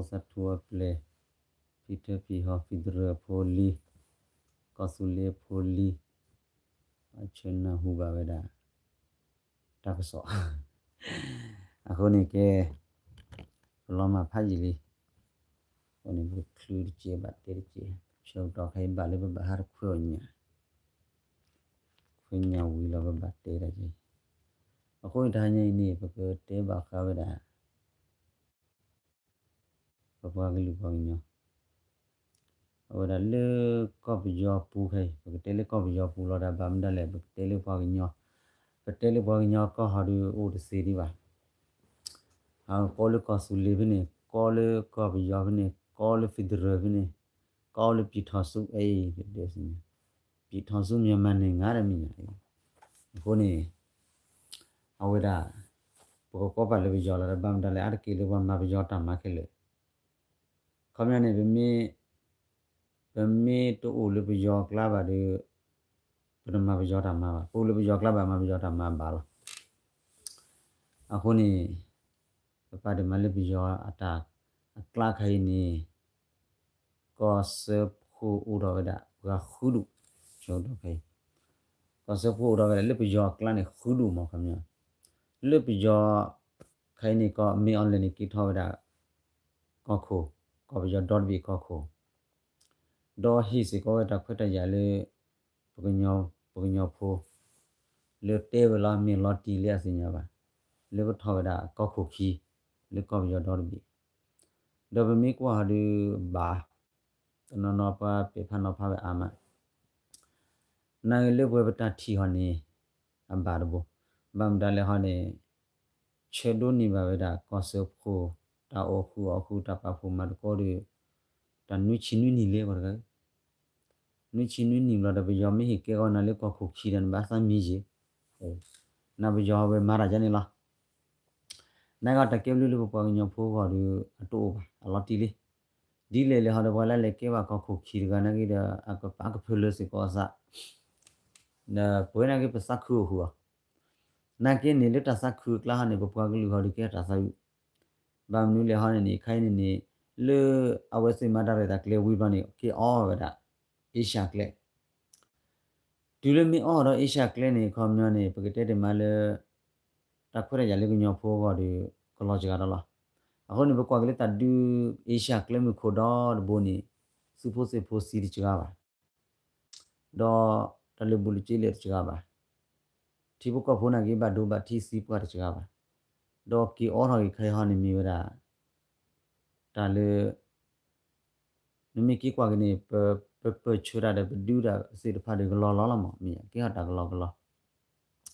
သးထူအပျဲၢ်, ဖံထၢဖံဟီၣ် federal အဖိလံၤ, ကီၢ်သူလ့ၤအဖိလံၤ, ဘၣ်ဆၢနၢ်ဟူဘၣ်ဝဲဒၣ် တၢ်ကစီၣ်, အဃိန့ၣ်ကဲ ပလီၤမၢ်ဖးယံာ်လံ, အဃိန့ၣ် ပချုးတစဲးဘၣ်တဲတစဲး, ဆၢကတီၢ်ခဲအံၤဘၣ်လၢပဘၣ်ဟးတခွဲးအီၣ်ညၣ်, ခွဲးညၣ်ဝံၤလီၤပဘၣ်တဲဒၣ်က့ၤ, အဃိန့ၣ်တဟါညါအံၤန့ၣ် ပကတဲဘၣ်ဃးဝဲဒၣ် ပပှၤကလုာ်ပှၤကညီ, အဝဲဒၣ်လၢကီၢ်ပယီၤပူၤခဲအံၤ ပကတဲလၢကီၢ်ပယီၤပူၤလီၤဒီး ဘၣ်မနုၤလဲၣ် ပကတဲလၢပှၤကညီ, ပတဲလၢပှၤကညီကီၢ်ဟီဒုးအိၣ်တသ့ဒံးဘၣ်, အကိးလၢကီၢ်သူလ့ၤဖဲန့ၣ်, ကိးလၢကီၢ်ပယီၤဖဲန့ၣ်, ကိးလၢ federal ဖဲန့ၣ်, ကိးလၢ ပြည်ထောင်စု အဲ ပြည်ထောင်စုမြန်မာနိုင်ငံ တမ့ၢ်ညါအံၤ, အဃိန့ၣ် အဝဲဒၣ် ပကကိးပာ်လၢပယီၤလီၤဒီး ဘၣ်မတၤလဲၣ် အါတက့ၢ်လၢပှၤမၤပယီၤတၢ်မၤခဲလၢာ်, ခီပညီန့ၣ် ပမ့ၢ်တအိၣ်လၢပယီၤအကျါဘၣ်ဒီး ပတမၤပယီၤတၢ်မၤဘၣ်, ပအိၣ်လၢပယီၤအကျါဘၣ်မၤပယီၤတၢ်မၤဘၣ်လီၤ. အဃိန့ၣ် ပပာ်ဒၣ်မၤလၢပယီၤအတၢ်အကျါခါအံၤန့ၣ် ကီၢ်စၢဖှိၣ်အိၣ်ထီၣ်ဝဲဒၣ် ပှၤဃုဒူၣ်, ကီၢ်စၢဖှိၣ်အိၣ်ထီၣ်ဝဲဒၣ်လၢပယီၤအကျါန့ၣ် ဃုဒူၣ်မး ခီပညီ, လၢပယီၤ ခါအံၤန့ၣ် ကီၢ်မ့ၢ်အီၤလဲၣ်န့ၣ် က့ၤထီၣ်ဝဲဒၣ် ကီၢ်ခိၣ်, ကီၢ်ပယီၤဒီတဘ့ၣ်ကီၢ်ခိၣ်, ဒီးဟ့ၣ်စ့ၢ်ကီးဝဲတၢ်ခွဲးတၢ်ယာ်လၢ ပကညီဖိ လၢတဲဝဲလီၤမ့ၢ်လီၤတံၢ်လၢအသ့ၣ်ညါဘၣ်, လၢကထီၣ်ဝဲဒၣ်ကီၢ်ခိၣ်ခံ လၢကီၢ်ပယီၤဒီတဘ့ၣ်, ဒီးပမ့ၢ်ကွၢ်ဟီဒုးဘၣ်, တနီၤနီၤပှၤပဲာ်ဖးနီၤဖးဝဲအါမး, နာ်ဂ့ၤလၢပဝဲပတၢ်ထံၣ်ဟီန့ၣ် အဘၣ်တဘိ, ဘၣ်မတၤလဲၣ်ဟီန့ၣ် ဆၢဒိးန့ၢ်ဘၣ်ဝဲဒၣ်ကီၢ်စၢဖှိၣ် တၢ်အိၣ်ဃုာ်အီၣ်ဃုာ်တၢ်ပာ်ဖှိၣ်မၤသကိးဒီး တၢ်နွံဆံနွံနံၣ်လံ ပှၤတဂၤ, နွံဆံနွံနံၣ်ဘျီဒီး ပယီၤမ့ၢ်ဟ့ၣ်ကဲကီးနၤလၢကီၢ်ခိၣ်ခံဒီး နဘၣ်သးမံယ့ၢ်, နပယီၤဝဲမၤတၢ်ယါန့ၣ်လီၤ. နာ်ဂ့ၤတၢ်ကဲဘျုးလၢပပှၤကညီဖိအဂီၢ်ဒီး အတအိၣ်ဘၣ် အလီၤတံၢ်လံ, ဒ်လဲၣ်လဲၣ်ဟီဒီး ပှၤလၢလဲၤကဲဘၣ်ကီၢ်ခိၣ်ခံတဂၤနာ်ဂ့ၤဒီး အကပာ်ကဖၢလၢစ့ၢ်ကီးအသး ဒီးပဝဲနာ်က့ပသးခုအိၣ်ဃုာ်အီၤ, နာ်က့န့ၣ်လၢတၢ်သးခုအကျါဟီန့ၣ် ပပှၤကလုာ်ဟီဒီးကဲတၢ်သးအုး, ဘၣ်မနုၤလဲၣ်ဟီန့ၣ်န့ၣ် ခဲအံၤန့ၣ်န့ၣ် လၢအဝဲသ့ၣ်မၤတၢ်ရဲၣ်တၢ်ကျဲၤဝံၤဘျီန့ၣ် က့ၤအီၣ်ဝဲဒၣ် အ့ရှၢၣ်ကျဲ, တုၤလၢမ့ၢ်အီၣ်ဒီးအ့ရှၢၣ်ကျဲန့ၣ် ခီပညီန့ၣ် ပကတဲတ့ၢ်မးလၢ တၢ်ခွဲးတၢ်ယာ်လၢကညီဖိအဂီၢ်ဒီး ကလီၤစှၤဒီးလီၤ. အဃိန့ၣ် ပကွၢ်က့ၤလၢတၢ်ဒုးအ့ရှၢၣ်ကျဲမုၢ်ခိၣ်ဒီတဘိန့ၣ် သုးဖိသ့ၣ်ဖိသံတစှၤဘၣ် ဒီးတၢ်လၢာ်ဘူၣ်လၢာ်စ့လဲၣ်တစှၤဘၣ်, ထံဖိကီၢ်ဖိနာ်က့ဘၣ်ဒိဘၣ်ထံးသံပှၢ်တစှၤဘၣ်, ဒီးက့ၤအီထီၣ်က့ၤခဲအံၤဟီန့ၣ်မ့ၢ်ဝဲဒၣ် တၢ်လၢ နမ့ၢ်က့ၤကွၢ်က့ၤန့ၣ် ပပၢၢ်ဆၢတၢ်ဒီးပဒုးတၢ်သ့ၣ်တဖၣ်ဒီးကလီကလီလီၤမး, မ့ၢ်ကဲထီၣ်တၢ်ကလီကလီ ဟါဟါနီၤ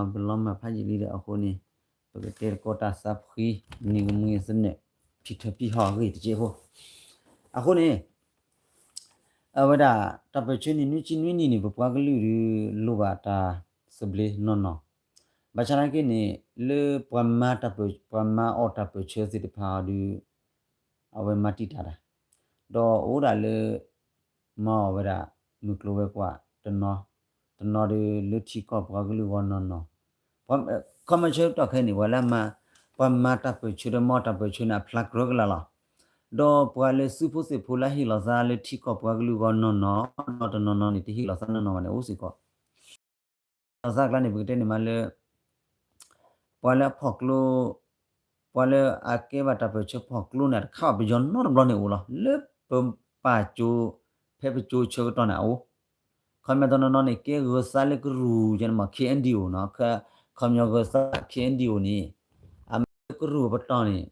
ပလီၤမၢ်ဖးယံာ်လံဒီးအဃိန့ၣ် ပကတဲသကိးတၢ်သးဖှံ နံၤကမှံသနၢၣ် ဖံထၢဖံဟီၣ်အဂ့ၢ်တက့ၢ်ဖိ, အဃိန့ၣ် အဝဲဒၣ် တၢ်ပၢၢ်ဆၢန့ၣ် နွံဆံနွံနံၣ်န့ၣ် ပပှၤကလုာ်ဒီး လိၣ်ဘၣ်တၢ်သဘျ့နီၢ်နီၢ်, ဘၣ်ဆၣ်နာ်က့န့ၣ် လၢပှၤမၤတၢ်ပၢၢ် ပှၤမၤအီၣ်တၢ်ပၢၢ်ဆၢသ့ၣ်တဖၣ်အီၤဒီး အဝဲမၤတံာ်တာ်တၢ်, ဒီးအိၣ်ဒၣ်လၢ မၤအီၣ်ဝဲဒၣ် မုၢ်ကျိၤဝဲၤကွာ်တနီၤ, တနီၤဒီးလၢထံကီၢ်ပှၤကလုာ်ဂီၢ်နီၢ်နီၢ်, ခီမီဆၢကတီၢ်ခဲအံၤန့ၣ် ပှၤလၢမၤ ပှၤမၤတၢ်ပၢၢ်ဆၢဒီးမၤအီၣ်တၢ်ပၢၢ်ဆၢန့ၣ် အဖျါကြၢးကလာ်လီၤ. ဒီးပှၤလၢစုဖိသ့ၣ်ဖိလၢဟ့ၣ်လီၤသးလၢထံကီၢ်ပှၤကလုာ်ဂီၢ်နီၢ်နီၢ် ဒီးတနီၤနီၤန့ၣ် တဟ့ၣ်လီၤသးနီၢ်နီၢ်ဘၣ်န့ၣ် အိၣ်စ့ၢ်ကီး လီၤသးအကျါန့ၣ် ပကတဲန့ၣ်မးလၢ ပှၤလၢအဖီၣ်ကျိ ပှၤလၢအကဲဘၣ်တၢ်ပၢၢ်ဆၢဖီၣ်ကျိန့ၣ် တခါဘၣ်ပယီၤနီတဘျီန့ၣ်အိၣ်လီၤ. လၢပပာ်ကၠိ ဖဲပကၠိဆၢကတီၢ်န့ၣ်အအိၣ်, ခီမီတနီၤနီၤန့ၣ် ကဲဂၢၤသးလၢကရူၢ်န့ၣ်မး K N D O နီၤ, ခီမီဂၢၤသး K N D O န့ၣ် အမၤလၢကရူၢ်အပတီၢ်န့ၣ်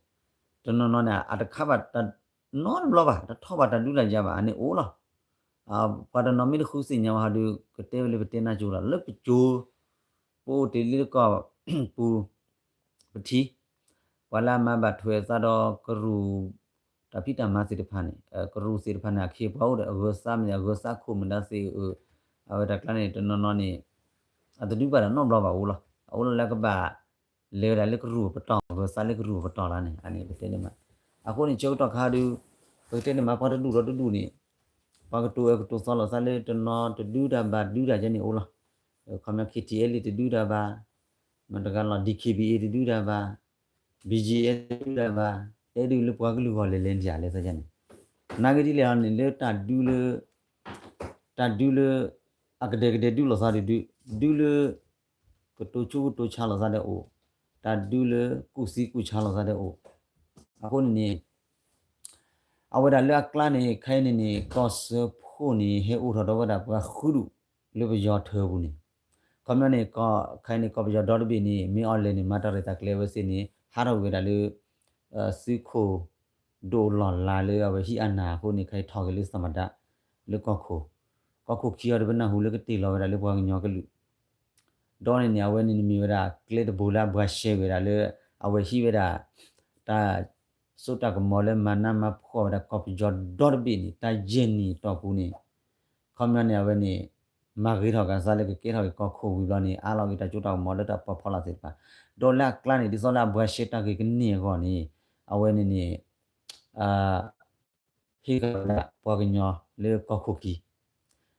တနီၤနီၤန့ၣ် အတခါဘၣ်တၢ်နီတဘျီဘၣ်, တထီၣ်ဘၣ်တၢ်ဒုးတၢ်ယၤဘၣ် အန့ၣ်အိၣ်လီၤ. ပှၤတနီၤမ့ၢ်တဃုသ့ၣ်ညါဘၣ်ဟီဒီး ကတဲဝဲလၢပတဲနၢ်ကၠိလီၤ. လၢပကၠိ ပအိၣ်တ့ၢ်လံတကီၢ်ပူၤ ပထံၣ် ပှၤလၢအမၤဘၣ်ထွဲသးဒီးကရူၢ် တၢ်ဖံးတၢ်မၤသ့ၣ်တဖၣ်န့ၣ် ကရူၢ်သ့ၣ်တဖၣ်န့ၣ် အခ့အပှၤအိၣ်ဒီးအဂၢၤသးမ့ၢ် အဂၢၤသးခိၣ်မ့ၢ်ဒၣ်သ့ၣ်ဧၢ, အဝဲတၢ်ကျါန့ၣ် တနီၤနီၤန့ၣ် အတဒုးဘၣ်တၢ်နီတဘျီဘၣ်အိၣ်လီၤ. အအိၣ်လီၤလၢကဘၣ် လဲၤဝဲဒၣ်လၢကရူၢ်အပတီၢ် ဂၢၤသးလၢကရူၢ်အပတီၢ်လီၤန့ၣ် အန့ၣ်ပတဲန့ၣ်မး. အဃိန့ၣ် ဆၢကတီၢ်ခါဒီး ပကတဲန့ၣ်မး ပှၤတဒူၣ်ဒီးတဒူၣ်န့ၣ် ပှၤကတိၤအၢကတိၤသီလိာ်သးလၢတနီၤတဒုးတၢ်ဘၣ်ဒုးတၢ်ယဲန့ၣ်အိၣ်လီၤ. ခီမီ K T L A တဒုးတၢ်ဘၣ်, မတၤတဂၤလီၤ D K B A တဒုးတၢ်ဘၣ်, B G F တဒုးတၢ်ဘၣ်, အဲၣ်ဒိးလၢပှၤကလုာ်ဂီၢ်လဲၤလဲၤန့ၣ်ယါလဲၣ်သ့ၣ်ညါန့ၣ်, နာ်က့ဒ်လဲၣ်န့ၣ် လၢတၢ်ဒုးလၢ တၢ်ဒုးလၢ အကဒဲကဒဲဒုးလိာ်သးဒုးဒုး ဒုးလၢ ကတိၤဆူကတိၤဆါလိာ်သးဒီးအိၣ်, တၢ်ဒုးလၢကူၣ်သံကူၣ်ဆါလိာ်သးဒီးအိၣ်, အဃိန့ၣ်န့ၣ် အဝဲဒၣ်လၢအကျါန့ၣ် ခဲအံၤန့ၣ်န့ၣ် ကီၢ်စၢဖှိၣ်န့ၣ် ဟဲအိၣ်ထီၣ်ဒီးဝဲဒၣ်ပှၤဃုဒူၣ် လၢပယီၤထၢပူၤန့ၣ်, ခီပညီန့ၣ် ခဲအံၤန့ၣ် ကီၢ်ပယီၤဒီတဘ့ၣ်န့ၣ် မ့ၢ်အီၤလဲၣ်န့ၣ် မၤတၢ်ရဲၣ်တၢ်ကျဲၤဝဲသ့ၣ်န့ၣ် ဟးထီၣ်ကွံာ်ဝဲဒၣ်လၢ သုးခိၣ်ဒိၣ်လီၢ်လၤလၢအဝဲဟံးအနၢ်အဃိန့ၣ် ခဲအံၤထီၣ်က့ၤလၢသမ္မတ လၢကီၢ်ခိၣ်, ကီၢ်ခိၣ်ခံအီၤတပနၢ်ဟူလၢကတ့ၢ်လီၤဝဲဒၣ်လၢပှၤကညီကလုာ် ဒီးန့ၣ်န့ၣ် အဝဲန့ၣ်န့ၣ်မ့ၢ်ဝဲဒၣ်ကျဲတဘိလၢအဘှါရှဲဝဲဒၣ်လၢ အဝဲဟံးဝဲဒၣ် တၢ်စိတၢ်ကမီၤလၢမၤနးမၤဖှီၣ်ဝဲဒၣ်ကီၢ်ပယီၤဒီတဘ့ၣ်န့ၣ် တၢ်ယဲၢ်နံၣ်အတီၢ်ပူၤန့ၣ် ခီပညီန့ၣ် အဝဲန့ၣ် မၤဂ့ၤထီၣ်ကစၢ်လၢကကဲထီၣ်က့ၤကီၢ်ခိၣ်ဝံၤဘျီန့ၣ် အးလီၤက့ၤတၢ်စိတၢ်ကမီၤလၢတၢ်ပီၢ်ဖီလာ်သ့ၣ်တဖၣ်, ဒီးလၢအကျါန့ၣ် ဒ်သိးလၢအဘှါရှဲတၢ်ဂ့ၤကန့ၢ်အဂီၢ်န့ၣ် အဝဲန့ၣ်န့ၣ် ဟ့ၣ်ကဒါပှၤကညီလၢကီၢ်ခိၣ်ခံ,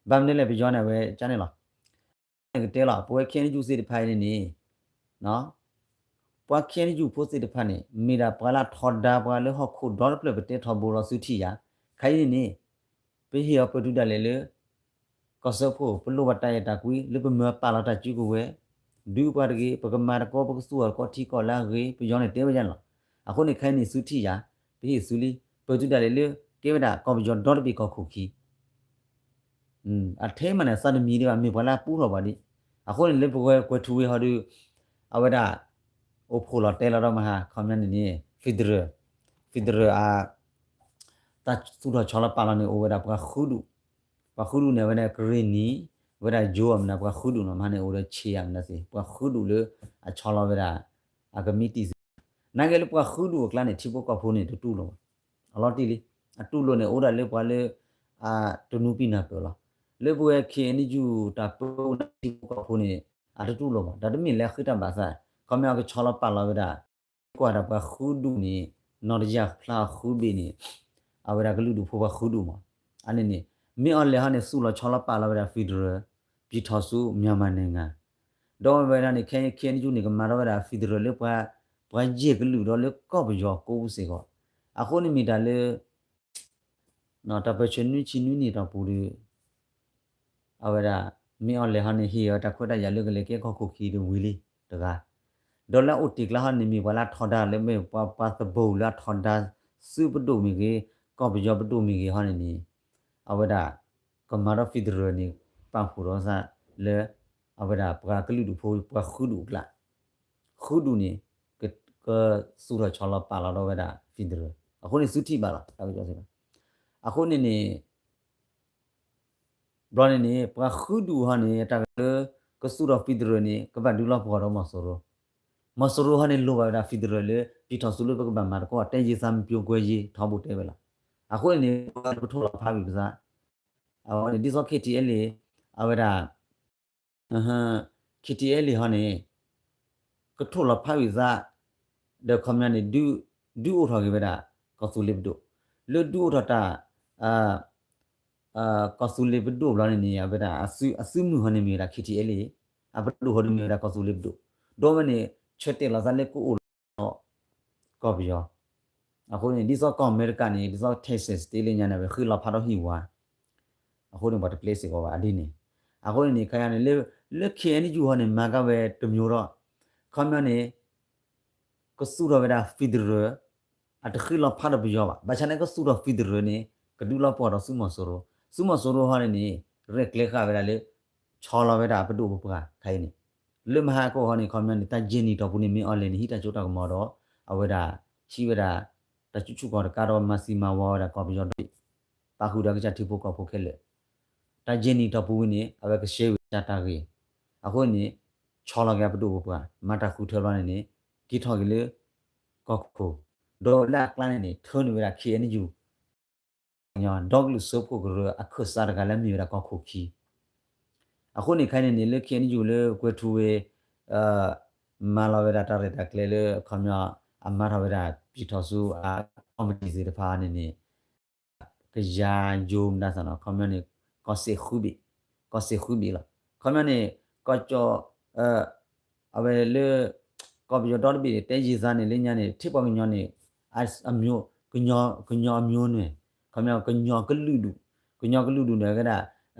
ဘၣ်မနုၤလဲၣ်ပယီၤန့ၣ် အဝဲကန့ၣ်လီၤ. န့ၣ်ကတဲလီၤ ပဝဲ ခ့ၣ်အဲၣ်ယူၣ် သ့ၣ်တဖၣ်အံၤန့ၣ်န့ၣ် ပှၤ ခ့ၣ်အဲၣ်ယူၣ် ဖိသ့ၣ်တဖၣ်န့ၣ် မ့ၢ်ဒၣ်ပှၤလၢအထီဒါပှၤလၢဟီၣ်ခိၣ်ဒီတဖျၢၣ် ပတဲထီဘိလီၤသုထံၣ်ယၤ, ခဲအံၤန့ၣ်န့ၣ် ပဟ့ၣ်အီၤပၢၢ်တုၤဒၣ်လဲာ်လၢ ကီၢ်စၢဖှိၣ် ပလိၣ်ဘၣ်တၢ်အဲၣ်တၢ်ကွံ လၢပမၢပာ်လီၤတၢ်စုကဝဲၤ, ဒုးပှၤတဂ့ၤ ပကမၤသကိး ပကသူၣ်အီၤသကိးထံကီၢ်လၢအဂ့ၤ ပယီၤန့ၣ်တဲဝဲဒ်န့ၣ်လီၤ. အဃိန့ၣ် ခဲအံၤန့ၣ် သုထံၣ်ယၤ, ပဟ့ၣ်သုလံ, ပၢၢ်တုၤဒၣ်လဲာ်လၢ ကဲဝဲဒၣ်ကီၢ်ပယီၤဒီတဘ့ၣ်ကီၢ်ခိၣ်ခံ အထဲမးန့ၣ် သးတမံၤဒံးဘၣ် မ့ၢ်ပှၤလၢအပူထီၣ်ပှၤဒံး, အဃိန့ၣ် လၢပဝဲကွဲၤထူဝ့ၤဟီဒီး အဝဲဒၣ် အိၣ်ဖှိၣ်လီၤတဲလီၤဒီးမဟါ ခီပညီန့ၣ်န့ၣ် federal, federal အ တၢ်သူၣ်ထီၣ်ဆီလီၤပာ်လီၤန့ၣ် အိၣ်ဝဲဒၣ်ပှၤဃုဒူၣ်, ပှၤဃုဒူၣ်န့ၣ် အဝဲဒၣ်ကရ့ၣ်နံၤ, အဝဲဒၣ်ယိၤအမနုၤ ပှၤဃုဒူၣ်နီၤ မဟါန့ၣ် အိၣ်ဒီးဆံးအမနုၤသ့ၣ် ပှၤဃုဒူၣ်လၢ အဆီလီၤဝဲဒၣ် အကမံးတံာ်သ့ၣ်, နာ်က့လၢပှၤဃုဒူၣ်အကျါန့ၣ် ထံဖိကီၢ်ဖိန့ၣ် တတူၢ်လိာ်ဘၣ်, အလီၤတံၢ်လံ, အတူၢ်လိာ်န့ၣ် အိၣ်ဒၣ်လၢပှၤလၢ အတနူပံနၢ်ပၢၢ်လီၤ. လၢပဝဲ ခ့ၣ်အဲၣ်ယူၣ် တၢ်ပၢအိၣ်ဒၣ်ထံဖိကီၢ်ဖိန့ၣ် အတတူၢ်လိာ်ဘၣ်, တၢ်တမ့ၢ်လၢအဃ့တၢ်ဘၣ်သး, ခီပညီကဆီလီၤပာ်လီၤဝဲဒၣ် ကွၢ်ဒၣ်ပှၤဃုဒူၣ်န့ၣ် နီၢ်တယၢ်ဖျါအဃုဘ့ၣ်န့ၣ် အဝဲဒၣ်ကလုာ်ဒူၣ်ဖိပှၤဃုဒူၣ်မး, အန့ၣ်န့ၣ် မ့ၢ်အီၤလဲၣ်ဟီန့ၣ် သူၣ်လီၤဆီလီၤပာ်လီၤဝဲဒၣ် federal ပြည်ထောင်စုမြန်မာနိုင်ငံ, ဒီးဝဲဒၣ်န့ၣ် ခဲ ခ့ၣ်အဲၣ်ယူၣ် န့ၣ် ကမၤထီၣ်ဝဲဒၣ် federal လၢပှၤ ပှၤယဲၢ်ကလုာ်ဒီးလၢကီၢ်ပယီၤကိးပူၤစ့ၢ်ကီး, အဃိန့ၣ်မ့ၢ်တၢ်လၢ တၢ်ပၢၢ်ဆၢနွံဆံနွံနံၣ်အတီၢ်ပူၤဒီး အဝဲဒၣ် မ့ၢ်အီၤလဲၣ်ဟီန့ၣ် ဟ့ၣ်အီၤတၢ်ခွဲးတၢ်ယာ်လၢကလဲၤကဲကီၢ်ခိၣ်ခံတဝံၤလံတဂၤ, ဒီးလၢအအိၣ်တ့ၢ်ကျါဟီန့ၣ် မ့ၢ်ပှၤလၢအထီဒါလၢမ့ၢ်ပှၤ ပှၤသဘိလၢအထီဒါ သုးပဒိၣ်မ့ၢ်ဂ့ၤ, ကီၢ်ပယီၤပဒိၣ်မ့ၢ်ဂ့ၤဟီန့ၣ်န့ၣ် အဝဲဒၣ် ကမၤဒီး federal န့ၣ် ပာ်ဖှိၣ်ထီၣ်သးလၢ အဝဲဒၣ်ပှၤကလုာ်ဒူၣ်ဖိ ပှၤဃုဒူၣ်အကျါ ဃုဒူၣ်န့ၣ် က ကသူၣ်ထီၣ်ဆီလီၤပာ်လီၤဒီးဝဲဒၣ် federal, အဃိန့ၣ်သုထံၣ်ဘၣ်လီၤ တၢ်ကစီၣ်စ့ၢ်ကီး, အဃိန့ၣ်န့ၣ် ဘျီန့ၣ်န့ၣ် ပှၤဃုဒူၣ်ဟီန့ၣ် တၢ်ကလၢ ကသူၣ်ထီၣ် federal န့ၣ် ကဘၣ်ဒုးလီၤပှီၢ်ဒီးမီၤစိရိၤ, မီၤစိရိၤဟီန့ၣ် လိၣ်ဘၣ်ဝဲဒၣ် federal လၢ ပြည်ထောင်စု လၢပကဘၣ်မၤသကိး တဲယံာ်သးမပျိကွဲယံာ် ထီဘိတဲဝဲလီၤ, အဃိန့ၣ်န့ၣ် ပှၤကထိၣ်လီၤဖးဝံၤပသး အဝဲန့ၣ် ဒ်သိး KTLA အဝဲဒၣ် KTLA ဟီန့ၣ် ကထိၣ်လီၤဖးဝံၤသး ဒီးခီပညီန့ၣ် ဒုးအိၣ်ထီၣ်က့ၤဝဲဒၣ် ကီၢ်သူလ့ၤပဒိၣ်, လၢဒုးအိၣ်ထီၣ်တၢ် ကီၢ်သူလ့ၤပဒိၣ်ဘျီန့ၣ်န့ၣ် အဝဲဒၣ်အသုးမုၢ်ဟီန့ၣ်မ့ၢ်ဝဲဒၣ် KTLA, အပဒိၣ်ဟီဒုးမ့ၢ်ဝဲဒၣ်ကီၢ်သူလ့ၤပဒိၣ်, ဒီးဝဲန့ၣ် ဆၢတဲာ်လီၤသးလၢကအိၣ်လီၤ ကီၢ်ပယီၤ, အဃိန့ၣ် ဒ်သိးကီၢ်အမဲရကၤန့ၣ် ဒ်သိး Texas တ့လၢညါန့ၣ် အဝဲဃ့လီၤဖးထီၣ်ဟံၣ်ဝါ, အဃိန့ၣ် ပှၤတပျဲစ့ၢ်ကီးဘၣ်အဒ်န့ၣ်, အဃိန့ၣ်န့ၣ် ခဲအံၤန့ၣ် လၢ KNU ဟီန့ၣ် မၤကၤဝဲတမျိုးဒီး ခီပညီန့ၣ် ကသူၣ်ထီၣ်ဝဲဒၣ် federal အတဃ့လီၤဖးဒီးပယီၤဘၣ်, ဘၣ်ဆၣ်န့ၣ်ကသူၣ်ထီၣ် federal န့ၣ် ကဒုးလီၤပှီၢ်ဒီးသုးမီၤစိရိၤ, သုးမီၤစိရိၤဟီန့ၣ်န့ၣ် ရဲၣ်ကျဲၤဃာ်ဝဲဒၣ်လၢ ဆီလီၤဝဲဒၣ်အပဒိၣ်ပပှၢ်ခဲအံၤန့ၣ်, လၢမဟါကီၢ်ဟီန့ၣ် ခီပညီန့ၣ် တၢ်ယဲၢ်နံၣ်တီၢ်ပူၤန့ၣ် မ့ၢ်အီၤလဲၣ်န့ၣ် ဟံးတၢ်စိတၢ်ကမီၤဒီး အဝဲဒၣ် ဟံးဝဲဒၣ် တၢ်ဆူၣ်ဆူၣ်ကီၢ်တကးဒီးမၤသံမၤဝီဝဲဒၣ်ကီၢ်ပယီၤဒီး ပာ်ဃုာ်ဒီးကစၢ်ထံဖိကီၢ်ဖိခဲလၢာ်, တၢ်ယဲၢ်နံၣ်တီၢ်ပူၤဝံၤန့ၣ် အဝဲကရှဲဝံၤတၢ်တၢ်ဂ့ၢ်, အဃိန့ၣ် ဆီလီၤက့ၤအပဒိၣ်ပပှၢ် မၤတၢ်ဃုထၢဘျီန့ၣ်န့ၣ် က့ၤထီၣ်က့ၤလၢ ကီၢ်ခိၣ်, ဒီးလၢအကျါန့ၣ်န့ၣ် ထၢန့ၢ်ဝဲဒၣ် KNU ဒီကလုာ်စၢဖှိၣ်ကရၢအခၢၣ်စးတဂၤလၢအမ့ၢ်ဝဲဒၣ်ကီၢ်ခိၣ်ခံ, အဃိန့ၣ်ခဲအံၤန့ၣ်န့ၣ် လၢ KNU လၢကွဲၤထူဝ့ၤ မၤလီၤဝဲဒၣ်တၢ်ရဲၣ်တၢ်ကျဲၤလၢ ခီပညီ အမၤထီၣ်ဝဲဒၣ် ပြည်ထောင်စု အ committee သ့ၣ်တဖၣ်န့ၣ်န့ၣ် ကယၤယိၤမတၤသၣ်နီၤ ခီပညီန့ၣ် ကီၢ်စဲၣ်ဃုဘ့ၣ်, ကီၢ်စဲၣ်ဃုဘ့ၣ်လီၤ. ခီပညီန့ၣ် ကီၢ်ကၠီၣ် အဝဲလၢ ကီၢ်ပယီၤဒီတဘ့ၣ်န့ၣ် တဲယံာ်သးန့ၣ် လၢညါန့ၣ် ထံၣ်ပှၤကညီန့ၣ် အမျိုး ကညီ ကညီအမျိုးနွယ် ခီပညီ ကညီကလုာ်ဒူၣ် ကညီကလုာ်ဒူၣ်န့ၣ်ကဲဒၣ်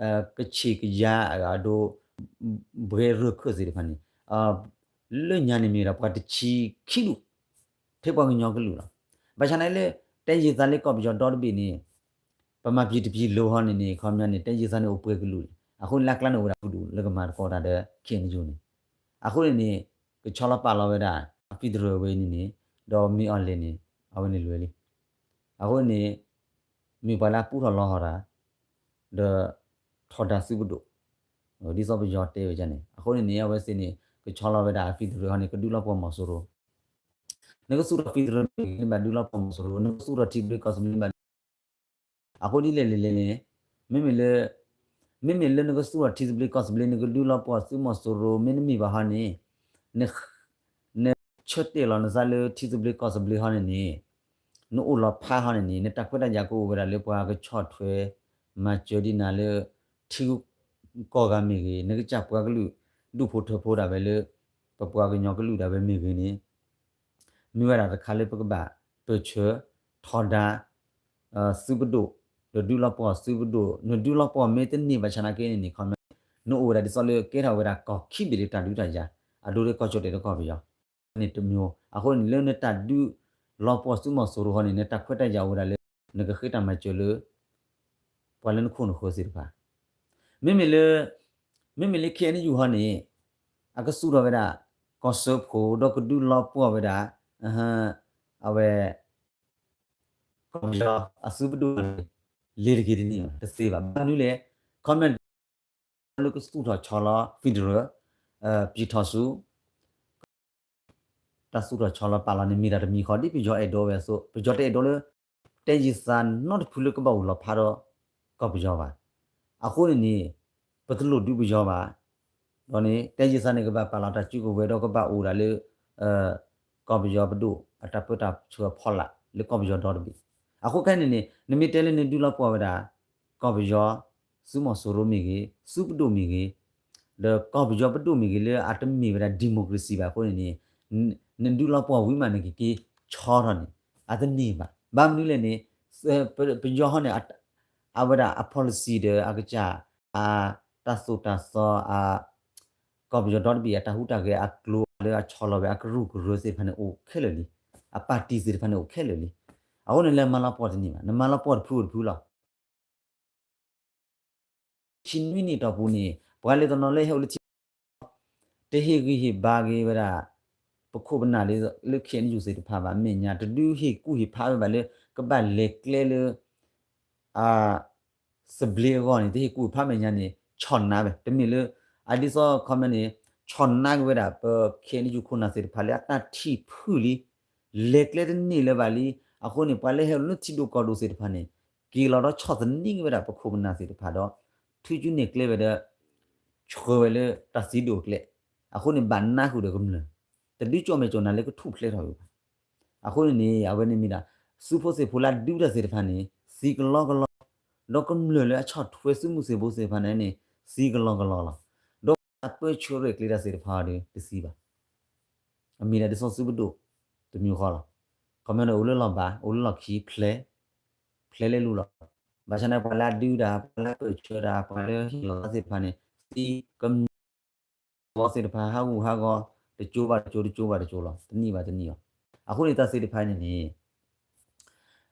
ကဆ့ၣ်ကယၤအဒိ ဘှဲရၢၢ်ခၢၣ်သ့ၣ်တဖၣ်န့ၣ် လၢညါန့ၣ်မ့ၢ်ဒီးပှၤတဆံခံဒူၣ် ထဲပှၤကညီကလုာ်လီၤ. ဘၣ်ဆၣ်န့ၣ်လၢ တဲယံာ်သးလၢကီၢ်ပယီၤဒီတဘ့ၣ်န့ၣ် ပမၤပျံၤတပျံၤလိၤဟီန့ၣ်န့ၣ် ခီပညီန့ၣ် တဲယံာ်သးန့ၣ်အိၣ်ပှဲၤကလုာ်န့ၣ် အဃိန့ၣ်လၢအကျါန့ၣ်အိၣ်ဝဲဒၣ်ဃုဒူၣ်လၢကမၤသကိးတၢ်ဒီး ခ့ၣ်အဲၣ်ယူၣ်န့ၣ် အဃိန့ၣ်န့ၣ် ကဆီလီၤပာ်လီၤဝဲဒၣ် federal ဝဲန့ၣ်န့ၣ် ဒီးမ့ၢ်အီၤလဲၣ်န့ၣ် အဝဲန့ၣ်လွဲၤလံ. အဃိန့ၣ်န့ၣ် မ့ၢ်ပှၤလၢအပူထီၣ်လီၤဟီၣ်တၢ် ဒီး ထီဒါသုးပဒိၣ် ဒ်သိးပယီၤတဲဝဲန့ၣ် အဃိန့ၣ်န့ၣ် အဝဲသ့ၣ်န့ၣ် ကဆီလီၤဝဲဒၣ် federal ဟီန့ၣ် ကဒုးလီၤပှီၢ်မီၤစိရိၤ နကသူၣ်ထီၣ် federal န့ၣ် ဘၣ်ဒုးလီၤပှီၢ်မီၤစိရိၤ နကသူၣ်ထီၣ်ထံသဘျ့ကီၢ်သဘျ့ဘၣ် အဃိဒ်လဲၣ်လဲၣ်လဲၣ်န့ၣ် မ့မ့ၢ်လၢ မ့မ့ၢ်လၢနကသူၣ်ထီၣ်ထံသဘျ့ကီၢ်သဘျ့ နကဒုးလီၤပှီၢ်သုးမီၤစိရိၤ မ့တမ့ၢ်ဘၣ်ဟီန့ၣ် နဆၢတဲာ်လီၤနသးလၢထံသဘျ့ကီၢ်သဘျ့ဟီန့ၣ်န့ၣ် နအိၣ်လီၤဖးဟီန့ၣ်န့ၣ် နတၢ်ခွဲးတၢ်ယာ်ကအိၣ်ဝဲဒၣ်လၢပှၤကဆီၣ်ထွဲ မၤစၢၤဒ်နၤလၢ ထံကီၢ်ဂၤမ့ၢ်ဂ့ၤ နကစၢ်ပှၤကလုာ် ဒူၣ်ဖိထၢဖိဒၣ်ဝဲလၢ ပပှၤကညီကလုာ်ဒၣ်ဝဲမ့ၢ်ဂ့ၤန့ၣ် မ့ၢ်ဝဲဒၣ်တခါလၢပကဘၣ်ပၢၢ်ဆၢ ထီဒါ သုးပဒိၣ် ဒီးဒုးလီၤပှီၢ်သုးပဒိၣ် နဒုးလီၤပှီၢ်မ့ၢ်တန့ၢ်ဘၣ်ဆၣ်နာ်က့န့ၣ်န့ၣ် ခီပညီ နအိၣ်ဝဲဒၣ်ဒ်သိးလၢကဲထီၣ်ဝဲဒၣ်ကီၢ်ခံဘ့ၣ်လၢတၢ်ဒုးတၢ်ယၤ အဒိလၢကီၢ်ကၠီၣ်တဲာ်လၢကီၢ်ပယီၤ န့ၣ်တမျိုး အဃိန့ၣ် လၢနတၢ်ဒုးလီၤပှီၢ်သုးမီၤစိရိၤဟီန့ၣ် နတၢ်ခွဲးတၢ်ယာ်အိၣ်ဝဲဒၣ်လၢ နကဃ့တၢ်မၤစၢၤလၢ ပှၤလၢနခိၣ်နဃၢၤသ့ၣ်တဖၣ် မ့မ့ၢ်လၢ မ့မ့ၢ်လၢ ခ့ၣ်အဲၣ်ယူၣ်ဟီန့ၣ် အကသူၣ်ထီၣ်ဝဲဒၣ် ကီၢ်စၢဖှိၣ် ဒီးကဒုးလီၤပှီၢ်ဝဲဒၣ် အဝဲ ကီၢ်ပယီၤအသုးပဒိၣ်န့ၣ် လဲၤတဂ့ၤတန့ၢ်ဘၣ် တသ့ဘၣ် ဘၣ်မနုၤလဲၣ် ခီပညီ လၢကသူၣ်ထီၣ်ဆီလီၤ federal ပံၤထီၣ်ဆူ တၢ်သူၣ်ထီၣ်ဆီလီၤပာ်လီၤန့ၣ် မ့ၢ်တၢ်တမံၤဃီ ဒ်ပယီၤအဲၣ်ဒိးဝဲအသိး ပယီၤတအဲၣ်ဒိးလၢ တဲယံာ်သးနီတဖုလၢကဘၣ်အိၣ်လီၤဖးဒီး ကီၢ်ပယီၤဘၣ်. အဃိန့ၣ်န့ၣ် ပတလိၣ်ဒုးပယီၤဘၣ်. ဒီးန့ၣ် တဲယံာ်သးန့ၣ် ကဘၣ်ပာ်လီၤတၢ်စုကဝဲၤဒီးကဘၣ်အိၣ်ဒၣ်လၢ ကီၢ်ပယီၤပဒိၣ် အတၢ်ပၢတၢ်ဆှၢအဖီလာ် လၢကီၢ်ပယီၤဒီတဘ့ၣ်. အဃိခဲအံၤန့ၣ်န့ၣ် နမ့ၢ်တဲလၢနဒုးလီၤပှီၢ်ဝဲဒၣ် ကီၢ်ပယီၤ သုးမီၤစိရိၤမ့ၢ်ဂ့ၤ သုးပဒိၣ်မ့ၢ်ဂ့ၤ ဒီးကီၢ်ပယီၤပဒိၣ်မ့ၢ်ဂ့ၤ လၢအတမ့ၢ်ဝဲဒၣ် democracy ဘၣ်အဃိန့ၣ်န့ၣ် နဒုးလီၤပှီၢ်ဝံၤမး နကက့ၤဆီထီၣ်န့ၣ် အတန့ၢ်ဘၣ်. ဘၣ်မနုၤလဲၣ်န့ၣ် ပယီၤဟီန့ၣ် အဝဲဒၣ်အ policy ဒီးအကစၢ် အတၢ်သိၣ်တၢ်သီ အ ကီၢ်ပယီၤဒီတဘ့ၣ်အတၢ်ဟူးတၢ်ဂဲၤအကျိၤလၢအဆီလီၤဝဲအကရူၢ်ကရၢသ့ၣ်တဖၣ်န့ၣ်အိၣ်ခဲလၢာ်လံ. အ party သ့ၣ်တဖၣ်န့ၣ်အိၣ်ခဲလၢာ်လံ. အဃိန့ၣ် လဲၤမၤလီၤပှီၢ်တန့ၢ်ဘၣ်. နမၤလီၤပှီၢ်တဖုအိၣ်တဖုလီၤ. ဆံနွံနံၣ်တီၢ်ပူၤန့ၣ် ပှၤလဲၤတနီၤလၢဟဲအိၣ်လၢထံ တဟ့ၣ်ဂံၢ်ဟ့ၣ်ဘါက့ၤဝဲဒၣ် ပခိၣ်ပနၢ်လၢ လၢ ခ့ၣ်အဲၣ်ယူၣ် သ့ၣ်တဖၣ်ဘၣ် မဲာ်ညါ တဒုးဟ့ၣ်ကူၣ်ဟ့ၣ်ဖးဝဲဘၣ်လၢ ကဘၣ်လဲၤကျဲလၢ အ သဘျ့အဂီၢ်န့ၣ် တဟ့ၣ်ကူၣ်ဟ့ၣ်ဖးမဲာ်ညါန့ၣ် ဆီၣ်နါဝဲ တမ့ၢ်လၢ အဒ်သိးခီပညီန့ၣ် ဆီၣ်နါက့ၤဝဲဒၣ် ပ ခ့ၣ်အဲၣ်ယူၣ် ခိၣ်နၢ်သ့ၣ်တဖၣ်လၢအတၢ်ထံၣ်ဖုၣ်လံ လဲၤကျဲတန့ၢ်လၢၤဘၣ်လံ. အဃိန့ၣ် ပှၤလၢဟဲအိၣ်လၢထံဒိၣ်ကီၢ်ဒိၣ်သ့ၣ်တဖၣ်န့ၣ် က့ၤလီၤဒီးဆီၣ်သနံးက့ၤဝဲဒၣ်ပခိၣ်ပနၢ်သ့ၣ်တဖၣ်ဒီး ထုးစုနဲၣ်ကျဲဝဲဒီး ဆှၢဝဲလၢတၢ်စံးဒိၣ်အကျဲ အဃိန့ၣ် ဘၣ်နၢ်ဃုာ်ဒီးကမျၢၢ် တဒုးကၠီၣ်မဲာ်ကၠီၣ်နါလၢကထူၣ်ဖျဲးထီၣ်ဝဲဘၣ်. အဃိန့ၣ်န့ၣ် အဝဲန့ၣ်မ့ၢ်ဒၣ် သုးဖိသ့ၣ်ဖိလၢအဒုးတၢ်သ့ၣ်တဖၣ်န့ၣ် သံကလီကလီ ဒီးကမျၢၢ်လၢအဆီၣ်ထွဲသုးမုၢ်သံၣ်ဘိသ့ၣ်တဖၣ်န့ၣ်န့ၣ် သံကလီကလီလီၤ. ဒီးတၢ်ပၢဆှၢရဲၣ်ကျဲၤတၢ်သ့ၣ်တဖၣ်ဒီး တသံဘၣ်. အမ့ၢ်ဒၣ်ဒ်သိးသုးပဒိၣ် တမံၤဃီလီၤ. ခီပညီန့ၣ် အိၣ်လၢလီၢ်ဘၣ် အိၣ်လၢလီၢ်ခံ ဖျဲး ဖျဲးလဲၤလူၤလီၤ. ဘၣ်ဆၣ်န့ၣ် ပှၤလၢအဒုးတၢ် ပှၤလၢအပၢဆှၢတၢ် ပှၤလၢဟ့ၣ်လီၤသးသ့ၣ်တဖၣ်န့ၣ် သံကမျၢၢ် သ့ၣ်တဖၣ် ဟးဂူာ်ဟးဂီၤ တကၠိဘၣ်တကၠိ တကၠိဘၣ်တကၠိလီၤ. တနံၣ်ဘၣ်တနံၣ်လီၤ. အဃိန့ၣ်တၢ်သ့ၣ်တဖၣ်န့ၣ်န့ၣ်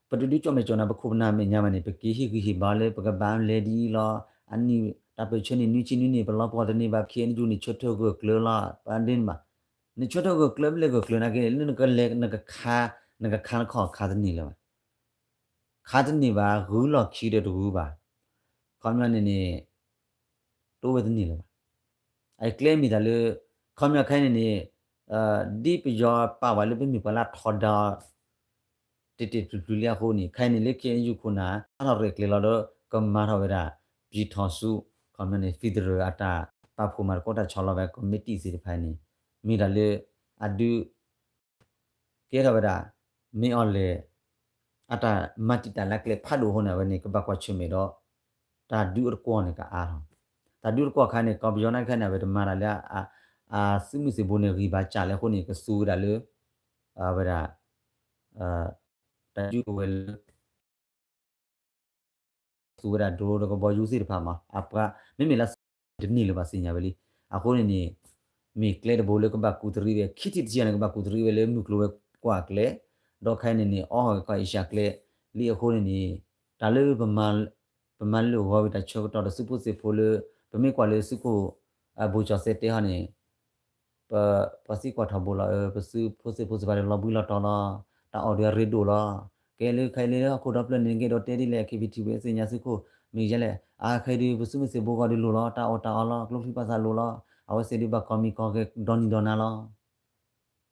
ပတဒုးကၠီၣ်မဲာ်ကၠီၣ်နါပခိၣ်ပနၢ်မဲာ်ညါဘၣ်န့ၣ် ပက့ၤဟ့ၣ်ဂံၢ်ဟ့ၣ်ဘါလၢ ပကဘၣ်လဲၤဒ်အံၤလီၤ. အနံၣ်တၢ်ပၢၢ်ဆၢန့ၣ် နွံဆံနွံနံၣ် ပလီၤပှီၢ်တန့ၢ်ဘၣ် ခ့ၣ်အဲၣ်ယူၣ်န့ၣ် ဆၢထၢၣ်ဂၢၢ်ကျၢၤလီၤ ပှၤဒ်န့ၣ်ဘၣ်. နဆၢထၢၣ်ဂၢၢ်ကျၢၤ ဘျဲၣ်ဂၢၢ်ကျၢၤနာ်က့ လၢနကလဲၤ နကခါ နကခါနခီၣ်ခါတန့ၢ်လၢၤဘၣ်. ခါတန့ၢ်ဘၣ် ဂုၤလီၢ်ခံဒီးတဂုၤဘၣ်. ခီပညီန့ၣ်န့ၣ် တအိၣ်ဝဲတန့ၢ်လၢၤဘၣ်. အကျဲမ့ၢ်တၢ်လၢ ခီပညီခဲအံၤန့ၣ်န့ၣ် ဒ်ပယီၤပာ်ဝဲလၢပမ့ၢ်ပှၤလၢအထီဒါ တ့ၢ်တ့ၢ်ဖျုးဖျုးလံအဃိန့ၣ် ခဲအံၤန့ၣ်လၢ ခ့ၣ်အဲၣ်ယူၣ် ခိၣ်နၢ် ဟးထီၣ်ရဲၣ်ကျဲၤလီၤဒီး ကမၤထီၣ်ဝဲဒၣ် ပြည်ထောင်စု ခီပညီန့ၣ် federal အတၢ်ပာ်ဖှိၣ်မၤသကိးတၢ်ဆီလီၤဝဲ committee သ့ၣ်တဖၣ်န့ၣ် မ့ၢ်တၢ်လၢ အဒုး ကဲထီၣ်ဝဲဒၣ် မ့ၢ်အီၤလဲၣ် အတၢ်မၤတံာ်တာ်လၢကျဲဖးဒိၣ်အဃိန့ၣ် အဝဲန့ၣ် ကဘၣ်ကွၢ်ဆၢၣ်မဲာ်ဒီး တၢ်ဒုးအတကွီၢ်န့ၣ်ကအါထီၣ်. တၢ်ဒုးတကွီၢ်ခါန့ၣ် ကီၢ်ပယီၤနာ်က့န့ၣ် အဝဲတမၤတၢ်လၢ အသုးမုၢ်သံၣ်ဘိန့ၣ် ဂံၢ်ဘါစၢ်လၢအဃိန့ၣ် ကသူဝဲဒၣ်လၢ အဝဲဒၣ် တၢ်ယူၢ်ကဝဲၤလၢ သူဝဲဒၣ်ဒိၣ်ဒီးကဘီယူၤသ့ၣ်တဖၣ်မး အပှၤ မ့မ့ၢ်လၢ တန့ၢ်လၢၤဘၣ်သ့ၣ်ညါဝဲလံ. အဃိန့ၣ်န့ၣ် မ့ၢ်ကျဲတဘိလၢကဘၣ်ကူးတရံးဝဲ ခံထံၣ်တထံၣ်န့ၣ် ကဘၣ်ကူးတရံးဝဲလၢမုၢ်ကျိၤဝဲၤကွာ်အကျဲ, ဒီးခဲအံၤန့ၣ်န့ၣ် အီၣ်ဟီၣ်က့ၤကီၢ်အ့ရှၢၣ်ကျဲလံအဃိန့ၣ်န့ၣ် တၢ်လၢ ပမၤလိာ်အဂီၢ်ဝံၤတၢ်ဆၢကတီၢ်ဒီးသုးဖိသ့ၣ်ဖိလၢ ပမ့ၢ်ကွၢ်လၢသုးခိၣ် အဘိကၠီၣ်စဲတဲဟီန့ၣ် ပ ပှၤသံကွၢ်ထီဘိလီၤ, ပသုးဖိသ့ၣ်ဖိသ့ၣ်တဖၣ်န့ၣ် လီၤဘှံးလီၤတီၤလီၤ, တၢ်အီၣ်ဒုးအရ့ဒိၣ်လီၤ. ကဲလၢခဲအံၤလၢဟီၣ်ခိၣ်ဒီဖျၢၣ်န့ၣ် ကဲဒီးတဲဒ်လဲၣ် KBTV သ့ၣ်ညါသုးခိၣ် မ့ၢ်ယဲလဲၣ်, အခဲအံၤဒုး ပသုးမုၢ်သံၣ်ဘိဂီၢ်ဒုးလိၣ်လီၤ, တၢ်အီၣ်တၢ်အီလီၤ, ကျိချံပှၤသးလိၣ်လီၤ, အဝဲသ့ၣ်ဒုးဘၣ်ကီၢ်မံကီၢ်ဂဲၤဒီနံၤဒီနၤလီၤ.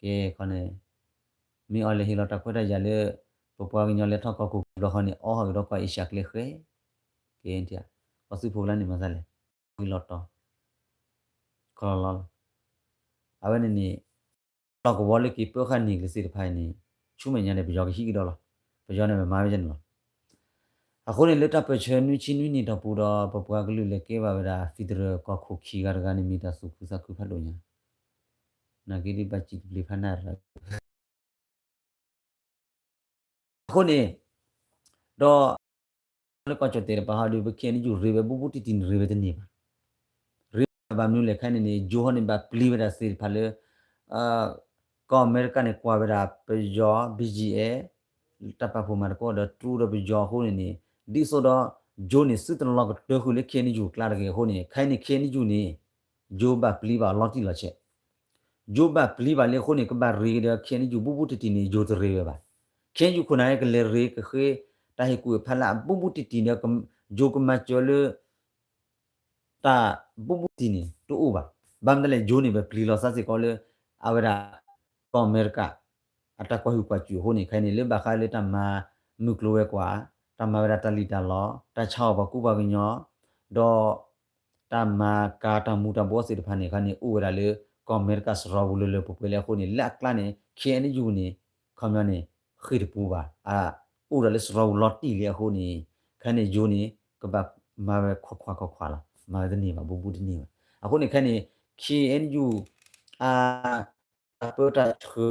ကဲခီန့ၣ် မ့ၢ်အီၤလဲၤဟ့ၣ်လီၤတၢ်ခွဲးတၢ်ယာ်လၢ ပပှၤကညီလဲၤထီၣ်ကီၢ်ခိၣ်ဘျီဃီန့ၣ် အီၣ်ဟီၣ်က့ၤဒီးကီၢ်အ့ရှၢၣ်ကျဲဃဲ, ကဲ ပှၤသုးဖိလၢန့ၣ်မၤသးလဲၣ်, ဝံၤလီၤတီၤ ကလီလီၤလီၤ. အဝဲန့ၣ်န့ၣ် လီၢ်ကဝီၤလၢက့ၤပၢဃာ်န့ၢ်က့ၤသ့ၣ်တဖၣ်အံၤန့ၣ် ဆူမဲာ်ညါန့ၣ် ပယီၤကဟံးကဒီးလီၤ. ပယီၤန့ၣ် ပမၤဝဲယဲန့ၣ်လီၤ. အဃိန့ၣ် လၢတၢ်ပၢၢ်ဆၢနွံဆံနွံနံၣ်တီၢ်ပူၤဒီး ပပှၤကလုာ်လဲၤကဲဘၣ်ဝဲဒၣ် federal ကီၢ်ခိၣ်ခံဂၤတဂၤန့ၣ် မ့ၢ်တၢ်သူၣ်ခုသးခုဖးဒိၣ်ညါ, နာ်က့ဒ်ဘၣ်စံးတပျ့ၤဖးနၢ်ရၢ အဃိန့ၣ် ဒီး လၢကီၢ်ကၠီၣ်တဲာ်တပၤဟီဒုး ပ KNU ရ့ဝဲဘူးဘူးတံၢ်တံၢ်န့ၣ် ရ့ဝဲတန့ၢ်ဘၣ်. ရ့ဝဲဘၣ်မနုၤလဲၣ် ခဲအံၤန့ၣ်န့ၣ် ယိၤဟီန့ၣ် ဘၣ်ပျံၤဝဲဒၣ်သ့ၣ်တဖၣ်လၢ ကီၢ်အမဲရကၤန့ၣ် ကွၢ်ဝဲဒၣ်ပယီၤ BGF တၢ်ပာ်ဖှိၣ်မၤသကိးဒီးတရူးဒီးပယီၤအဃိန့ၣ်န့ၣ် ဒ်သိးဒီး ယိၤန့ၣ် သုတလီၤကတၢၢ်ဃုာ်လၢ KNU အကျါတဂ့ၤအဃိန့ၣ် ခဲအံၤန့ၣ် KNU န့ၣ် ယိၤဘၣ်ပျံၤဘၣ်အီၤလီၤတံၢ်လီၤဆဲး ယိၤဘၣ်ပျံၤဘၣ်လံအဃိန့ၣ် ကဘၣ်ရ့က့ၤဒီး KNU ဘူးဘူးတံၢ်တံၢ်န့ၣ် ယိၤတရ့ဝဲဘၣ်. KNU ခိၣ်နၢ်ကလဲၤရ့ကဃ့ တၢ်ဟ့ၣ်ကူၣ်ဖးလၢအဘူးဘူးတံၢ်တံၢ်ဒီး ယိၤကမၤစၢၤလၢ တၢ်ဘူးဘူးတံၢ်န့ၣ် တအိၣ်ဘၣ်. ဘၣ်မနုၤလဲၣ် ယိၤန့ၣ် ပပျံၤလီၤသးစ့ၢ်ကီးလၢ အဝဲဒၣ် ကီၢ်အမဲရကၤ အတၢ်ကွၢ်ဟုၣ်ကွၢ်စူၣ်အဃိန့ၣ် ခဲအံၤန့ၣ် လၢဘၣ်ဃးလၢတၢ်မၤမုၢ်ကျိၤဝဲၤကွာ်, တၢ်မၤဝဲဒၣ်တၢ်လံၣ်တၢ်လီ, တၢ်ဆါအီၣ်ပှၤကူပှၤကညီ, ဒီး တၢ်မၤကၤတၢ်မူၤတၢ်ဘှီးသ့ၣ်တဖၣ်န့ၣ် ခါန့ၣ် အိၣ်ဝဲဒၣ်လၢ ကီၢ်အမဲရကၤစရီပူၤလၢလၢပှဲၤပှဲၤလံအဃိန့ၣ် လၢအကျါန့ၣ် KNU န့ၣ် ခီပညီန့ၣ် ဃ့ၢ်တပူၤဘၣ်, အအိၣ်ဒီးလၢစရီပူၤလီၤတံၢ်လံအဃိန့ၣ် ခဲအံၤန့ၣ် ယိၤန့ၣ် ကဘၣ်မၤဝဲခွါခွါခွါခွါလီၤ, မၤဝဲတန့ၢ်ဘၣ် ဘူးဘူးတန့ၢ်ဘၣ်. အဃိန့ၣ် ခဲအံၤန့ၣ် KNU အ တၢ်ပၢတၢ်ဆှ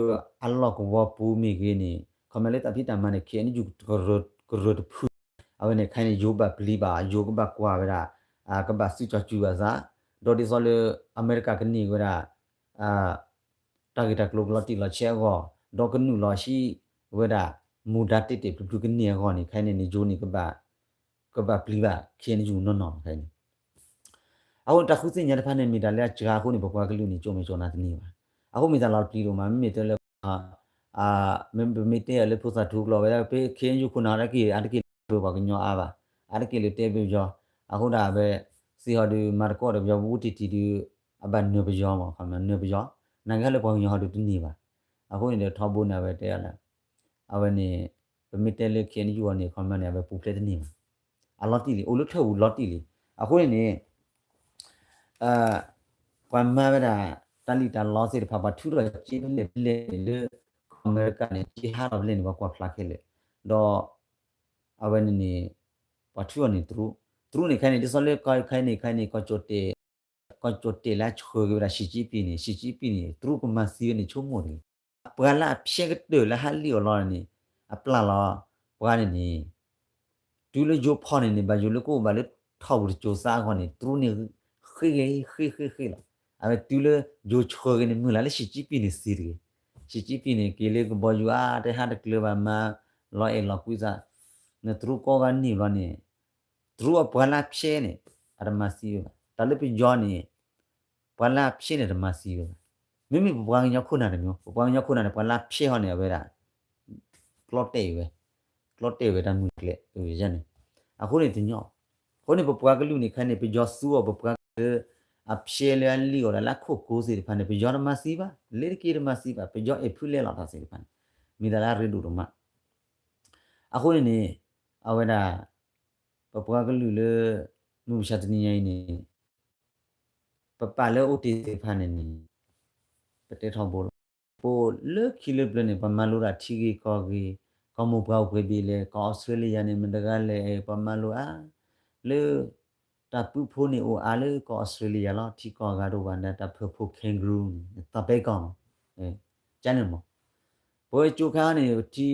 ၢအလီၢ်ကဝီၤပူၤမ့ၢ်ဂ့ၤန့ၣ် ခီပညီလၢတၢ်ဖံးတၢ်မၤန့ၣ် KNU ကရၢတဖု, အဝဲန့ၣ်ခဲအံၤန့ၣ် ယိၤဘၣ်ပျံၤဘၣ် ယိၤကဘၣ်ကွၢ်ဝဲဒၣ် ကဘၣ်သုးကၠီၤစူၤဘၣ်သး, ဒီးဒ်သိးလၢ အမဲရကၤကန့ၢ်ဝဲဒၣ် တၢ်ဂ့ၢ်တၢ်ကျိၤကလီၤတံၢ်လီၤဆဲးအဂီၢ်, ဒီးကနုာ်လီၤဟံးဝဲဒၣ် မူဒါတဲာ်တဲာ်ဖျုးဖျုးကန့ၢ်အဂီၢ်န့ၣ် ခဲအံၤန့ၣ်န့ၣ် ယိၤန့ၣ် ကဘၣ်ပျံၤဘၣ် KNU နီၢ်နီၢ်ခဲအံၤန့ၣ် အဃိန့ၣ် တၢ်ဃုသ့ၣ်ညါတဖၣ်န့ၣ် မ့ၢ်တၢ်လၢအစှၤအဃိန့ၣ် ပပှၤကလုာ်န့ၣ် ကၠိမ့ၢ်ကၠိနၤတန့ၢ်ဘၣ်. အဃိမ့ၢ်တၢ်လီၤပျံၤဒိၣ်မး မ့မ့ၢ်တဲလၢ ပမ့ၢ်တဲအီၤလၢဖိသၣ်ထူကျိာ်ဝဲဒၣ် ပ KNU ခိၣ်နၢ်အါတက့ၢ် အါတက့ၢ်လၢပှၤကညီအါဘၣ်, အါတက့ၢ်လၢတဲပယီၤ, အဃိဒၣ်အဝဲ သ့ၣ်ဟီဒုးမၤသကိးဒီးပယီၤဘူးဘူးတံၢ်တံၢ်ဒုး အဘၣ်နၢၤပယီၤမး ခီပညီနၢၤပယီၤ, နာ်က့ဟီလၢပှၤကညီဟီဒုးတန့ၢ်ဘၣ်. အဃိန့ၣ်ဒီးထီဘိန့ၣ် အဝဲတဲအီၤလၢ အဝဲန့ၣ် ပမ့ၢ်တဲလၢ KNU အီၤန့ၣ် ခီပညီန့ၣ် အဝဲပူၤဖျဲးတန့ၢ်ဘၣ်. အလီၤတံၢ်လံ အိၣ်လၢထၢၣ်ပူၤလီၤတံၢ်လံ. အဃိန့ၣ်န့ၣ် ပှၤမၤဝဲဒၣ် တၢ်လံၣ်တၢ်လီသ့ၣ်တဖၣ် ပှၤထုးထီၣ်စ့ဖဲလဲၣ်ဖဲလဲၣ်န့ၣ်လၢ ကီၢ်အမဲရကၤန့ၣ် စ့ဟးထီၣ်ဖဲလဲၣ်န့ၣ် ပှၤကွၢ်ဖျါခဲလၢာ်, ဒီး အဝဲန့ၣ်န့ၣ် ပှၤထုးအီၤန့ၣ်တရူး, တရူးန့ၣ်ခဲအံၤန့ၣ် ဒ်သိးလၢခဲအံၤန့ၣ် ခဲအံၤန့ၣ် ကီၢ်ကၠိၣ်တဲာ်လၢအဆှၢက့ၤဝဲဒၣ် ရှံၣ်ကၠံပံၣ်န့ၣ် ရှံၣ်ကၠံပံၣ်န့ၣ် တရူးကမၤသံဝဲန့ၣ် ဆိကမိၣ်တဂ့ၤ. ပှၤလၢအဖျဲးကတၢၢ်လၢဟးလံၣ်အီၤလီၤန့ၣ် အပျၢ်လီၤ ပှၤန့ၣ်န့ၣ် တုၤလၢယိၤဖီၣ်န့ၣ်န့ၣ် ဘၣ်ယိၤလၢကအိၣ်ဘၣ်လၢထီၣ်ပူၤတစိၤသးအဂီၢ်န့ၣ် တရူးန့ၣ် ဃ့ၢ်ဃ့ၢ်ဃ့ၢ်ဃ့ၢ်လီၤ. အဝဲတုၤလၢယိၤဆှၢက့ၤန့ၣ် မုၢ်လၢ်လၢရှံၣ်ကၠံပံၣ်န့ၣ်သံတဂ့ၤ. ရှံၣ်ကၠံပံၣ်န့ၣ် က့ၤလၢကဘီယူၤအါ တဟးတကျၢၤဘၣ် မၤလီၤအဲၣ်လီၤကွံသး, နတရူးကိးဂၤန့ၣ်ဘျီန့ၣ် တရူးအပှၤလၢအဖျဲးန့ၣ် အတမၤသံဝဲဘၣ်. တၢ်လၢပယီၤန့ၣ် ပှၤလၢအဖျဲးန့ၣ်တမၤသံဝဲဘၣ်. မ့မ့ၢ်ပပှၤကညီခိၣ်နၢ်တမံၤ ပပှၤကညီခိၣ်နၢ်န့ၣ် ပှၤလၢအဖျဲးဟီန့ၣ် အဝဲဒၣ် ကျီတဲာ်ဝဲ, ကျီတဲာ်ဝဲတၢ်မုၢ်ကျဲ ယဲန့ၣ်. အဃိန့ၣ်တညီ, အဃိန့ၣ် ပပှၤကလုာ်န့ၣ်ခဲအံၤန့ၣ် ပယီၤသူအီၤ ပပှၤကလုာ်လၢ အဖျဲးလၢအလံၣ်အီၤဒၣ်လၢအခိၣ်ကိးသ့ၣ်တဖၣ်န့ၣ် ပယီၤတမၤသံဘၣ်, လ့ၤတက့ၤတမၤသံဘၣ်, ပယီၤအဲၣ်ဖုလဲလီၤတၢ်သ့ၣ်တဖၣ်န့ၣ် မ့ၢ်တၢ်လၢအရ့ဒိၣ်ဒိၣ်မး. အဃိန့ၣ်န့ၣ် အဝဲဒၣ် ပပှၤကလုာ်လၢ မုၢ်မဆါတနံၤညါအံၤန့ၣ် ပပာ်လၢအိၣ်တ့ၢ်သ့ၣ်တဖၣ်န့ၣ်န့ၣ် ပတဲထီဘိလီၤ. ပလၢခံလၢပျၢၤန့ၣ် ပှၤမၤလိတၢ်ထံဂ့ၤကီၢ်ဂ့ၤ, ကီၢ်မိၢ်ပှၢ်အိၣ်ပှဲၤဘ့ၣ်လဲၣ်, ကီၢ်အီစထြ့လယါန့ၣ် မတၤတဂၤလဲၣ်, ပှၤမၤလိအါ လၢ တၢ်ပုၢ်ဖိန့ၣ်အိၣ်အါလၢကီၢ်အီစထြ့လယါလီၤ. ထံကီၢ်အဂၤတအိၣ်ဘၣ်န့ၣ် တၢ်ဖၢၣ်ဖိ kangaroo န့ၣ် တၢ်ပဲကီၢ်မး, ကန့ၣ်မး, ပဝဲကၠိခါန့ၣ် ထံ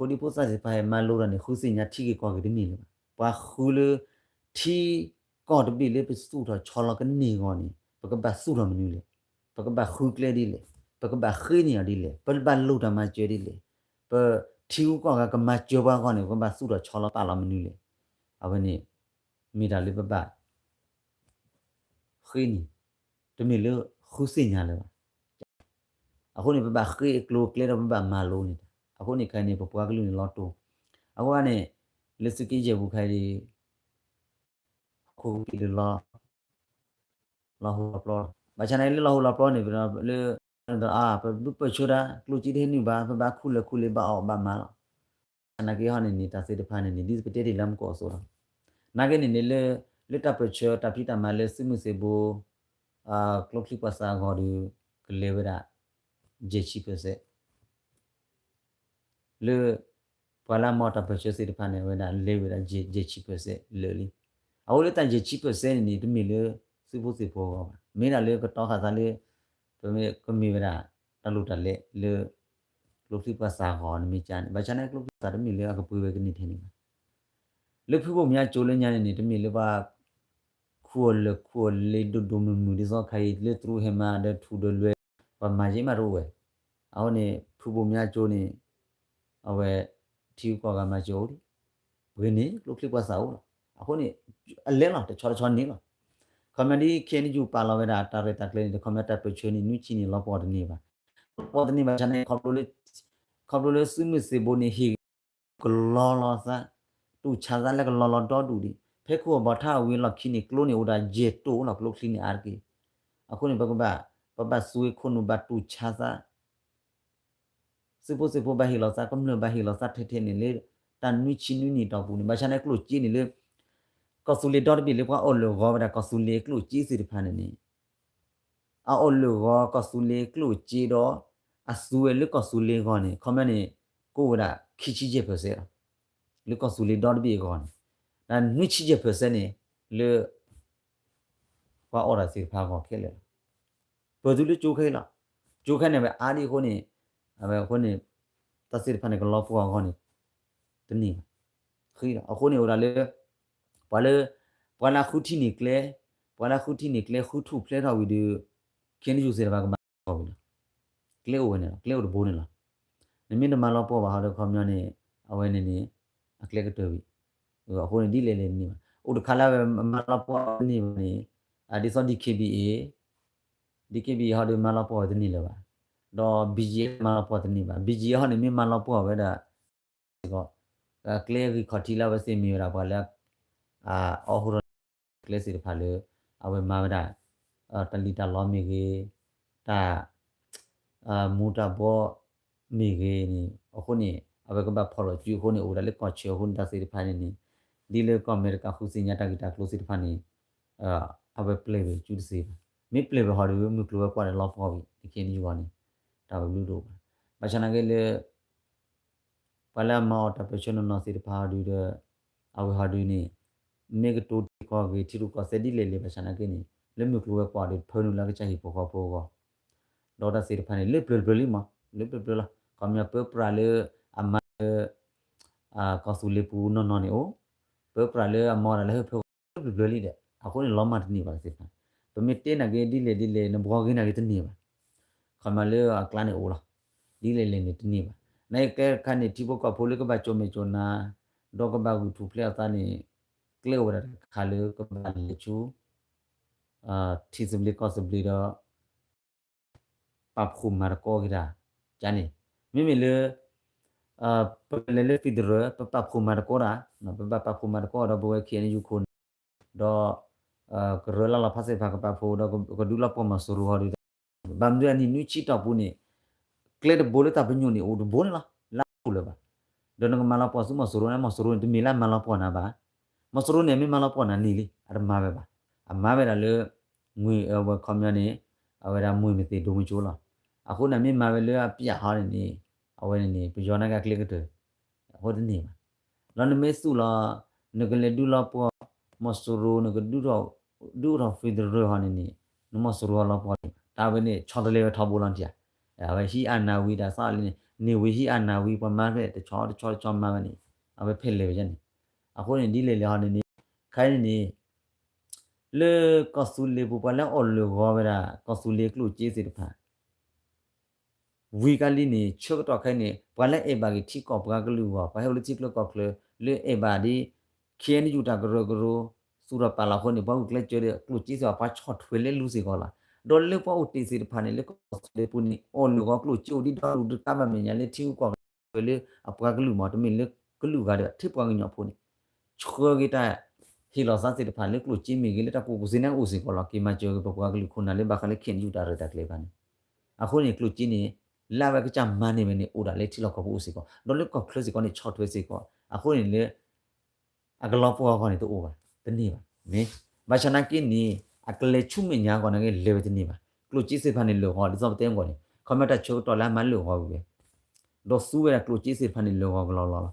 ဖိဒံဖိသၣ်သ့ၣ်တဖၣ်ဟဲမၤလိတၢ်န့ၣ် ဃုသ့ၣ်ညါထံဂ့ၢ်ကီၢ်ဂ့ၢ်တမ့ၢ်လၢၤဘၣ်. ပှၤဃုလၢ ထံကီၢ်တဘ့ၣ်လၢပသူၣ်ထီၣ်ဆီလီၤကန့ၢ်အဂီၢ်န့ၣ် ပကဘၣ်သူၣ်ထီၣ်မနုၤလဲၣ်. ပကဘၣ်ဃုကျဲဒ်လဲၣ်. ပကဘၣ်ဃ့န့ၢ်အီၤဒ်လဲၣ်. ပဘၣ်လိၣ်တၢ်မၤစၢၤဒ်လဲၣ်. ပထံဂုၤကီၢ်ဂၤကမၤစၢၤပှၤအဂီၢ်န့ၣ် ပကဘၣ်သူၣ်ထီၣ်ဆီလီၤပာ်လီၤမနုၤလဲၣ်. အဝဲန့ၣ် မ့ၢ်တၢ်လၢပဘၣ် ဃ့န့ၣ် တမ့ၢ်လၢဃုသ့ၣ်ညါလၢၤဘၣ်. အဃိန့ၣ် ပဘၣ်ဃ့အကျိၤအကျဲဒီးပဘၣ်မၤလိန့ၣ်တၢ်. အဃိန့ၣ်ခဲအံၤန့ၣ် ပပှၤကလုာ်န့ၣ်လီၤတိၢ်. အဃိန့ၣ် လၢသုးက့ယဲၢ်ပူၤခဲအံၤ ဟီၣ်ခိၣ်ကံၣ်လၢ လီၤဟူလီၤပျီလီၤ. ဘၣ်ဆၣ်န့ၣ် လၢလီၤဟူလီၤပျီန့ၣ် ပလၢ အါ ပဒုးပၢၢ်ဆၢတၢ် ကျိၣ်စ့တဟဲနုာ်ဘၣ် ပဘၣ်ခူၣ်လၢာ်ခူၣ်လ့ဘၣ်အီၣ်ဘၣ်မၤလီၤ. ဘၣ်ဆၣ်နာ်က့ဟီန့ၣ်န့ၣ် တၢ်သ့ၣ်တဖၣ်န့ၣ်န့ၣ် ဒ်ပတဲတ့ၢ်လၢမူခိၣ်အသိးလီၤ. နာ်က့န့ၣ်န့ၣ် လၢ လၢတၢ်ပၢၢ်ဆၢတၢ်ဖံးတၢ်မၤလၢသုးမုၢ်သံၣ်ဘိ ကျိချံပှၤသးအဂီၢ်ဒီး ကလဲၤဝဲဒၣ် ယဲၢ်ဆံ percent လၢ ပှၤလၢအမၤတၢ်ပၢၢ်ဆၢသ့ၣ်တဖၣ်န့ၣ် အဝဲဒၣ်လဲၤဝဲဒၣ်ယဲၢ်ဆံ percent လၢာ်လံ. အဃိလၢတၢ်ယဲၢ်ဆံ percent န့ၣ်န့ၣ် တမ့ၢ်လၢ သုးဖိသံၣ်ဖိအဂီၢ်ဘၣ်. မ့ၢ်ဒၣ်လၢကတီၤဃာ်သးလၢ ပမ့ၢ်ကမ့ၢ်ဝဲဒၣ် တၢ်လိၣ်တၢ်လဲၤလၢ ကျိချံပှၤသးအဂီၢ်နမ့ၢ်ကန့ၣ် ဘၣ်ဆၣ်န့ၣ် ကျိချံပှၤသးတမ့ၢ်လၢအကပှ့ၤဝဲကန့ၢ်ထဲန့ၣ်ဘၣ်. လၢဖုဘိၣ်မၠါကၠိလၢညါန့ၣ်န့ၣ် တမ့ၢ်လၢပှၤ ခူၣ်အီၤလၢာ်ခူၣ်အီၤလ့ဒိၣ်ဒိၣ်မုၢ်မုၢ် ဒ်သိးခါအံၤလၢတရူးဟဲမၤဒီးထူဒီးလွဲ ပှၤမၤယဲၢ်မးတအိၣ်ဝဲ. အဃိန့ၣ် ဖုဘိၣ်မၠါကၠိန့ၣ် အဝဲ ထံဂုၤကီၢ်ဂၤမၤစၢၤအိၣ်ဒံး ပှ့ၤန့ၣ် ကျိချံပှၤသးအိၣ်လီၤ. အဃိန့ၣ် အလဲၤလီၤ တဆီတဆီန့ၣ်လီၤ. ခီပညီဒ် ခ့ၣ်အဲၣ်ယူၣ် ပာ်လီၤဝဲဒၣ်တၢ်ရဲၣ်တၢ်ကျဲၤန့ၣ် ခီပညီတၢ်ပၢၢ်ဆၢန့ၣ် နွံဆံန့ၣ် လီၤပှီၢ်တန့ၢ်ဘၣ်. လီၤပှီၢ်တန့ၢ်ဘၣ်ဆၣ်န့ၣ် ခီဖျိလၢ ခီဖျိလၢသုးမုၢ်သံၣ်ဘိန့ၣ် ဟ့ၣ်ဂ့ၤ ကလီလီၤသး တူၢ်ဆါသးလၢကလီလီၤဒီဒူၣ်ဒံး ဖဲခိၣ်အဘီထၣ်အဝံၤအလီၢ်ခံန့ၣ် ကျိန့ၣ်အိၣ်ဒၣ်ယဲၢ်တိၢ်လီၤ ကျိချံန့ၣ်အါတက့ၢ်. အဃိန့ၣ် ပကဘၣ် ပဘၣ်သူဝဲခိၣ်နူာ်ဘၣ်တူၢ်ဆါသး သုးဖိသံၣ်ဖိဘၣ်ဟ့ၣ်လီၤသး ကမျၢၢ်ဘၣ်ဟ့ၣ်လီၤသးထဲထဲန့ၣ်လၢ တၢ်နွံဆံနွံနံၣ်တီၢ်ပူၤန့ၣ် ဘၣ်ဆၣ်န့ၣ်ကျိၣ်စ့န့ၣ်လၢ ကီၢ်သူလ့ၤဒီတဘ့ၣ်လၢပှၤအီၣ်လၢာ်ဂီၤဝဲဒၣ်ကီၢ်သူလ့ၤကျိၣ်စ့သ့ၣ်တဖၣ်န့ၣ်န့ၣ် အအီၣ်လၢာ်ဂီၤကီၢ်သူလ့ၤကျိၣ်စ့ဒီး အသူဝဲလၢကီၢ်သူလ့ၤအဂီၢ်န့ၣ် ခီပညီန့ၣ် ကအိၣ်ဝဲဒၣ်ခံဆံယဲၢ် percent လီၤ. လၢကီၢ်သူလ့ၤဒီတဘ့ၣ်အဂီၢ်န့ၣ် ဒ်နွံဆံယဲၢ် percent န့ၣ် လၢ ပှၤအီၣ်တၢ်သ့ၣ်တဖၣ်အဂီၢ်ခဲလၢာ်လီၤ. ပၢၢ်သုလၢကၠိခဲအံၤလီၤ. ကၠိခဲန့ၣ် အဝဲအါဒံးအဃိန့ၣ် အဝဲအဃိန့ၣ် တၢ်သ့ၣ်တဖၣ်န့ၣ် ကလီၤပှီၢ်အဂီၢ်န့ၣ် တန့ၢ်ဘၣ်. ဃံလီၤ. အဃိန့ၣ်အိၣ်ဒၣ်လၢ ပှၤလၢ ပှၤလၢဃုထံၣ်န့ၢ်ကျဲ ပှၤလၢဃုထံၣ်န့ၢ်ကျဲ ဃုထူၣ်ဖျဲးထီၣ်ဝံၤဒီး ခ့ၣ်အဲၣ်ယူၣ်သ့ၣ်တဖၣ်ကမၤလီၤပှီၢ်ဝံၤလီၤ. ကျဲအိၣ်ဝဲန့ၣ်လီၤ. ကျဲအိၣ်တဘိန့ၣ်လီၤ. နမ့ၢ်တမၤလီၤပှီၢ်ဘၣ်ဟီဒီးခီပညီန့ၣ် အဝဲန့ၣ်န့ၣ် အကျဲကတၢၢ်ဝံၤ အဃိန့ၣ်ဒ်လဲၣ်လဲၣ်တန့ၢ်ဘၣ်. အိၣ်တခါလၢအဝဲမၤလီၤပှီၢ်တန့ၢ်ဘၣ်န့ၣ် ဒ်သိး DKBA DKBA ဟီဒီးမၤလီၤပှီၢ်ဝဲတန့ၢ်လၢၤဘၣ်. ဒီး BGF မၤလီၤပှီၢ်တန့ၢ်ဘၣ်. BGF ဟီန့ၣ်မ့ၢ်မၤလီၤပှီၢ်ဝဲဒၣ် စ့ၢ်ကီး ကျဲဂံၢ်ခီၣ်ထံးလၢအဝဲသ့ၣ်မ့ၢ်ဝဲဒၣ်ပှၤလၢ အအီၣ်ဟူထီၣ်ကျဲသ့ၣ်တဖၣ်လၢ အဝဲမၤဝဲဒၣ် တၢ်လံၣ်တၢ်လီမ့ၢ်ဂ့ၤ တၢ် မူၤတၢ်ဘှီးမ့ၢ်ဂ့ၤန့ၣ် အဃိန့ၣ် အဝဲကဘၣ်ဖီၣ်လီၤစုအဃိန့ၣ် အိၣ်ဝဲဒၣ်လၢကီၢ်ဆၢအဃိန့ၣ် တၢ်သ့ၣ်တဖၣ်န့ၣ်န့ၣ် ဒ်လၢကီၢ်အမဲရကၤဃုသ့ၣ်ညါတၢ်ဂ့ၢ်တၢ်ကျိၤသ့ၣ်တဖၣ်န့ၣ် အဝဲပျဲၢ်ဝဲစုတသ့ဘၣ်. မ့ၢ်ပျဲၢ်ဝဲဟီဒီး မုၢ်ကျိၤဝဲၤကွာ်ဒီးလီၤပှီၢ်ဝံၤ ခဲအံၤန့ၣ်ယဂီၢ်န့ၣ် တၢ်ဘျုးတအိၣ်ဘၣ်. ဘၣ်ဆၣ်နာ်က့လၢ ပှၤလၢအမၤအီၣ်တၢ်ပၢၢ်ဆၢနီၢ်နီၢ်သ့ၣ်တဖၣ်ဟီဒီး အဝဲဟီဒီးန့ၣ် မ့ၢ်ကတိၤတ့ၢ်ကီၢ်ဂ့ၤ ထံရူၢ်ကီၢ်သဲးဒ်လဲၣ်လဲၣ် ဘၣ်ဆၣ်နာ်က့န့ၣ် လၢမုၢ်ကျိၤဝဲၤကွာ်ဒီး ဖၢနုာ်လၢကစၢ်ဟံၣ်ဖိဃီဖိအဂီၢ် ဒီးတၢ်သ့ၣ်တဖၣ်န့ၣ် လၢပျၢၤတပျၢၤလံမး လၢပျၢၤတပျၢၤလီၤ. ခီပညီပၢပြးလၢအမၤလၢ ကီၢ်သူလ့ၤပူၤနီၢ်နီၢ်န့ၣ်အိၣ်, ပၢပြးလၢအမၤအီၣ်တၢ်လၢဟၢဖၢလၢပျၢၤပျၢၤလံဒီး အဃိန့ၣ်လီၤမၢ်တန့ၢ်ဘၣ်တၢ်သ့ၣ်တဖၣ်. ပမ့ၢ်တဲနာ်က့ဒ်လဲၣ်ဒ်လဲၣ် နဘှီဂ့ၤနာ်က့တန့ၢ်ဘၣ်. ခီပညီလၢအကျါန့ၣ်အိၣ်လီၤ. ဒ်လဲၣ်လဲၣ်န့ၣ်တန့ၢ်ဘၣ်. နာ်က့ခဲခါန့ၣ် ထံဖိကီၢ်ဖိလၢကဘၣ်ကၠိၣ်မဲာ်ကၠိၣ်နါ ဒီးကဘၣ်ဂုာ်ထူၣ်ဖျဲးအသးန့ၣ် ကျဲအိၣ်ဝဲဒၣ်တခါလၢကဘၣ်လဲၤဆူ ထံသဘျ့ကီၢ်သဘျ့ဒီး ပာ်ဖှိၣ်မၤသကိးက့ၤတၢ် ကန့ၣ် မ့မ့ၢ်လၢ ပကလဲၤလၢ federal ပပာ်ဖှိၣ်မၤသကိးတၢ် ပဘၣ်ပာ်ဖှိၣ်မၤသကိးဒီးပဝဲ ခ့ၣ်အဲၣ်ယူၣ် ခိၣ်နၢ် ဒီး ကရၢလၢလီၤဖးသ့ၣ်တဖၣ်ကပာ်ဖှိၣ်ဒီးကဒုးလီၤပှီၢ်မီၤစိရိၤဟီဒီး ဘၣ်မနုၤအနံၣ်နွံဆံတီၢ်ပူၤန့ၣ် ကျဲတဘိလၢတၢ်ပညိၣ်န့ၣ် အိၣ်တဘိန့ၣ်လီၤ. လၢအအိၣ်လၢၤဘၣ်. ဒီးနကမၤလီၤပှီၢ်ဆူမီၤစိရိၤန့ၣ် မီၤစိရိၤန့ၣ် တမ့ၢ်လၢအမၤလီၤပှီၢ်နၤဘၣ်. မီၤစိရိၤန့ၣ် မ့ၢ်မၤလီၤပှီၢ်နၤန့ၣ်လံ အတမၤဝဲဘၣ်. အမၤဝဲဒၣ်လၢ ငွေ အဝဲခီပညီန့ၣ် အဝဲဒၣ်မွေမသ့ၣ်ဒိၣ်မုၢ်ကၠိလီၤ. အဃိန့ၣ်မ့ၢ်မၤဝဲလၢအပျၢ်ဟီန့ၣ်န့ၣ် အဝဲန့ၣ်န့ၣ် ပယီၤနာ်က့အကျဲကတၢၢ် အဃိတန့ၢ်ဘၣ်. လီၤနမ့ၢ်သူၣ်လီၤ နကလဲၤဒုးလီၤပှီၢ် မီၤစိရိၤ နကဒုး ဒုးအိၣ်ထီၣ် federal ဟီန့ၣ်န့ၣ် နမီၤစိရိၤဟီလီၤပှီၢ်န့ၣ် တၢ်ဝဲန့ၣ် ဆီတလဲဝဲထီဘိလီၤနထံၣ်ဧါ. အဝဲဟံးအနၢ်ဝံၤတၢ်သးလံန့ၣ် န့ၢ်ဝံၤဟံးအနၢ်ဝံၤ ပှၤမၤဖဲတဆီတဆီတဆီမၤဝဲန့ၣ် အဝဲဖဲလဲၣ်ဝဲန့ၣ် အဃိန့ၣ်ဒ်လဲၣ်လဲၣ်ဟီန့ၣ်န့ၣ် ခဲအံၤန့ၣ်န့ၣ် လၢကီၢ်သူလ့ၤပူၤပှၤလၢအီၣ်လၢာ်ဂီၤဝဲဒၣ် ကီၢ်သူလ့ၤကျိၣ်စ့သ့ၣ်တဖၣ် ဝံၤကလံန့ၣ် ဆၢကတီၢ်ခဲအံၤန့ၣ် ပှၤလၢအဲၣ်ဘၣ်က့ၤထံကီၢ်ပှၤကလုာ်အဂီၢ် ပှၤဟဲအိၣ်လၢထံချၢကီၢ်ချၢ လၢအဲၣ်ဘၣ်ဒ် ခ့ၣ်အဲၣ်ယူၣ် တၢ်ကရၢကရိ သူၣ်ထီၣ်ပာ်လီၤအဃိန့ၣ် ပှၤဂုာ်ကျဲးစၢးဒီးကျိၣ်စ့သ့ၣ်တဖၣ် ပှၤဆီၣ်ထွဲလဲၤလူၤစ့ၢ်ကီးလီၤ. ဒီးလၢပှၤအိၣ်တ့ၢ်သ့ၣ်တဖၣ်န့ၣ် လၢကီၢ်သူလ့ၤပူၤန့ၣ် အီၣ်လၢာ်ဂီၤကျိၣ်စ့အိၣ်ဒံးဒီဒူၣ်တကးဘၣ်မဲာ်ညါလၢထံဂုၤကီၢ်ဂၤ လၢအပှၤကလုာ်မ့ၢ် တမ့ၢ်လၢကလုာ်ဂၤဒီး ထဲပှၤကညီဖိန့ၣ် ဆှၢက့ၤတၢ်ဟ့ၣ်လီၤသးသ့ၣ်တဖၣ်လၢကျိၣ်စ့မ့ၢ်ဂ့ၤ လၢတၢ်ကူၣ်ကူၣ်သ့န့ၣ်အိၣ်စ့ၢ်ကီးလီၤ. က့ၤမၤစၢၤက့ၤပပှၤကလုာ်ခိၣ်နၢ်လၢဘၣ်ဃးလၢခ့ၣ်အဲၣ်ယူၣ် တၢ်ရဲၣ်တၢ်ကျဲၤတဖၣ်န့ၣ် အဃိန့ၣ် ကျိၣ်စ့န့ၣ် လၢအဝဲကစၢ်မၤန့ၢ်ဝဲန့ၣ် အိၣ်ဒၣ်လၢထံလီၢ်ကီၢ်ပူၤအိၣ်စ့ၢ်ကီး ဒီးလၢကီၢ်ချၢစ့ၢ်ကီးန့ၣ် ဆီၣ်ထွဲစ့ၢ်ကီး အဃိန့ၣ်လၢ အကလီၤပှီၢ်အဂီၢ်န့ၣ်တအိၣ်ဘၣ် တန့ၢ်ဘၣ် မ့ၢ် ဘၣ်ဆၣ်နာ်က့န့ၣ် အကလဲၤဆူမဲာ်ညါအဂီၢ်နာ်က့လဲၤဝဲတန့ၢ်ဘၣ်. ကျိၣ်စ့သ့ၣ်တဖၣ်န့ၣ်လၢာ်ဂီၤ ဒ်သိးပတဲအဂီၢ်န့ၣ် ခီမ့ၢ်တၢ်ဆၢကတီၢ်လၢအမၤလၢာ်ဂီၤဝံၤဝဲ ဒီးသူဝဲဒၣ်ကျိၣ်စ့သ့ၣ်တဖၣ်န့ၣ်လၢာ်ဂီၤကလီလီလီၤ.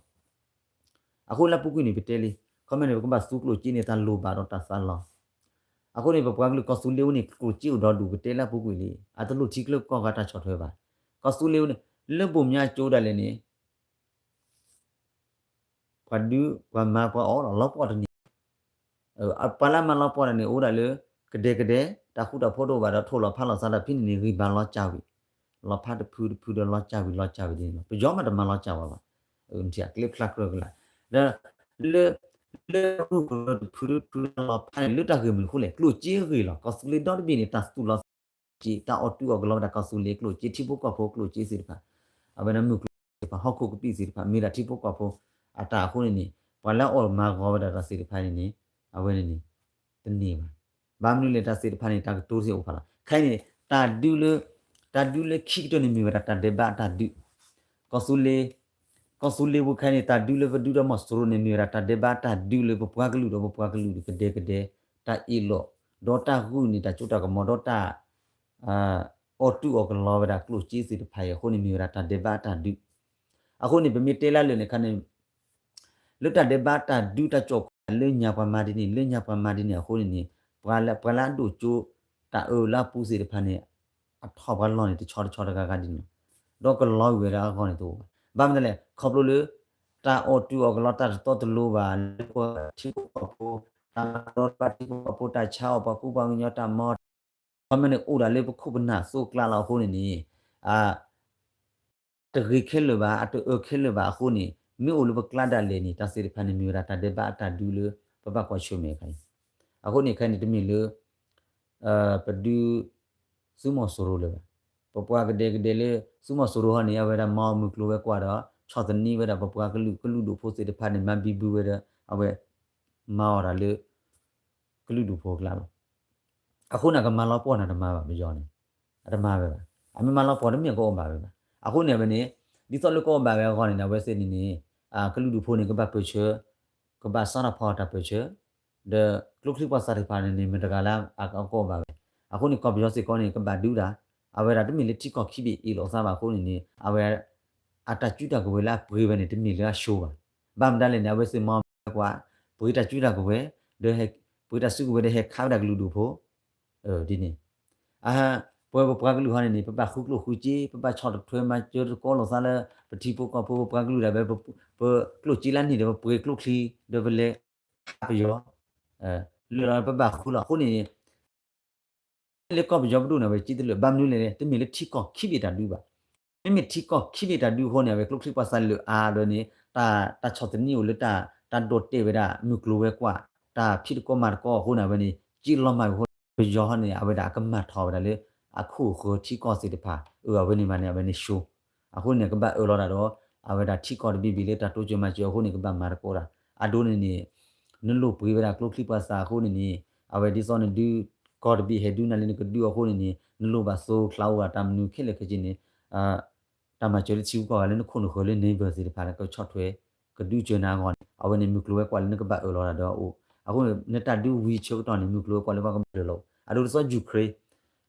အဃိလၢအပူၤကွံာ်န့ၣ် ပတဲလံ ခီမ့ၢ်န့ၣ် ပကဘၣ်သူကျိၣ်စ့န့ၣ် တၢ်လိၣ်ဘၣ်ဒီးတၢ်သးလီၤ. အဃိန့ၣ် ပပှၤကလုာ်ကီၢ်သူလ့ၤဝဲန့ၣ် ကျိၣ်စ့အိၣ်ဒီဒူၣ် ပတဲလၢအပူၤကွံာ်လံ အတလိၣ်ထံချၢကီၢ်ဂၤတၢ်ဆီၣ်ထွဲဘၣ်. ကီၢ်သူလ့ၤဝဲန့ၣ် လၢဘိၣ်မၠါကၠိဒၣ်လဲာ်န့ၣ် ပှၤဒုး ပှၤမၤပှၤအီၣ်လီၤ လီၤပှီၢ်တန့ၢ် ပှၤလၢအမၤလီၤပှီၢ်တန့ၢ် အိၣ်ဒၣ်လၢ ကဒဲကဒဲ တၢ်ဃူတၢ်ဖိးတအိၣ်ဘၣ်ဒီး ထိၣ်လီၤဖးလီၤသးဒီး ဖဲန့ၣ်န့ၣ် ဂံၢ်ဘါလီၤစၢ်ဝံၤ လီၤဖးတဖုတဖုဒီးလီၤစၢ်ဝံၤလီၤစၢ်ဝံၤဒ်န့ၣ်လီၤ. ပယီၤမးတမၤလီၤစၢ်ဝဲဘၣ်. အကျဲဖျါကြၢးကလာ် ဒီး လၢ လၢရူၢ်ကရၢတဖုတဖုလီၤဖးန့ၣ် လၢတၢ်ဂ့ၢ်မနုၤအဃိလဲၣ် ကျိၣ်စ့ဂ့ၢ်လီၤ. ကီၢ်သူလ့ၤဒီတဘ့ၣ်န့ၣ် တၢ်သူၣ်လီၤစ့ တၢ်အီၣ်တုၤအီၣ်ကလီဝဲဒၣ်ကီၢ်သူလ့ၤကျိၣ်စ့ ထံဖိကီၢ်ဖိကျိၣ်စ့သ့ၣ်တဖၣ် အဝဲဒၣ်မုၢ်ကျိၤသ့ၣ်တဖၣ် ဟီၣ်ခိၣ်ကပံာ်သ့ၣ်တဖၣ် မ့ၢ်ဒၣ်ထံဖိကီၢ်ဖိ အတၢ်အဃိန့ၣ်န့ၣ် ပှၤလၢအီၣ်မၤဂီၤဝဲဒၣ်တၢ်သ့ၣ်တဖၣ်န့ၣ်န့ၣ် အဝဲန့ၣ်န့ၣ် တန့ၢ်ဘၣ်. ဘၣ်မနုၤလဲၣ် တၢ်သ့ၣ်တဖၣ်န့ၣ် တၢ်ကတိၤသ့ၣ်အိၣ်ဖးလီၤ. ခဲအံၤန့ၣ် တၢ်ဒုးလၢ တၢ်ဒုးလၢခံကတၢၢ်န့ၣ်မ့ၢ်ဝဲဒၣ်တၢ်ဒဲးဘးအတၢ်ဒုး ကီၢ်သူလ့ၤ ကီၢ်သူလ့ၤပူၤခဲအံၤန့ၣ် တၢ်ဒုးလၢပဒုးဒီးမီၢ်စိရိၤန့ၣ် မ့ၢ်ဝဲဒၣ်တၢ်ဒဲးဘးအတၢ်ဒုးလၢပပှၤကလုာ်ဒီးပပှၤကလုာ်ကဒဲကဒဲ တၢ်အ့ၣ်လိာ် ဒီးတၢ်ဂုာ်န့ၢ် တၢ်စိတၢ်ကမီၤ ဒီးတၢ် အီၣ်တုၤအီၣ်ကလီဝဲဒၣ်ကျိၣ်စ့သ့ၣ်တဖၣ်အံၤအဃိန့ၣ် မ့ၢ်ဝဲဒၣ်တၢ်ဒဲးဘးအတၢ်ဒုး အဃိန့ၣ် ပမ့ၢ်တဲလၢလၢာ်န့ၣ်ခါန့ၣ် လၢတၢ်ဒဲးဘးတၢ်ဒုးတၢ်ကၠီၣ်ခိၣ် လၢညါပှၤမၤဒ်န့ၣ် လၢညါပှၤမၤဒ်န့ၣ်အဃိန့ၣ်န့ၣ် ပှၤလၢ ပှၤလၢအဒိၣ်ကၠိ တၢ်အၢလၢအပူၤသ့ၣ်တဖၣ်န့ၣ် အထီၣ်ပှၤလီၢ်န့ၣ် တဆီတဆီတဂၤဂၤဒ်န့ၣ်လီၤ. ဒီးကလီဝဲဒၣ်အဂီၢ်န့ၣ်တအိၣ်ဘၣ်. ဘၣ်မနုၤလဲၣ် ခီဖျိလၢ တၢ်အီၣ်တုၤအီၣ်ကလီ တၢ်တတီတလိၤဘၣ် လၢပှၤထံဖိကီၢ်ဖိ တၢ်မၤဒီးပှၤထံဖိကီၢ်ဖိ တၢ်ဆါအီၣ်ပှၤကူပှၤကညီတၢ်မီ ခီမ့ၢ်န့ၣ် အိၣ်ဒၣ်လၢပခိၣ်ပနၢ်သိကျါလီၤအဃိန့ၣ်န့ၣ် အ တဂ့ၤခဲလၢာ်ဘၣ် အတအၢခဲလၢာ်ဘၣ်အဃိန့ၣ် မ့ၢ်အိၣ်လၢပကျါဒၣ်လဲာ်န့ၣ် တၢ်သ့ၣ်တဖၣ်န့ၣ် မ့ၢ်ဝဲဒၣ်တၢ်ဒဲးဘးအတၢ်ဒုးလၢ ပဘၣ်ကွၢ်ဆၢၣ်မဲာ်အခါအံၤ အဃိန့ၣ်ခဲအံၤန့ၣ် တမ့ၢ်လၢ ပဒုး သုးမီၤစိရိၤလၢၤဘၣ်. ပပှၤကဒဲကဒဲလၢ သုးမီၤစိရိၤဟီန့ၣ် အဝဲဒၣ်မၤအီၣ်မုၢ်ကျိၤဝဲၤကွာ်ဒီး ဆီၣ်သနံးဝဲဒၣ်ပပှၤကလုာ်ကလုာ်ဒူၣ်ဖိသ့ၣ်တဖၣ်န့ၣ် မၤဘံဘူဝဲဒီး အဝဲ မၤအီၣ်တၢ်လၢ ကလုာ်ဒူၣ်ဖိအကျါလီၤ. အဃိန့ၣ်ကမၤလီၤပှီၢ်န့ၣ်တမၤဘၣ် ပယီၤန့ၣ် အတမၤဝဲဘၣ်. အမ့ၢ်မၤလီၤပှီၢ်တမ့ၢ်ကအီၣ်ဘၣ်ဝဲဘၣ်. အဃိန့ၣ်အဝဲန့ၣ် ဒ်သိးလၢကအီၣ်ဘၣ်ဝဲအဂီၢ်န့ၣ် အဝဲသ့ၣ်န့ၣ်န့ၣ် ကလုာ်ဒူၣ်ဖိန့ၣ် ကဘၣ်ပၢၢ်ဆၢ ကဘၣ်စးထီၣ်ဖီတၢ်ပၢၢ်ဆၢ ဒီးကျိချံပှၤသးသ့ၣ်တဖၣ်န့ၣ်န့ၣ် မတၤတဂၤလၢအကအီၣ်ဘၣ်ဝဲ. အဃိန့ၣ် ကီၢ်ပယီၤစ့ၢ်ကီးန့ၣ် ကဘၣ်ဒုးတၢ် အဝဲဒၣ်တမ့ၢ်လၢထံကီၢ်ခံဘ့ၣ်အ့ၣ်လိာ်သးဘၣ်အဃိန့ၣ်န့ၣ် အဝဲ အတၢ်စုတၢ်ကဝဲၤလၢအပှ့ၤဝဲန့ၣ် တမ့ၢ်လၢအဆိဘၣ်. ဘၣ်မတၤလဲၣ်န့ၣ် အဝဲသ့ၣ်မၤအီၣ်မုၢ်ကျိၤဝဲၤကွာ် ပှ့ၤတၢ်စုတၢ်ကဝဲၤ ဒီး ပှ့ၤတၢ်စုကဝဲၤဒီးဟဲခးဝဲဒၣ်ကလုာ်ဒူၣ်ဖိ ဒ်န့ၣ် အ ပဝဲပပှၤကလုာ်ဟီန့ၣ်န့ၣ် ပဘၣ်ဃုကျိၣ်ဃုစ့ ပဘၣ်ဆီၣ်တထွဲမၤစၢၤတကိးလိာ်သးလၢ ပထံဖိကီၢ်ဖိ ပပှၤကလုာ်ဒၣ်ဝဲ ပကျိၣ်စ့လၢန့ၣ်ဒီး ပပှ့ၤကျိချံ ဒီးပလဲၤခးပယီၤ လၢပဘၣ်ဃုလီၤ. အဃိန့ၣ် လၢကီၢ်ပယီၤပဒိၣ်န့ၣ် အဝဲက့တလၢာ် ဘၣ်မနုၤလဲၣ်န့ၣ် တမ့ၢ်လၢထံကီၢ်ခံဘ့ၣ်တၢ်ဒုးဘၣ်. မ့မ့ၢ်ထံကီၢ်ခံဘ့ၣ်တၢ်ဒုးအဃိန့ၣ် အဝဲကျိချံပှၤသးလၢာ်အါဒီးန့ၣ် တၢ် တၢ်ဆီၣ်သနံးအိၣ်လၢတၢ် တၢ်ဒိးတဲာ်ဝဲဒၣ် မုၢ်ကျိၤဝဲၤကွာ် တၢ်ဖံးတကိးမၤတကိးအဃိန့ၣ် အဝဲန့ၣ် က့လီၤမၢ်ဝဲအဃိ ပယီၤဟီန့ၣ် အဝဲဒၣ်အကမၤထီၣ်ဝဲဒၣ်လၢ အခိၣ်အဃၢၤထံကီၢ်သ့ၣ်တဖၣ် အဝဲန့ၣ်မးန့ၣ် အဝဲန့ၣ်ဆိ အဃိန့ၣ် ကဘၣ်အၢၣ်လီၤတၢ်ဒီး အဝဲဒၣ်ထံကီၢ်တဘ့ၣ်ဘ့ၣ်လၢတၢ်တိစၢၤမၤစၢၤအဃိန့ၣ် ကဘၣ်မၤသကိးတၢ် အဒိန့ၣ်န့ၣ် နလိၣ်ပှ့ၤဝဲဒၣ်ကျိချံပှၤသးအဃိန့ၣ်န့ၣ် အဝဲဒ်သိးနဒုးကီၢ်တဘ့ၣ်ဟဲဒုးနၤလၢနကဒုးအဃိန့ၣ်န့ၣ် နလိၣ်ဘၣ်သိကျါအိၣ်ဘၣ်တၢ်မနုၤခဲလၢာ်ခဲဆ့န့ၣ် တၢ်မၤစၢၤလၢထံဂုၤကီၢ်ဂၤလၢနခိၣ်နဃၢၤလၢ neighbor သ့ၣ်တဖၣ်လၢကဆီၣ်ထွဲ ကဒုးစၢၤနၤအဂီၢ်န့ၣ် အဝဲန့ၣ်မုၢ်ကျိၤဝဲၤကွာ်လၢနကဘၣ်အၢၣ်လီၤတၢ်ဒီးအအိၣ် အဃိန့ၣ် နတၢ်ဒုးဝံၤဆၢကတီၢ်န့ၣ် မုၢ်ကျိၤဝဲၤကွာ်လၢပှၤကဘၣ်လၢာ်လီၤ အဒိဒ်သိး Ukraine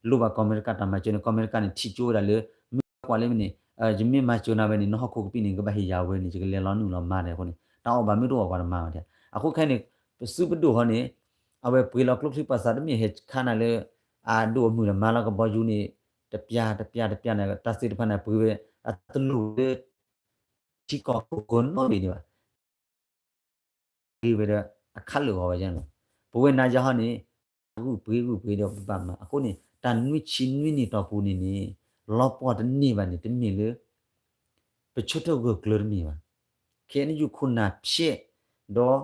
လိၣ်ဘၣ်ကီၢ်အမဲရကၤတၢ်မၤစၢၤန့ၣ် ကီၢ်အမဲရကၤန့ၣ် ထံၣ်ကၠိဝဲဒၣ်လၢ မုၢ်ကျိၤဝဲၤကွာ်လၢမ့ၢ်န့ၣ် ယမ့ၢ်မၤစၢၤနၤဝဲန့ၣ် နဟီၣ်ခိၣ်ကပံာ်န့ၣ် ကဘၣ်ဟ့ၣ်ယၤဝဲန့ၣ် ယကလဲၤလီၤနုာ်လီၤမၤန့ၣ်အဃိန့ၣ် တၢ်အီၣ်ဘၣ်မ့ၢ်တအိၣ်ပှၤတမၤဘၣ် အဃိခဲအံၤန့ၣ် ပသုးပဒိၣ်ဟီန့ၣ် အဝဲပှ့ၤလီၤကျိချံပှၤသးတမ့ၢ်ဟဲခးနၤလၢ အဒိၣ်အမုၢ်ဒီးမၤလီၤကဘီယူၤန့ၣ် တပျၢ်တပျၢ်တပျၢ်န့ၣ် တၢ်သ့ၣ်တဖၣ်န့ၣ် ပှ့ၤဝဲ အတလိၣ်လၢ ထံကီၢ်ခိၣ်ကနီတဘ့ၣ်ဒံးဘၣ် ဂ့ၤဝဲဒီးအခးလၢာ်ဂီၤဝဲန့ၣ်လီၤ. ပဝဲနၤယၤဟီန့ၣ် ဂုာ်ပှ့ၤဂုာ်ပှ့ၤဒီးပဘၣ်မၤ အဃိန့ၣ် တၢ်နွံဆံနွံနံၣ်တီၢ်ပူၤန့ၣ်န့ၣ် လီၤပှီၢ်တန့ၢ်ဘၣ်န့ၣ် တမ့ၢ်လၢ ပဆၢထၢၣ်ဂၢၢ်ကျၢၤတမ့ၢ်ဘၣ်. ခဲအံၤနယူၢ်ခိၣ်နၢ်ဖျဲး ဒီး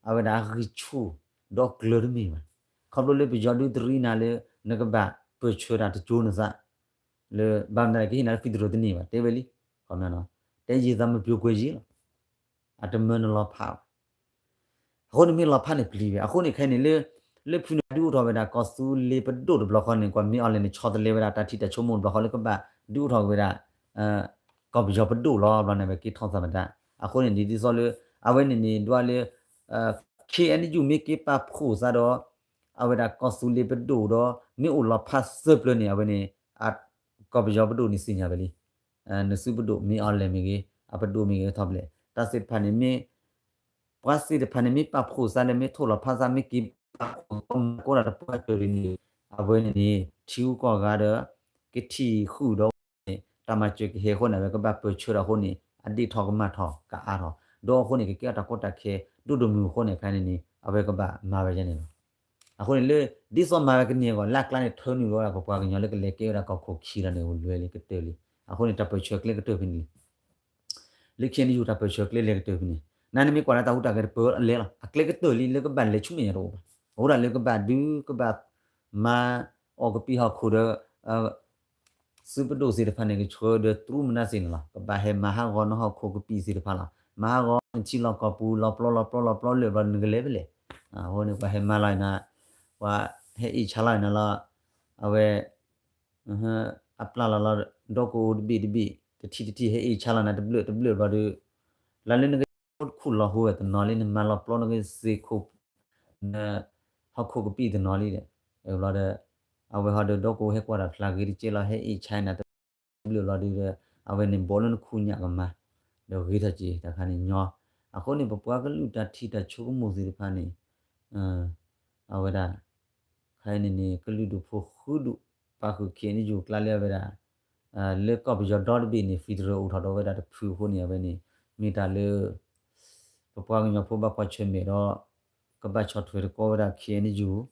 အဝဲဒၣ်အဂံၢ်ဆူၣ် ဒီးကျၢၤတမ့ၢ်ဘၣ်. ခီဖျိလၢပယီၤဒုးတရံးနၤလၢ နကဘၣ်ပၢၢ်ဆၢတၢ်တကၠိနသး လၢဘၣ်မနုၤလဲၣ် ကဟ့ၣ်နၤလၢ federal တန့ၢ်ဘၣ် တဲဝဲလံ. တဲယံာ်သးမပျိၤကွဲးယံာ်လီၤ. အတမၢနလီၤဖးဘၣ်. အဃိန့ၣ်မ့ၢ်လီၤဖးန့ၣ်ပျံၤဝဲ အဃိန့ၣ်ခဲအံၤန့ၣ်လၢ လၢဖုနၢ်ဒုးအိၣ်ထီၣ်ဝဲဒၣ် ကီၢ်သူလ့ၤပဒိၣ်တဘျီဃီန့ၣ် ကွၢ်မ့ၢ်အီၤလဲၣ်န့ၣ် ဆီတလဲဝဲဒၣ်တၢ်ထံၣ်တၢ်ဆိကမိၣ်တဘျီဃီလၢကဘၣ်ဒုးအိၣ်ထီၣ်ဝဲဒၣ် ကီၢ်ပယီၤပဒိၣ်လီၤ ဘျီန့ၣ် အဝဲက့ၤထီၣ်သးမတၤ. အဃိန့ၣ်ဒ်သိးလၢ အဝဲန့ၣ်န့ၣ် ဒွးလၢ ခဲအံၤနယူၢ်မ့ၢ်က့ၤပာ်ဖှိၣ်သးဒီး အဝဲဒၣ်ကီၢ်သူလ့ၤပဒိၣ်ဒီး မ့ၢ်အိၣ်လီၤဖးသၢပျၢၤန့ၣ် အဝဲန့ၣ် ကီၢ်ပယီၤပဒိၣ်န့ၣ်သ့ၣ်ညါဝဲလံ. နစုပဒိၣ်မ့ၢ်အီၤလဲၣ်မ့ၢ်ဂ့ၤ အပဒိၣ်မ့ၢ်ဂ့ၤထီၣ်ဘျဲၣ် တၢ်သ့ၣ်တဖၣ်န့ၣ်မ့ၢ် ပှၤသ့ၣ်တဖၣ်န့ၣ်မ့ၢ်ပာ်ဖှိၣ်သးဒီး မ့ၢ်ထိၣ်လီၤဖးသး မ့ၢ်က့ၤပာ်ဖှိၣ်သးမ့ၢ်ကိးဒၣ်တပှၢ်တၢၢ်ဒ်န့ၣ် အဝဲန့ၣ်န့ၣ် ထံဂုၤကီၢ်ဂၤဒီး ကထံၣ်ဃုာ်ဒီးန့ၣ် တၢ်မၤစၢၤကဟဲအဃိန့ၣ် အဝဲကဘၣ်ပၢၢ်ဆၢဒီးအဃိန့ၣ် အဒ့ၣ်ထီၣ်ကမၣ်ထီၣ်ကအါထီၣ် ဒီးအဃိန့ၣ် ကကဲထီၣ်တၢ်ကီတၢ်ခဲ ဒိၣ်ဒိၣ်မုၢ်မုၢ်အဃိန့ၣ် ခဲအံၤန့ၣ်န့ၣ် အဝဲကဘၣ်မၤဝဲဒ်န့ၣ်လီၤ. အဃိန့ၣ်လၢ ဒ်သိးမၤဝဲကန့ၢ်အဂီၢ် လၢအကျါန့ၣ် ထၢနုာ်ဝဲဒၣ်ပပှၤကညီလၢကလဲၤကဲဝဲဒၣ်ကီၢ်ခိၣ်ခံဒီးန့ၣ် အိၣ်လွဲလံကတၢၢ်လံ. အဃိန့ၣ် တၢ်ပၢၢ်ဆၢကျဲကတၢၢ်ဖဲန့ၣ်လံ. လၢခံန့ၣ်ယူၢ်တၢ်ပၢၢ်ဆၢကျဲလဲၤကတၢၢ်ဖဲန့ၣ် နၤန့ၣ်မ့ၢ်ကွၢ်လၢတၢ်ဟူးတၢ်ဂဲၤတပၢၢ်လဲၤလီၤ အကျဲကတၢၢ်လံ လၢကဘၣ်လဲၤဆူမဲာ်ညါတအိၣ်ဘၣ်. အဃိဒၣ်လၢကဘၣ်ဒုး ကဘၣ်မၤအီၣ်ကပံာ်ဟီၣ်ခိၣ်ဒီး စုပဒိၣ်သ့ၣ်တဖၣ်န့ၣ် ကဆှၢဒီးတြူမနုၤသ့ၣ်န့ၣ်လီၤ. ကဘၣ်ဟဲမၤဟးဂီၤနဟီၣ်ခိၣ်ကပံာ်သ့ၣ်တဖၣ်လီၤ. မၤဟးဂီၤနထံလီၢ်ကီၢ်ပူၤ လီၤပျီလီၤပျီလီၤပျီလၢာ်ဘျီနကလဲၤဖဲလဲၣ်. အဃိန့ၣ် ပှၤဟဲမၤလီၤနၤ ပှၤဟဲအ့ၣ်ဆါလီၤနၤလီၤ. အဝဲ အပျၢ်လီၤလီၤ ဒီးကအိၣ်တဘ့ၣ်တဘ့ၣ် တထံၣ်တထံၣ် ဟဲအ့ၣ်ဆါလီၤနၤတဘျၢၣ်တဘျၢၣ်ဘျီဒီး လၢလၢနကအိၣ်တခူၣ်လီၤဟိဝဲတနီၤလံ နမၤလီၤပျီနကစ့ၢ်ခိၣ် နဟီၣ်ခိၣ်ကပံာ်တနီၤလံဒီး ဘျီဒီး အဝဲဟီဒီး ဒီကအိၣ်ဟဲကွၢ်တၢ်ဖျါဂ့ၤတကဲလီၤ ဟဲအ့ၣ်ဆါနၤတဘျၢၣ်ဘျီဒီး အဝဲန့ၣ်ဘီလၢနခူၣ်ညၣ်ကမၤ ဒီးဂ့ၤထီၣ်က့ၤတၢ်ခါန့ၣ်ညီ. အဃိန့ၣ် ပပှၤကလုာ်တၢ်ထံၣ်တၢ်ဆိကမိၣ်သ့ၣ်တဖၣ်န့ၣ် အဝဲဒၣ် ခဲအံၤန့ၣ်န့ၣ် ကလုာ်ဒူၣ်ဖိဃုဒူၣ် ပာ်ဃုာ်ခံန့ၣ် ယူၢ်ကျါလၢအဝဲဒၣ် လၢကီၢ်ပယီၤဒီတဘ့ၣ်န့ၣ် federal အိၣ်ထီၣ်ဒီးဝဲဒၣ်တဖုအဃိန့ၣ် အဝဲန့ၣ် မ့ၢ်တၢ်လၢ ပပှၤကညီဖိဘၣ်ကွၢ်ဆၢၣ်မဲာ်ဒီး ကဘၣ်ဆီၣ်ထွဲတကီဝဲဒၣ် ခဲအံၤန့ၣ် ယူၢ်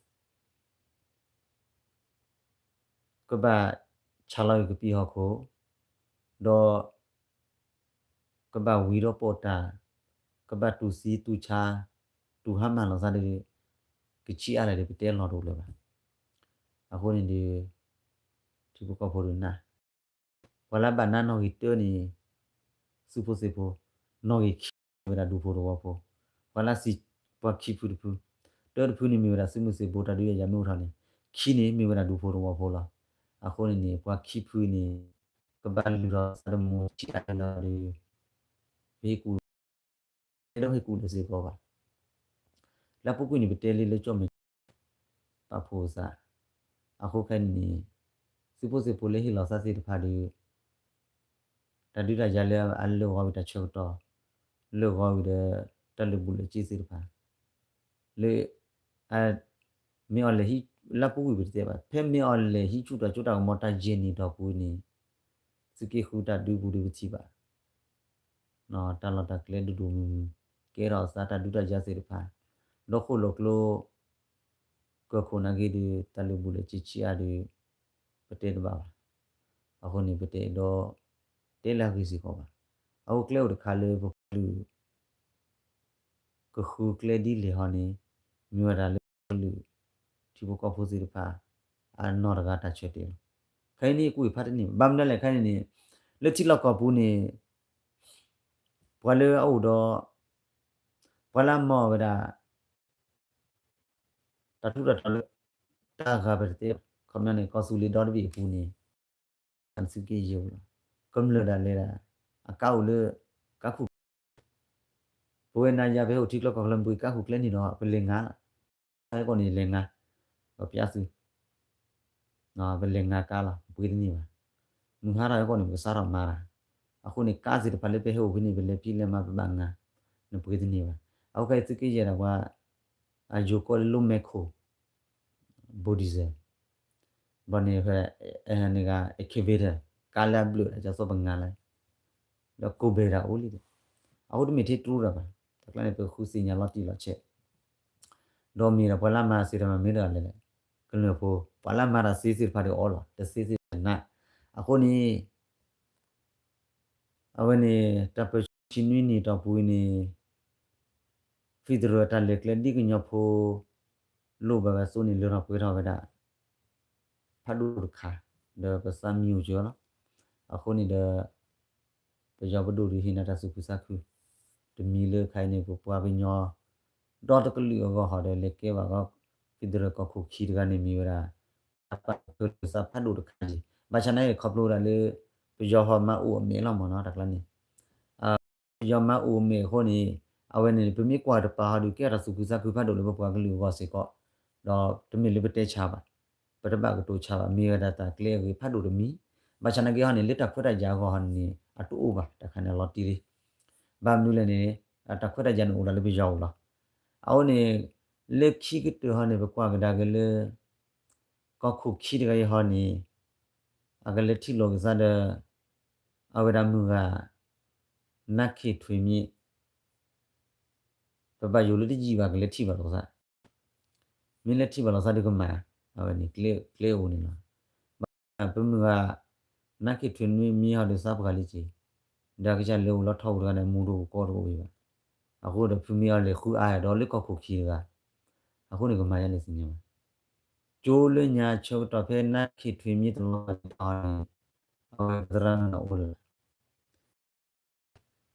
ကဘၣ်ဆါလီၤက့ၤကပံာ်ဟီၣ်ခိၣ် ဒီး ကဘၣ်ဝံၤဒီးပိာ်တၢ် ကဘၣ်တူၢ်သံတူၢ်ဆါ တူၢ်ဟါမၢ်လိာ်သးဒီး ကဆံးအါလဲၣ်ဒီး ပတဲလီၤတအိၣ်လၢၤဘၣ်. အဃိန့ၣ်ဒီး ထံဖိကီၢ်ဖိဒုးနၢ် ပှၤလၢဘၣ်နါနီၣ်ဂံၢ်တၢန့ၣ် သုးဖိသ့ၣ်ဖိ, နီၣ်ဂံၢ်ခံမ့ၢ်ဝဲဒၣ်ဒူဖိသဝီဖိ, ပှၤလၢစံးပှၤခံဖုတဖု, တၢတဖုန့ၣ်မ့ၢ်ဝဲဒၣ်သုးမုၢ်သံၣ်ဘိတၢ်ဒုးယၤယၤမ့ၢ်အိၣ်ထီၣ်န့ၣ်, ခံန့ၣ်မ့ၢ်ဝဲဒၣ်ဒူဖိသဝီဖိလီၤ. အဃိန့ၣ်န့ၣ် ပှၤခံဖုန့ၣ် ကဘၣ်လုၢ်ထီၣ်သးတမူထံအါလီၤဒီး ပဟ့ၣ်ကူၣ် အဲၣ်ဒိးဟ့ၣ်ကူၣ်လၢစ့ၢ်ကီးဘၣ်. လၢအပူၤကွံာ်န့ၣ် ပတဲလံလၢကၠီၣ်မဲာ် ပာ်ဖှိၣ်သး, အဃိခဲအံၤန့ၣ် သုးဖိသ့ၣ်ဖိလၢဟ့ၣ်လီၤသးသ့ၣ်တဖၣ်ဒီး တၢ်ဒုးတၢ်ယၤလၢအလၢာ်ဂီၤဝံၤတၢ်ဆၢကတီၢ်, လၢာ်ဂီၤဝံၤဒီး တၢ်လၢာ်ဘူၣ်လၢာ်စ့သ့ၣ်တဖၣ်, လၢ မ့ၢ်အီၤလဲၤဟံး လၢအပူၤကွံာ်ပတတဲဘၣ်, ဖဲမ့ၢ်အီၤလဲၤဟံးဆူၣ်တၢ်စိတၢ်ကမီၤတၢ်ယဲၢ်နံၣ်တီၢ်ပူၤန့ၣ် သုးက့ဃုတၢ်ဒုးပူၤဒီးပထံၣ်ဘၣ် တၢ်လီၢ်တၢ်ကျဲဒိၣ်ဒိၣ်မုၢ်မုၢ်, ကဲထီၣ်အသးတၢ်ဒုးတၢ်ယၤသ့ၣ်တဖၣ်, ဒီးဃိၣ်လိာ်ကျိ ကၢၢ်ခိၣ်နာ်က့ဒီး တၢ်လၢာ်ဘူၣ်လၢာ်စ့ဆံးအါဒီး ပတဲတဘၣ်ဘၣ်. အဃိန့ၣ် ပတဲဒီး တဲလၢအဂ့ၢ်စ့ၢ်ကီးဘၣ်. အဃိကျဲအိၣ်တခါလၢပကလုာ် ကဃုကျဲဒ်လဲၣ်ဟီန့ၣ် မ့ၢ်ဝဲဒၣ်လၢကလုာ် ထံဖိကီၢ်ဖိသ့ၣ်တဖၣ် အနီၢ်တဂၤတၢ်ဆၢတဲာ်လီၤ. ခဲအံၤန့ၣ် ကွံာ်ဖးတန့ၢ်ဘၣ်. ဘၣ်မနုၤလဲၣ် ခဲအံၤန့ၣ်န့ၣ် လၢထံလီၢ်ကီၢ်ပူၤန့ၣ် ပှၤလၢအအိၣ်ဒီး ပှၤလၢအမၤဝဲဒၣ် တၢ်ထူးတၢ်တီၤလၢ တၢ်ဂၤပတတဲဘၣ် ခီပညီန့ၣ် ကီၢ်သူလ့ၤဒီတဘ့ၣ်အပူၤန့ၣ် သုးက့ယဲၢ်လီၤ. ကမျၢၢ်ဒၣ်လဲၤဒၣ် အကါအိၣ်လၢ ကါခူၣ် ပဝဲနၤယၤ ပဟဲအိၣ်ထံချၢကီၢ်ချၢ ပကါခူၣ်ကျဲန့ၣ်ဒီး ပလဲၤငါလီၤ. ဟဲကီၢ်န့ၣ်လဲၤငါ, ပပျးသု, ပလဲၤငါကါလီၤ ပပှ့ၤတန့ၢ်ဘၣ်. မုၢ်ဟါထီၣ်ဟဲကီၢ်န့ၣ် ပကစးထီၣ်မၤတၢ်. အဃိန့ၣ် ကါသ့ၣ်တဖၣ်လၢပဟဲအိၣ်ဖဲန့ၣ် ပလဲၤဖံးလဲၤမၤပဘၣ်ငါ, နပှ့ၤတန့ၢ်ဘၣ်. အဃိခဲအံၤသုးက့ယဲၢ်ဒၣ်ပှၤ အယိၤကီၢ်လၢ load backhoe, bulldozer ဘၣ်န့ၣ် ဖဲန့ၣ်ဂၤ excavator ကါလၢအဘျၢၣ်ဒၣ် ကသိးပငါလၢ ဒီးကိးဘဲၣ်တၢ်အိၣ်လံဒီး အဃိတမ့ၢ်ထဲတြူာ်တၢ်ဘၣ်. တၢ်ကျါန့ၣ် ပဃုသ့ၣ်ညါလီၤတံၢ်လီၤဆဲး ဒီးမ့ၢ်ဒီးပှၤလၢမၤစ့တၢ်မၤမ့ၢ်တဂၤလဲၣ်လဲၣ်, ကမျၢၢ်ဖိ ပှၤလၢမၤတၢ်သ့သ့ၣ်တဖၣ်ဒီးအီလီၤ တသ့သ့ၣ်တနး. အဃိန့ၣ် အဝဲန့ၣ် တၢ်ပၢဆှၢဆံနွံနံၣ်တီၢ်ပူၤအံၤန့ၣ် federal တၢ်လဲၤကျဲဒ်ကညီဖိ လိၣ်ဘၣ်ဝဲအသိးန့ၣ် လၢထီၣ်ပှဲၤထီၣ်ဝဲဒၣ် ဖးဒိၣ်တခါ ဒီးပသးမံအိၣ်ကၠီလီၤ. အဃိန့ၣ်ဒီး ပယီၤပဒိၣ်ဒုးဟ့ၣ်နၤတၢ်သူၣ်ခုသးခု တမံၤလၢခါအံၤန့ၣ် ပပှၤကညီ ဒီတကလုာ်အဂီၢ်ဟီဒီး လဲၤကဲဘၣ်ဂီၢ် federal ကီၢ်ခိၣ်ခံတဂၤန့ၣ်မ့ၢ်ဝဲဒၣ် တၢ်ပာ်ကဲသးဖးဒိၣ်တခါန့ၣ် ဘၣ်ဆၣ်နာ်က့ခီဖျိဒၣ်လၢ ပယီၤဟီမၤအိၣ်အမဲာ်လီၤမ့ၢ်နီၤ တၢ်ကျါန့ၣ် ပယီၤမၤအိၣ်အမဲာ်အဃိန့ၣ် အဝဲန့ၣ် ပမ့ၢ်ကွၢ်တပၤဟီဒီး ကဲထီၣ်တၢ်သူၣ်ခုသးခုဖးဒိၣ်လၢပပှၤကလုာ်အဂီၢ်စ့ၢ်ကီး, ဒီးတမ့ၢ်လၢပတဲဆါဘၣ်, ပတဘၣ်ကတိၤဆါဘၣ်, မ့ၢ်ဝဲဒၣ်တၢ်ကျဲအဂ့ၤဖးဒိၣ်တမံၤ, ဘၣ်ဆၣ်နာ်က့ဟီန့ၣ် လၢတၢ်ခွဲးတၢ်ယာ်အဂီၢ်ဟီန့ၣ် အတအိၣ်ဘၣ် တၢ်ခါန့ၣ်အလီၤတံၢ်လံ, ဘၣ်မနုၤလဲၣ်န့ၣ် တၢ်ခွဲးတၢ်ယာ်န့ၣ်အိၣ်ဒၣ်လၢပယီၤအအိၣ်လီၤ. အဃိန့ၣ် လၢခံကတၢၢ်ဟီန့ၣ် ပကွၢ်ကဒါက့ၤလၢ ကီၢ်ခိၣ်ခံတဂၤအံၤဟီန့ၣ် အကလဲၤထံၣ်လိာ်က့ၤသးဒီး အဝဲဒၣ်မုၢ်ဂၤ နါခ့ၣ်ထွ့မံ ပဘၣ်ယိၣ်လၢတယံာ်ဘၣ်ကလဲၤထံၣ်ဘၣ်လိာ်သး, မ့ၢ်လဲၤထံၣ်ဘၣ်လိာ်သးဒီးကမၤ အဝဲန့ၣ် ကျဲအိၣ်န့ၣ်လီၤ. ဘၣ်ပမုၢ်ဂၤ နါခ့ၣ်ထွ့မံဟီဒီးသးပှၢ်လံက့ၤ, ဒီးကစၢ်လၢအိၣ်လီၤထီၣ်အိၣ်တဂၤန့ၣ် မူတအိၣ်ကီတအိၣ်ဝဲဘၣ်. အဃိဒီးဖုမ့ၢ်အီၤလဲၤဃုအါဒီးလၢကီၢ်ခိၣ်ခံတဂၤ, အဃိန့ၣ်ကမၤယါန့ၣ်သ့ၣ်ညါဘၣ်. ကၠိလၢညါဆၢကတီၢ်ဖဲနါခ့ၣ်ထွ့မံတလီၤန့ၣ် အဝဲသရၣ်နီၢ်အိၣ်လၢ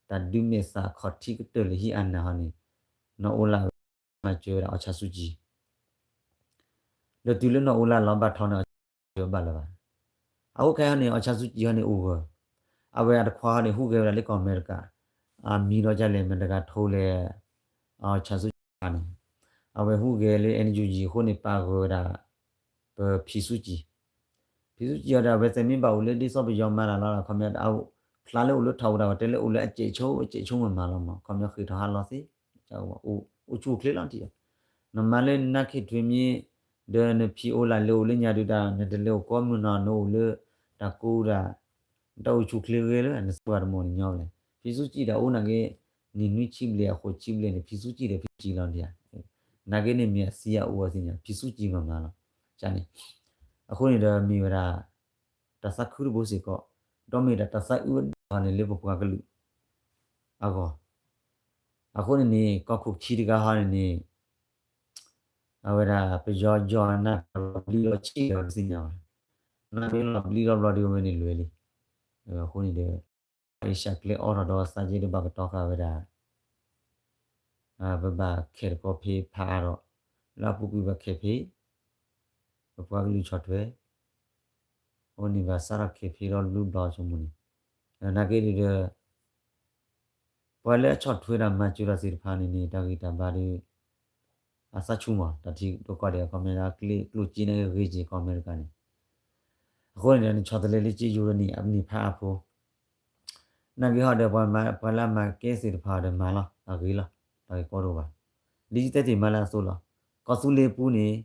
တၢ်ဒုးမဲာ်သၣ်ခီၣ်ထံးကတၢၢ်လၢဟံၣ်အါနၢ်ဟီန့ၣ် နီၢ်အိၣ်လၢ်ဝဲမၤစၢၤဝဲဒၣ်အီၣ်ဆၣ်စူကၠံ, ဒီးတုၤလၢနီၢ်အိၣ်လၢ်လီၤဘၣ်ထီန့ၣ် အီၣ်ဆၣ်စူကၠံဘၣ်လၢၤဘၣ်. အဃိခဲအံၤန့ၣ် အီၣ်ဆၣ်စူကၠံဟီန့ၣ်အိၣ်ဂၢၢ်, အဝဲအတခွါဟီန့ၣ်ဟူးဂဲၤဝဲဒၣ်လၢကီၢ်အမဲရကၤ, အမံၤဒီးကလဲၣ်မတၤတဂၤထိလဲၣ်, အီၣ်ဆၣ်စူကၠံန့ၣ်, အဝဲဟူးဂဲၤလၢ NUG အဃိန့ၣ် ပာ်ဂၢၢ်ဝဲဒၣ် ပဖံးစူကၠံ ဖံးစူကၠံအီၤဒီး အဝဲသ့ၣ်မ့ၢ်ဘၣ်အိၣ်လၢဒ်သိးပယီၤမၤတၢ်လီၤ ခီပညီ ဖျါလၢအိၣ်လၢထီၣ်အိၣ်ဒၣ်ဝဲတဲလၢအိၣ်လၢအစဲးဆိ အစဲးဆိမၤမၤလီၤမး ခီပညီဃ့ၢ်ထီၣ်ဟးလီၤသ့, အိၣ်ဆူၣ်အိၣ်ချ့လီၤတံၢ်, နမၤလၢနါခ့ၣ်ထွ့မံ, ဒီးနဖံးအိၣ်လၢ်လၢအိၣ်လၢညါဒုးတၢ် နတလဲၤအိၣ်ကိးမုၢ်နီၤ နအိၣ်လၢတၢ်ကိးဒၣ်, တၢ်အိၣ်ဆူၣ်ချ့ဂ့ၤလၢ နသ့ၣ်ညါတမံၤန့ၣ်ညီလဲၣ်, ဖံးစူကၠံဒီးအိၣ်နာ်က့ နံၣ်နွံဆံဘျဲၣ်အဃိးဆံဘျဲၣ်န့ၣ် ဖံးစူကၠံဒီးဖံးစူကၠံလီၤဒံးဧါ, နာ်က့န့ၣ်မ့ၢ်အသံအအိၣ်အသ့ၣ်ညါ ဖံးစူကၠံမၤမၤလီၤ, န့ၣ်, အဃိန့ၣ်ဒီးမ့ၢ်ဝဲဒၣ် တၢ်သးခုတဘိစ့ၢ်ကီး, ဒီးမ့ၢ်ဒၣ်တၢ်သးအုးဝဲဒၣ်ဟီန့ၣ်လၢပပှၤကလုာ်အဂီၢ်, အဃိန့ၣ်န့ၣ် ကီၢ်ခိၣ်ခံတဂၤဟီန့ၣ်န့ၣ် အဝဲဒၣ်ပယီၤယီၤနၤလီၤဘျံးလီၤဆံးဒီးပသ့ၣ်ညါဘၣ်, နၤမ့ၢ်လီၤဘျံးလီၤဘျီဒီးဝဲန့ၣ်လွဲလံ, အဃိန့ၣ်ဒီး အ့ၡၢၣ်ကျဲအီထီၣ်ဒီးသးက့ဒီးဘၣ်ကတီၤဃာ်ဝဲဒၣ် ပဘၣ်ခဲတကီဖဲဖးအါထီၣ်, လၢအပူၤကွံာ်ဘၣ်ခဲဖဲ, ပပှၤကလုာ်ဆီၣ်ထွဲ, အဃိန့ၣ်ဘၣ်စးထီၣ်ခဲဖဲလီၤလူဘျီဆိကမိၣ်န့ၣ်, နာ်က့ဒုးဒီး ပှၤလၢအဆီၣ်ထွဲတၢ်မၤစၢၤတၢ်သ့ၣ်တဖၣ်န့ၣ်န့ၣ် တၢ်ဂံၢ်တၢ်ဘါဒီး အသးဆူၣ်မး တၢ်ထံဒိၣ်ကီၢ်ဒဲး အခီပညီ ကျိၣ်စ့န့ၣ်ဂ့ၤက့ၤကီၢ်အမဲရကၤန့ၣ်, အဃိန့ၣ်ဒီး နဆီၣ်သလဲလၢက့ယိၤဒီးန့ၣ် အနံၣ်ဖးအါဖိ နာ်က့ဟီဒီး ပှၤလၢအမၤကဲသ့ၣ်တဖၣ်ဒီးမၤလီၤ အဂ့ၤလီၤ တၢ်ဂ့ၢ်ကီတအိၣ်ဘၣ်, ဒ်ယတဲတ့ၢ်မးလၢအသိးလီၤ, ကီၢ်သူလ့ၤပူၤန့ၣ်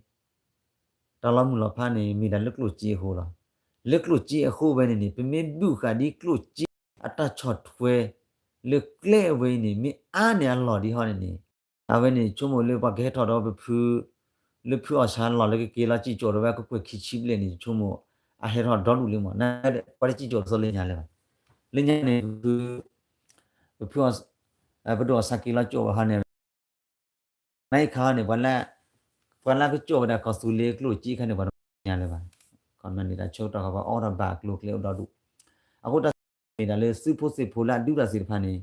တၢ်လီၤမုၢ်လီၤဖးန့ၣ် မ့ၢ်ဒၣ်လၢကျိၣ်စ့အဃိလီၤ, လၢကျိၣ်စ့အဃိဝဲန့ၣ်န့ၣ် ပမ့ၢ်ဒုးဃာ်ဒ်ကျိၣ်စ့အတၢ်ဆီၣ်ထွဲ လၢကျဲအဝဲအံၤန့ၣ် မ့ၢ်အါန့ၢ်အလီၢ်ဒံးဟီန့ၣ်န့ၣ်, အဝဲန့ၣ်ဆိကမိၣ်လၢပှၤကဟဲထီၣ်ဒီးပဖု လၢဖုအီၣ်ဆၣ်လီၢ်လၢကက့ၤလီၤစံၣ်ကၠိၣ်ဒီးဝဲကကွဲၢ်ခံဆံဘျဲၣ်န့ၣ် ဆိကမိၣ် အဟဲထီၣ်ဒီဒူၣ်လံမး နပှၤတစံၣ်ကၠိၣ်တသိးလၢညါလၢၤဘၣ်, လၢညါန့ၣ် ပဖု ပဒိၣ်အီၣ်ဆၣ်က့ၤလီၤကၠိၣ်ဝဲဟီန့ၣ် နခါန့ၣ် ပှၤလၢကကၠိၣ်ဝဲဒၣ်ကီၢ်သူလ့ၤကျိၣ်စ့ခါန့ၣ် ပှၤတညါလၢၤဘၣ်, ခီမ့ၢ်န့ၣ် တၢ်ဆၢကတီၢ်ခါပှၤအိၣ်ဒီးဘၣ်ကျိၤကျဲအိၣ်ဒီဒူၣ်, အဃိတၢ်မ့ၢ်ဒၣ်လၢသုးဖိသ့ၣ်ဖိလၢအဒုးတၢ်သ့ၣ်တဖၣ်န့ၣ်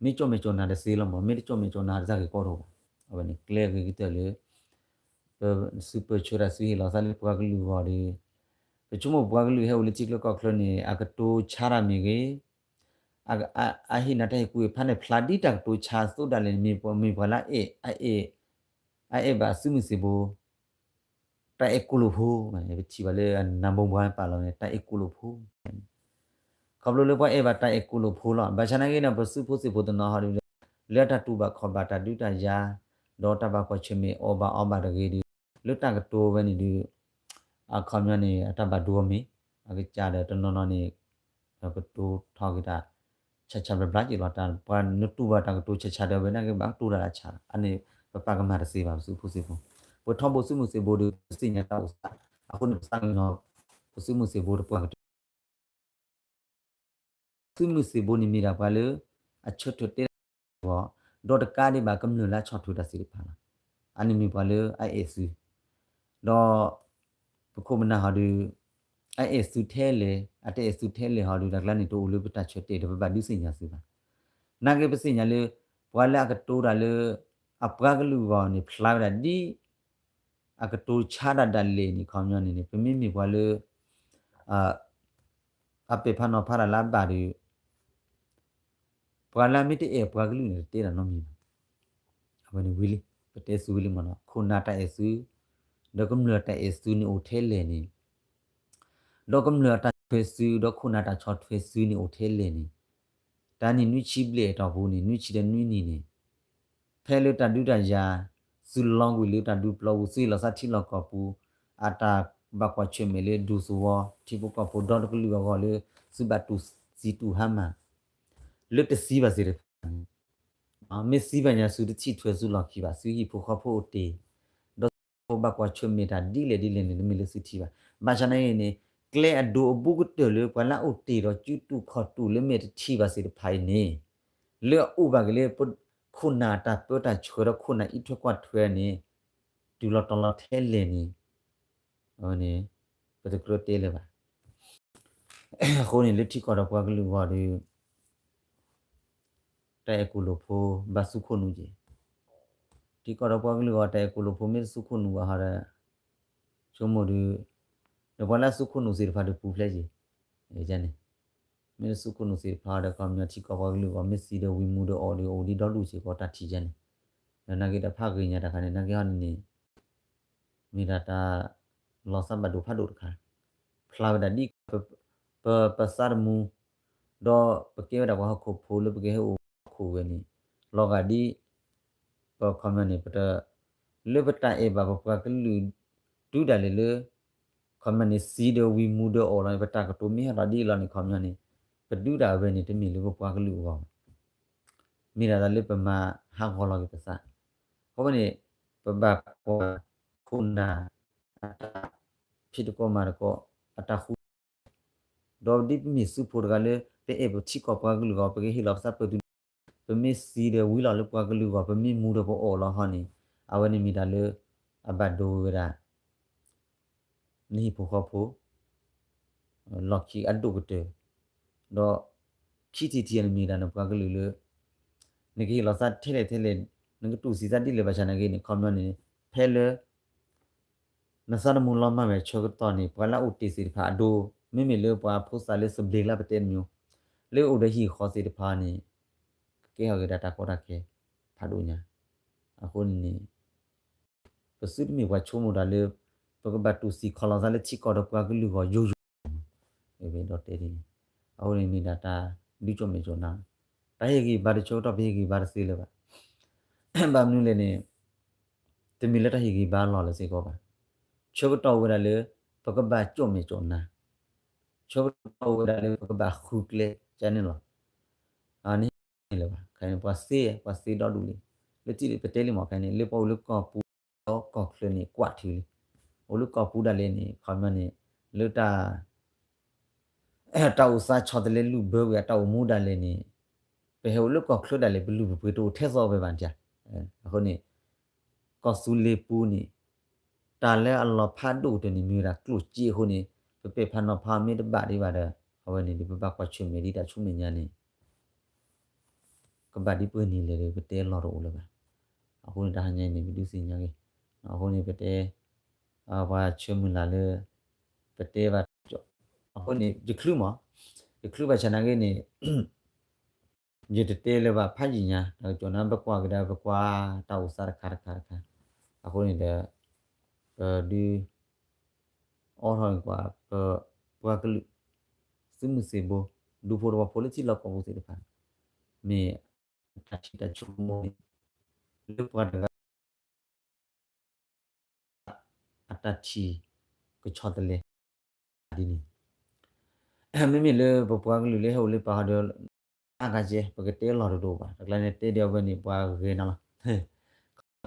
မ့ၢ်ကၠိၣ်မဲာ်ကၠိၣ်နၤတသ့လီၤမး မ့ၢ်တကၠိၣ်မဲာ်ကၠိၣ်နၤတၢ်ဂ့ၢ်ကီတအိၣ်ဘၣ်, အဝဲန့ၣ်ကျဲဂ့ၤကတၢၢ်လၢ ပသုးပၢၢ်ဆၢတၢ်သုးဟ့ၣ်လီၤသးလၢပှၤကလုာ်အဂီၢ်ဒီး ပဆိကမိၣ်ပှၤကလုာ်ဟဲအိၣ်လၢထံချၢကီၢ်ချၢန့ၣ် အကတိၤဆါတၢ်မ့ၢ်ဂ့ၤ, အဟ့ၣ်နၤတၢ်ဟ့ၣ်ကူၣ်ဟ့ၣ်ဖးန့ၣ် ဖျါဒ်တၢ်ကတိၤဆါအသိးဒၣ်လဲာ်န့ၣ် မ့ၢ်ပှၤလၢအအဲၣ် အအဲၣ်ဘၣ်သုးမုၢ်သံၣ်ဘိ တၢ်အဲၣ်ကိၣ်လိာ်ဖိ, ပထံၣ်ဘၣ်လၢနၢ်ဘိဘှါပာ်လီၤန့ၣ် တၢ်အဲၣ်ကိၣ်လိာ်ဖိ ခီဖျိလၢပှၤအဲၣ်ဘၣ်တၢ်အဲၣ်ကိၣ်လိာ်ဖိလီၤ. ဘၣ်ဆၣ်နာ်က့န့ၣ် ပသုးဖိသ့ၣ်ဖိတနီၤဟီဒီး လၢတၢ်တူၢ်ဘၣ်ခီၣ်ဘၣ်တၢ်ဒုးတၢ်ယၤ ဒီးတၢ်ဘၣ်ကွၢ်ဆၢၣ်မဲာ်အီၣ်ဘၣ်အီဘၣ်တဂ့ၤဒီး လၢတၢ်ကတိၤဝဲန့ၣ်ဒီး အခီပညီန့ၣ် အတၢ်ဘၣ်ဒိအီၤမ့ၢ် အကစၢ်ဒီးတနီၤနီၤန့ၣ် ကတိၤထီၣ်က့ၤတၢ် ဆးဆးဘျါဘျါက့ၤလီၤ. တၢ်ပှၤနတူၢ်ဘၣ်တၢ်ကတိၤဆးဆးဒီးဝဲန့ၣ်က့ၤ ဘၣ်ကတိၤတၢ်လၢဆးလီၤ. အန့ၣ် ပပာ်ကမၣ်တသ့ဘၣ် ပစုဖိသံၣ်ဖိ. ပထီဘိစုမုၢ်သံၣ်ဘိဒီး ပသ့ၣ်ညါတၢ်အိၣ်သး, အဃိန့ၣ် ပသးကညီၤ ပစုမုၢ်သံၣ်ဘိတပှၢ်ကတၢၢ် သုးမုၢ်သံၣ်ဘိန့ၣ်မ့ၢ်ဒၣ်ပှၤလၢ အဆၢထၢၣ်တဲတၢ်ဂီၤ, ဒီးတကးဒံးဘၣ်ကမျၢၢ်လၢအဆီၣ်ထွဲတၢ်သ့ၣ်တဖၣ်လီၤ. အန့ၣ်မ့ၢ်ပှၤလၢအအဲၣ်သုး, ဒီး ပခိၣ်ပနၢ်ဟီဒီး အအဲၣ်သုးထဲလဲၣ်, အတအဲၣ်သုးထဲလဲၣ်ဟီဒီး တၢ်ကျါန့ၣ်တအိၣ်လၢပတၢ်ဆၢတဲာ်ဒီးပဘၣ်ဒုးသ့ၣ်ညါသုဘၣ်. နာ်က့ပသ့ၣ်ညါလၢ ပှၤလၢအကတိၤတၢ်လၢ အပှၤကလုာ်အဂီၢ်န့ၣ် ဖျါဝဲဒၣ်ဒ် အကတိၤဆါတၢ်ဒၣ်လဲာ်န့ၣ် ခီပညီန့ၣ်န့ၣ် ပမ့မ့ၢ်ပှၤလၢ အပဲာ်ဖးနီၤဖးတၢ်လၢအဘၣ်ဒီး ပှၤလၢအမ့ၢ်တအဲၣ်ပှၤကလုာ်န့ၣ် တတဲတၢ်နီတမံၤဘၣ်. အဝဲန့ၣ်ဝံၤလံ, ပတဲသုဝံၤလံမ့ၢ်နီၤ, ခိၣ်နၢ်တၢ်အဲၣ်သု, ဒီးကမျၢၢ်တၢ်အဲၣ်သုန့ၣ်အိၣ်ထဲလဲၣ်န့ၣ်, ဒီးကမျၢၢ်အတၢ်ဆီၣ်ထွဲသု, ဒီးခိၣ်နၢ်တၢ်ဆီၣ်ထွဲသုန့ၣ်အိၣ်ထဲလဲၣ်န့ၣ်, တၢ်နံၣ်နွံဆံဘျဲၣ်အတီၢ်ပူၤန့ၣ် နွံဆံဒီးနွံနံၣ်န့ၣ် ဖဲလၢတၢ်ဒုးတၢ်ယၤ သုလီၤကွံာ်လၢတၢ်ဒုးပျီပူၤ သုဟ့ၣ်လီၤသးထံလီၢ်ကီၢ်ပူၤ အတၢ်ဘၣ်ကွၢ်ဆၢၣ်မဲာ်လၢဒူသဝီ ထံဖိကီၢ်ဖိဒီတကလုာ်အဂီၢ်လၢ သုဘၣ်တူၢ်စံးတူၢ်ဟါမၢ် လၢတသံဘၣ်သ့ၣ်တဖၣ်န့ၣ်, မ့ၢ်သံဘၣ်ညါသုတထံၣ်ထွဲသုလီၢ်ခံဘၣ်, သုဟံၣ်ဖိဃီဖိအိၣ်တ့ၢ်, ဒီးသုဘၣ်ကွၢ်ဆၢၣ်မဲာ်တၢ်ဒ်လဲၣ်ဒ်လဲၣ်န့ၣ် တမ့ၢ်လၢသုထံၣ်ဘၣ်. ဘၣ်ဆၣ်နာ်က့န့ၣ် ကျဲအဒိအဘူးကတၢၢ်လၢပှၤလၢအအိၣ်တ့ၢ်ဒီးစုတူၢ်ခီၣ်တူၢ်လၢမဲာ်တထံၣ်ဘၣ်သ့ၣ်တဖၣ်အံၤန့ၣ် လၢအအိၣ်ဘၣ်က့ၤလၢ ခိၣ်နၢ်တၢ်ပၢတၢ်ဆှၢဒီးခိၣ်နၢ်အံးထွဲကွၢ်ထွဲန့ၣ် တုၤလီၤတီၤလီၤထဲလဲၣ်န့ၣ် အဝဲန့ၣ် ပတကြၢးတဲလၢၤဘၣ်. အဃိန့ၣ် လၢထံကီၢ်ဒီးပှၤကလုာ်အဂီၢ်ဒီး တၢ်အဲၣ်ကိၣ်လိာ်ဖိ ဘၣ်သူခိၣ်နူာ်က့ၤ, ထံကီၢ်ဒီးပှၤကလုာ်အဂီၢ် တၢ်အဲၣ်ကိၣ်လိာ်ဖိမ့ၢ်တသူခိၣ်နူာ်ဘၣ်ဟီဒီး ဆိကမိၣ်ဒီး ဒီးပှၤလၢအသူခိၣ်နူာ်သ့ၣ်တဖၣ်ဒီးပူၤဖျဲးက့ၤ, န့ၣ် မ့ၢ်တသူခိၣ်နူာ်သ့ၣ်တဖၣ်ဒီး ခီပညီထံကီၢ်ပှၤကလုာ်အဂီၢ် မ့ၢ်သံဒီးဝံမူဒီးအီၣ်ဒီးအိၣ်ဒံးဒီဒူၣ်စ့ၢ်ကီးတၢ်ထံၣ်ယဲန့ၣ်, ဒီးနာ်က့ဒီးဖးဂ့ၤညါတခါန့ၣ် နာ်က့ဟီန့ၣ်န့ၣ် မ့ၢ်ဒၣ်တၢ်လီၤသးဘၣ်ဒိဖးဒိၣ်တခါ, ဖျါဝဲဒၣ်ဒ် ပ ပသးတမူ ဒီးပကဲဝဲဒၣ်ပှၤဟီၣ်ခိၣ်ဖိလၢပကဟဲအိၣ်ဟီၣ်ခိၣ်ဝဲန့ၣ် လီၤဂာ်ဒ် ပခီပညီန့ၣ် ပတ လၢပတၢ်အဲၣ်ဘၣ်ပပှၤကလုာ် တုၤဒၣ်လဲာ်လၢ ခီပညီန့ၣ် သံဒီးဝံမူဒီးအီၣ်လီၤန့ၣ် ပတၢ်ကတိၤမ့ၢ်ဟဲထီၣ်ဒ်အံၤလီၤန့ၣ် ခီပညီန့ၣ် ပဒုးတၢ်အဝဲန့ၣ် တမ့ၢ်လၢပပှၤကလုာ်အဂီၢ်ဘၣ်, မ့ၢ်ဒၣ်တၢ်လၢပမၤဟးဂီၤလီၤက့ၤပသး, အဃိန့ၣ် ပဘၣ်ကွၢ်ခိၣ်နၢ် အတၢ်ဖံးသကိးမၤသကိး အတၢ်ဃူ ဒီးဒ်ပမ့ၢ်သုးဖိတဂၤလၢ ပအဲၣ်ပထံကီၢ်ပှၤကလုာ်အဂီၢ် ပကဟ့ၣ်လီၤပသးပတုာ်, ပမ့ၢ်သံဒီးဝံလီၤလၢပှၤကလုာ်အဂီၢ် ပမ့ၢ်မူဒီးပအီၣ်လီၤဟီန့ၣ် အဝဲန့ၣ်မ့ၢ်တၢ်လၢ အဘၣ်ဒိဝဲဒၣ် နဟံၣ်ဖိဃီဖိ လီၢ်ခံအဒိၣ်ကတၢၢ်, ဒီးခံထံၣ်တထံၣ်န့ၣ်မ့ၢ်ဒၣ်နပှၤကလုာ်လၢ နကဟ့ၣ်လီၤသးထဲလဲၣ်ထဲလဲၣ် နကတူၢ်စံးသးဒ်လဲၣ်ဘၣ်ဆၣ်နာ်က့န့ၣ် ခီပညီန့ၣ် ဖဲလၢ နသးတမူလီၤမၢ်ဝဲဆၢကတီၢ်န့ၣ် ပှၤလၢအအိၣ်တ့ၢ်သ့ၣ်တဖၣ်အဒိ မ့မ့ၢ်လၢပှၤဖိသၣ်လၢသဘျ့လၢပတဲတမံၤ လၢအိၣ်ဒီးဟံၣ်ဃီသ့ၣ်တဖၣ်န့ၣ် ကကဲထီၣ်က့ၤဒၣ်တၢ်ကီတၢ်ခဲဖးဒိၣ်ညါ, အဃိန့ၣ်န့ၣ် ပသုတမ့ၢ်ပှၤဆိကမိၣ်တၢ်လၢ ပကဘၣ်တူၢ်စံၣ်ခီၣ်လီၤသးလၢထံကီၢ်ဒီးပှၤကလုာ်အဂီၢ်ယိာ်ယိာ်, ဒီးတဲဒ်န့ၣ်, အဃိန့ၣ်မ့ၢ်ဒၣ်တၢ်ဒုးကၠီၣ်မဲာ်ကၠီၣ်နါ, တၢ်ဟ့ၣ်ဂံၢ်ဘါတဆၢကတီၢ်ပဟ့ၣ်ဂံၢ်ဘါတသ့လၢၤဘၣ်, ဘၣ်မနုၤလဲၣ်န့ၣ် တမ့ၢ်လၢတၢ်ဟ့ၣ်ဂံၢ်ဘါလီၢ်လၢၤစ့ၢ်ကီးဘၣ်, ဆၢကတီၢ်အိၣ်ဝဲဒၣ်လၢ ပကဘၣ်ကၠီၣ်မဲာ်ကၠီၣ်နါ, ဆၢကတီၢ်အိၣ်ဝဲဒၣ်လၢပကဘၣ်ဃုကျဲကန့ၣ်လီၤ. နဟ့ၣ်လၢၤဘၣ်, ခဲအံၤန့ၣ် ပှၤသ့ ပှၤသ့ဒီဒူၣ်လံ, လၢထံၣ်ပတဲလံမ့ၢ်ခဲအံၤန့ၣ် လၢပှၤအိၣ်လၢကီၢ်ပူၤဒီးကီၢ်ချၢန့ၣ် ကွၢ်ထံလံ, အိၣ်လၢကီၢ်ပူၤဒၣ်လဲာ်န့ၣ် ခီပညီန့ၣ် လၢတၢ် တၢ်အိၣ်သးဆီတလဲလုၢ်ဘၢဝဲအတၢ်အိၣ်မူဒၣ်လဲာ်န့ၣ်, ပဟဲအိၣ်လၢကီၢ်ချၢဒၣ်လဲာ် ပလုၢ်ပပှ့ၤတအိၣ်ထဲသိးဝဲဘၣ်နတၢ်, အဃိန့ၣ် ကီၢ်သူလ့ၤပူၤန့ၣ် တၢ်လၢအလီၤဖးဒိၣ်ကတၢၢ်န့ၣ် မ့ၢ်ဝဲဒၣ်ကျိၣ်စ့အဃိန့ၣ် ပပဲာ်ဖးနီၤဖးမ့ၢ်တဘၣ်ဒံးဘၣ်ဒီး အဝဲန့ၣ်ဒီး ပဘၣ်ကွၢ်ဆၢၣ်မဲာ်ဒ်တၢ်ဆူမဲာ်ညါန့ၣ် ကဘၣ်ဒ်ပှဲၤနံၤလဲၣ်ဒီး ပတဲလီၤတအိၣ်လၢၤဘၣ်. အဃိန့ၣ် တၢ်ဟါညါအံၤန့ၣ် ပဒုးသ့ၣ်ညါက့ၤ, အဃိန့ၣ် ပတဲ ပှၤဆၢမုၢ်လၢ်လၢ ပတဲဘၣ် အဃိန့ၣ် ယချုမး, ယချုဘၣ်ဆၣ်နာ်က့န့ၣ် ယတတဲလၢၤဘၣ်ဖးယံာ်ညါ တၢ်ကစီၣ်န့ၣ် ပကွၢ်ကဒါ ပကွၢ်တၢ်အိၣ်သးတခါတခါတခါ, အဃိန့ၣ်ဒီး ပဒုး အိးထီၣ်ကွၢ် ပ ပှၤကလုာ် သုးမုၢ်သံၣ်ဘိ ဒူဖိတဝီဖိလၢထံလီၢ်ကီၢ်ပူၤသ့ၣ်တဖၣ် မ့ၢ်အတၢ်ထံၣ်တၢ်ဆိကမိၣ်န့ၣ် လၢပှၤတဂၤ အတၢ်ထံၣ်ကဆီတလဲ ဒ်န့ၣ်, မ့မ့ၢ်လၢပပှၤကလုာ်လၢဟဲအိၣ်လၢပာ်ဃီဒီး အါဂၤကဲ ပကတဲလီၢ်တအိၣ်ဘၣ်, တကျါန့ၣ်တဲဒ်အဝဲန့ၣ် ပှၤဂ့ၤနၤလီၤ.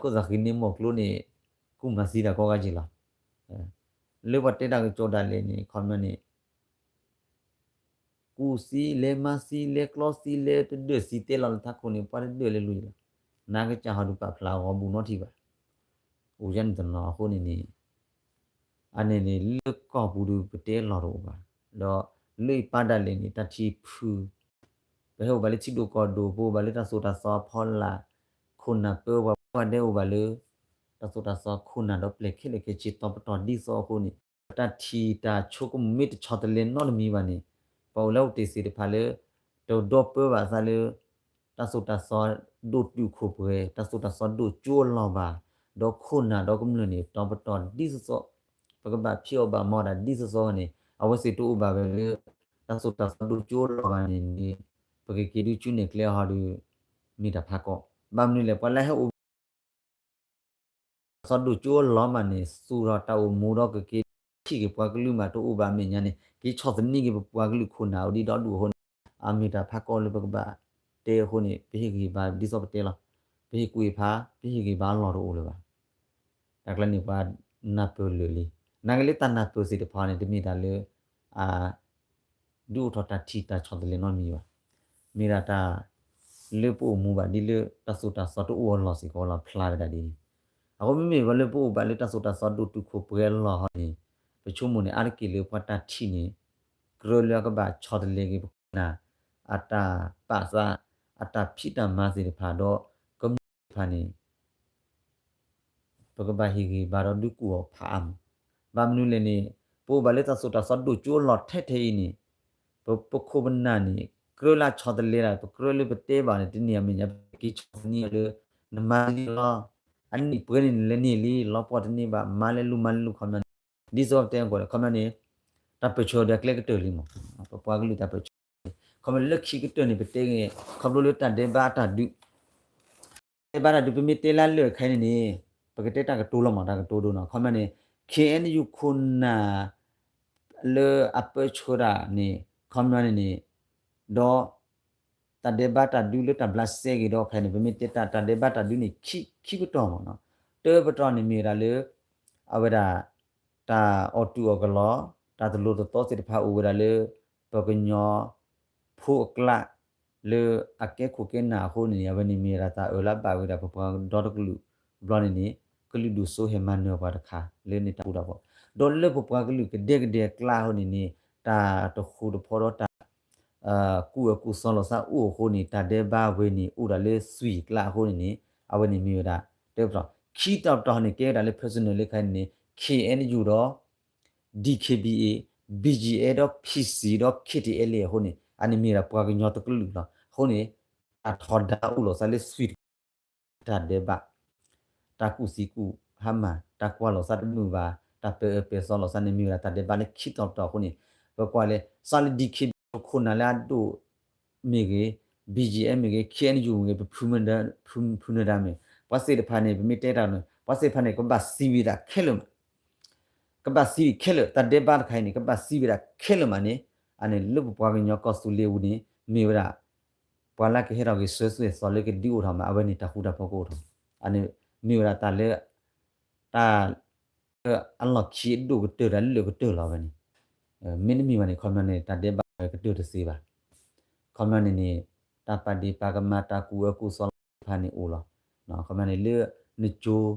ခိၣ်သးဃံန့ၢ်မီၢ်ကျိန့ၣ် ကူၣ်မၤသံတၢ်ကိးဂၤကဲလီၤ. လၢပှၤတဲတၢ်ကစီၣ်ဒၣ်လဲာ်န့ၣ် ခီပညီန့ၣ် ကူၣ်သံလဲၤမၤသံလဲၤကျီသံလဲၤတဒၢၣ်သံ တဲလီၤလၢထးခိၣ်န့ၣ် ပှၤတဒၢၣ်လဲၤလွံၢ်လီၤ. နကစၢ်ဟီဒုးပာ်ဖျါဂီၤဘူးနီတထံၣ်ဘၣ်. အိၣ်ယဲန့ၣ်တနီၤအဃိန့ၣ်န့ၣ် အန့ၣ်န့ၣ် လၢကီၢ်ပူၤဒုးပတဲလီၢ်တအိၣ်ဘၣ်. ဒီးလၢအံၤပၢ်ဒၣ်လဲာ်န့ၣ် တၢ်ထံၣ်ဖု ပဟဲအိၣ်ဘၣ်လၢထံဒိၣ်ကီၢ်ဒိၣ် ပအိၣ်ဘၣ်လၢတၢ်သိၣ်တၢ်သီအဖီလာ် ခိၣ်နၢ်ပၢဝဲ ပှၤဒဲအိၣ်ဘၣ်လၢ တၢ်သိၣ်တၢ်သီခိၣ်နၢ်ဒီးပျဲၢ်ခဲလၢာ်ခဲဆ့ တီၤပတီၢ်ဒ်သိးအဃိန့ၣ် ပတၢ်ထံၣ်တၢ်ဆိကမိၣ်မ့ၢ်တဆီတလဲနီတမံၤဘၣ်န့ၣ် ပှၤအိၣ်လၢအအိၣ်တ့ၢ်သ့ၣ်တဖၣ်လၢ တဒီပၢဘၣ်အသးလၢ တၢ်သိၣ်တၢ်သီဒိၣ်တုာ်ခိၣ်ပှဲၤ တၢ်သိၣ်တၢ်သီဒိၣ်ကၠိအလီၢ်ဘၣ်, ဒီးခိၣ်နၢ်ဒီးကမျၢၢ်န့ၣ် တီၤပတီၢ်ဒ်သိးသိး ပကဘၣ်ဖံးအီၣ်ဘၣ်မၤအီၣ်တၢ်ဒ်သိးသိးန့ၣ် အဝဲသ့ၣ်တအိၣ်ဘၣ်ဝဲလၢ တၢ်သိၣ်တၢ်သီဒိၣ်ကၠိအလီၢ်ဘၣ်န့ၣ်န့ၣ် ပကက့ၤဒုးဆူနဲၣ်ကျဲဟီဒီး မ့ၢ်တၢ်ဖးကီၢ်. ဘၣ်မနုၤလဲၣ် ပှၤလၢဟဲအိၣ် တၢ်သိၣ်တၢ်သီဒိၣ်ကၠိအလီၢ်မးန့ၣ် သူၣ်ထီၣ်တၢ်အိၣ်မူဒီးကက့ၤထံၣ်က့ၤပှၤကလုာ်မးတအိၣ်ဘၣ်အမဲာ်ညါန့ၣ် က့ၤဆီၣ်သနံးက့ၤပပှၤကလုာ်ခိၣ်နၢ်အိၣ်ဒံးဒီဒူၣ်အဃိန့ၣ် အမ့ၢ်တၢ်ဖးကီၢ်လၢပကဘၣ်တဲအဃိန့ၣ် ပဟ့ၣ်ဂံၢ်ဘါဒ်သိးပတဲလီၤ. ပဟ့ၣ်ကူၣ်ဟ့ၣ်ဖး ပဟ့ၣ်ဂံၢ်ဘါအလီၢ်တအိၣ်လၢၤဘၣ်. တၢ်ကျါန့ၣ်ပှၤနၢ်ပၢၢ်လၢာ်လံ. နာ်က့လၢတၢ်နၢ်ပၢၢ်သ့ၣ်တဖၣ်န့ၣ် တမ့ၢ်တၢ်လၢ အ ဒုးအိၣ်ထီၣ်တၢ်ထံၣ်တၢ်ဆီတလဲနီတမံၤဘၣ်. မ့ၢ်ဒၣ်တၢ်လၢပအိၣ်မူဘၣ်ဒ်လၢတၢ်သိၣ်တၢ်သီတအိၣ်အလီၢ်စ့ၢ်ကီးလီၤ ဖျါဝဲဒၣ်ဒ်န့ၣ်. အဃိမ့မ့ၢ်ပှၤလၢပအိၣ်ဘၣ်လၢတၢ်သိၣ်တၢ်သီဒိၣ်တုာ်ခိၣ်ပှဲၤအလီၢ်ဟီန့ၣ် ပဆိကမိၣ်န့ၣ် အါတက့ၢ်လၢပှၤတၢ်ထံၣ်န့ၣ် ကြၢးလၢအကဘၣ်ဆီတလဲက့ၤပခိၣ်နၢ် အတၢ်ပာ်သး အတၢ်ဖံးတၢ်မၤသ့ၣ်တဖၣ်ဒီး ကမျၢၢ်သ့ၣ်တဖၣ်န့ၣ် ပကဘၣ်ဟ့ၣ်ဂံၢ်ဘါဒီးဒုးကူၣ်အီၤဖးအါမး. ဘၣ်မနုၤလဲၣ်န့ၣ် ပအိၣ်ဘၣ်လၢတၢ်သိၣ်တၢ်သီဒိၣ်ကၠိလီၢ်ထဲထဲအံၤန့ၣ် ပ ပခိၣ်ပနၢ်န့ၣ် ကြၢးလၢဆီတလဲဒၣ် ပကြၢးလၢပတဲဘၣ်န့ၣ် တန့ၢ်အမဲာ်ညါ ပက့ၤဆီၣ်သနံးအီၤလၢ နမၤလံလီၤ အနံၣ်ပှဲၤန့ၣ်နလဲၤန့ၢ်လံ လီၤပှီၢ်တန့ၢ်ဘၣ် မၤလဲၤလူၤမၤလဲၤလူၤ ခီပညီန့ၣ် ဒ်သိးပတဲအဂီၢ်န့ၣ် ခီပညီန့ၣ် တၢ်ပၢၢ်ဆၢဒီးကျဲကတၢၢ်လံမး ပပှၤကလုာ်တၢ်ပၢၢ်ဆၢ ခီပညီလၢခံကတၢၢ်န့ၣ် ပတဲဂ့ၤ ခီဖျိလၢတၢ်ဒဲးဘးတၢ်ဒုး တဲဘၣ်တၢ်ဒုး ပမ့ၢ်တဲလၢလၢာ်ခဲအံၤန့ၣ်န့ၣ် ပကတဲတၢ်ကတိၤလီၤမး တၢ်ကတိၤဒိၣ်နီၤ ခီပညီန့ၣ် ခ့ၣ်အဲၣ်ယူၣ် ခိၣ်နၢ် လၢအပၢဆှၢတၢ်န့ၣ် ခီပညီန့ၣ်န့ၣ် ဒီး တၢ်ဒဲးဘးတၢ်ဒုးလၢတၢ်ဘျးစဲဂ့ၤဒီးခဲအံၤန့ၣ် ပမ့ၢ်တဲတၢ် တၢ်ဒဲးဘးတၢ်ဒုးန့ၣ် ခံ ခံပတီၢ်မးနီၤ တပတီၢ်န့ၣ်မ့ၢ်ဝဲဒၣ်လၢ အဝဲဒၣ် တၢ်အီၣ်တူၢ်အီၣ်ကလီ တၢ်တလိၤတသီသ့ၣ်တဖၣ်အိၣ်ဝဲဒၣ်လၢ ပကညီ ဖိအကျါ လၢအကဲခိၣ်ကဲနၢ်အဃိန့ၣ် အဝဲန့ၣ်မ့ၢ်ဝဲဒၣ်တၢ်အၢလၢအဘၣ်ဝဲဒၣ်ပပှၤဒီတကလုာ်ဘျီန့ၣ်န့ၣ် ကလုာ်ဒူၣ်စိဟဲမၤနၢၤပှၤတခါ လၢန့ၣ်တၢ်ဃူတၢ်ဖိး ဒီးလၢပပှၤကလုာ်ကဒဲကဒဲအကျါအဃိန့ၣ်န့ၣ် တၢ်တဃူတဖိးဒီးတၢ် ကူၣ်အၢကူၣ်သီလိာ်သးအိၣ်အဃိန့ၣ် တၢ်ဒဲးဘးဝဲန့ၣ် အိၣ်ဒၣ်လၢသွံၣ်ကျါအဃိန့ၣ်န့ၣ် အဝဲန့ၣ်မ့ၢ်ဝဲဒၣ် တပတီၢ် ခံတီၤပတီၢ်န့ၣ် ကဲဝဲဒၣ်လၢ personal လၢခဲအံၤန့ၣ်န့ၣ် ခ့ၣ်အဲၣ်ယူၣ်ဒီး ဒီး ဘီကၠံၣ်အဲၣ် ဒီး ပီၣ်စံၣ် ဒီး ခ့ၣ်ထံၣ်အဲၣ်လ့ၣ် အဃိန့ၣ် အန့ၣ်မ့ၢ်ဒၣ်ပှၤကညီတကလုာ်လီၤ. အဃိန့ၣ် တၢ်ထီဒါအိၣ်လိာ်သးလၢသွံၣ်တက တၢ်ဒဲးဘး တၢ်ကူၣ်သံကူၣ်ဟါမၢ် တၢ်ကွၢ်လိာ်သးတမုာ်ဘၣ် တၢ်ပဲာ်အၢပဲာ်သီလိာ်သးန့ၣ်မ့ၢ်ဝဲဒၣ်တၢ်ဒဲးဘးလၢခံတီၤပတီၢ်အဃိန့ၣ် ပကွၢ်လၢ စးလၢ ဒီး ခိၣ်နၢ်လၢအဒိၣ် မ့ၢ်ဂ့ၤ ဘီကၠံၣ်အဲၣ် မ့ၢ်ဂ့ၤ ခ့ၣ်အဲၣ်ယူၣ် မ့ၢ်ဂ့ၤ ပဖုနၢၤဒါမ့ၢ် ပှၤသ့ၣ်တဖၣ်န့ၣ် ပမ့ၢ်တဲတၢ်န့ၣ် ပှၤသ့ၣ်တဖၣ်န့ၣ် ကဘၣ်သံဝံၤဒၣ်ခဲလၢာ်မး ကဘၣ်သံဝံၤခဲလၢာ် တၢ်ဒဲးဘးတခါအံၤန့ၣ် ကဘၣ်သံဝံၤဒၣ်ခဲလၢာ်မးန့ၣ် အန့ၣ်လၢပပှၤကညီကီၢ်သူလ့ၤပူၤန့ၣ် မ့ၢ်ဝဲဒၣ် ပှၤလၢကဟဲထီၣ်က့ၤစၢၤသွဲၣ်သီလၢကဒုးအိၣ်ထီၣ်မး အဝဲန့ၣ်တၢ်ဃူတၢ်ဖိးကအိၣ်ထီၣ် အန့ၣ်မ့ၢ်ဝဲဒၣ်တၢ်လၢ တၢ် လၢအလီၢ်ခံအဒိၣ်ကတၢၢ် တၢ်လၢာ်ကတၢၢ်လီၤဝဲန့ၣ် မ့တမ့ၢ်ဘၣ်န့ၣ် ခီပညီန့ၣ် တၢ်ဒဲးဘးဝဲကတၢၢ်တသ့ဘၣ်. ခီပညီန့ၣ်န့ၣ် တၢ်ပာ်ဒ့ၣ်ပာ်ကမၣ် တၢ်ကူၣ်အၢကူၣ်သီသ့ၣ်တဖၣ်န့ၣ်အိၣ်လီၤ. ခီပညီန့ၣ် လၢနကၠိ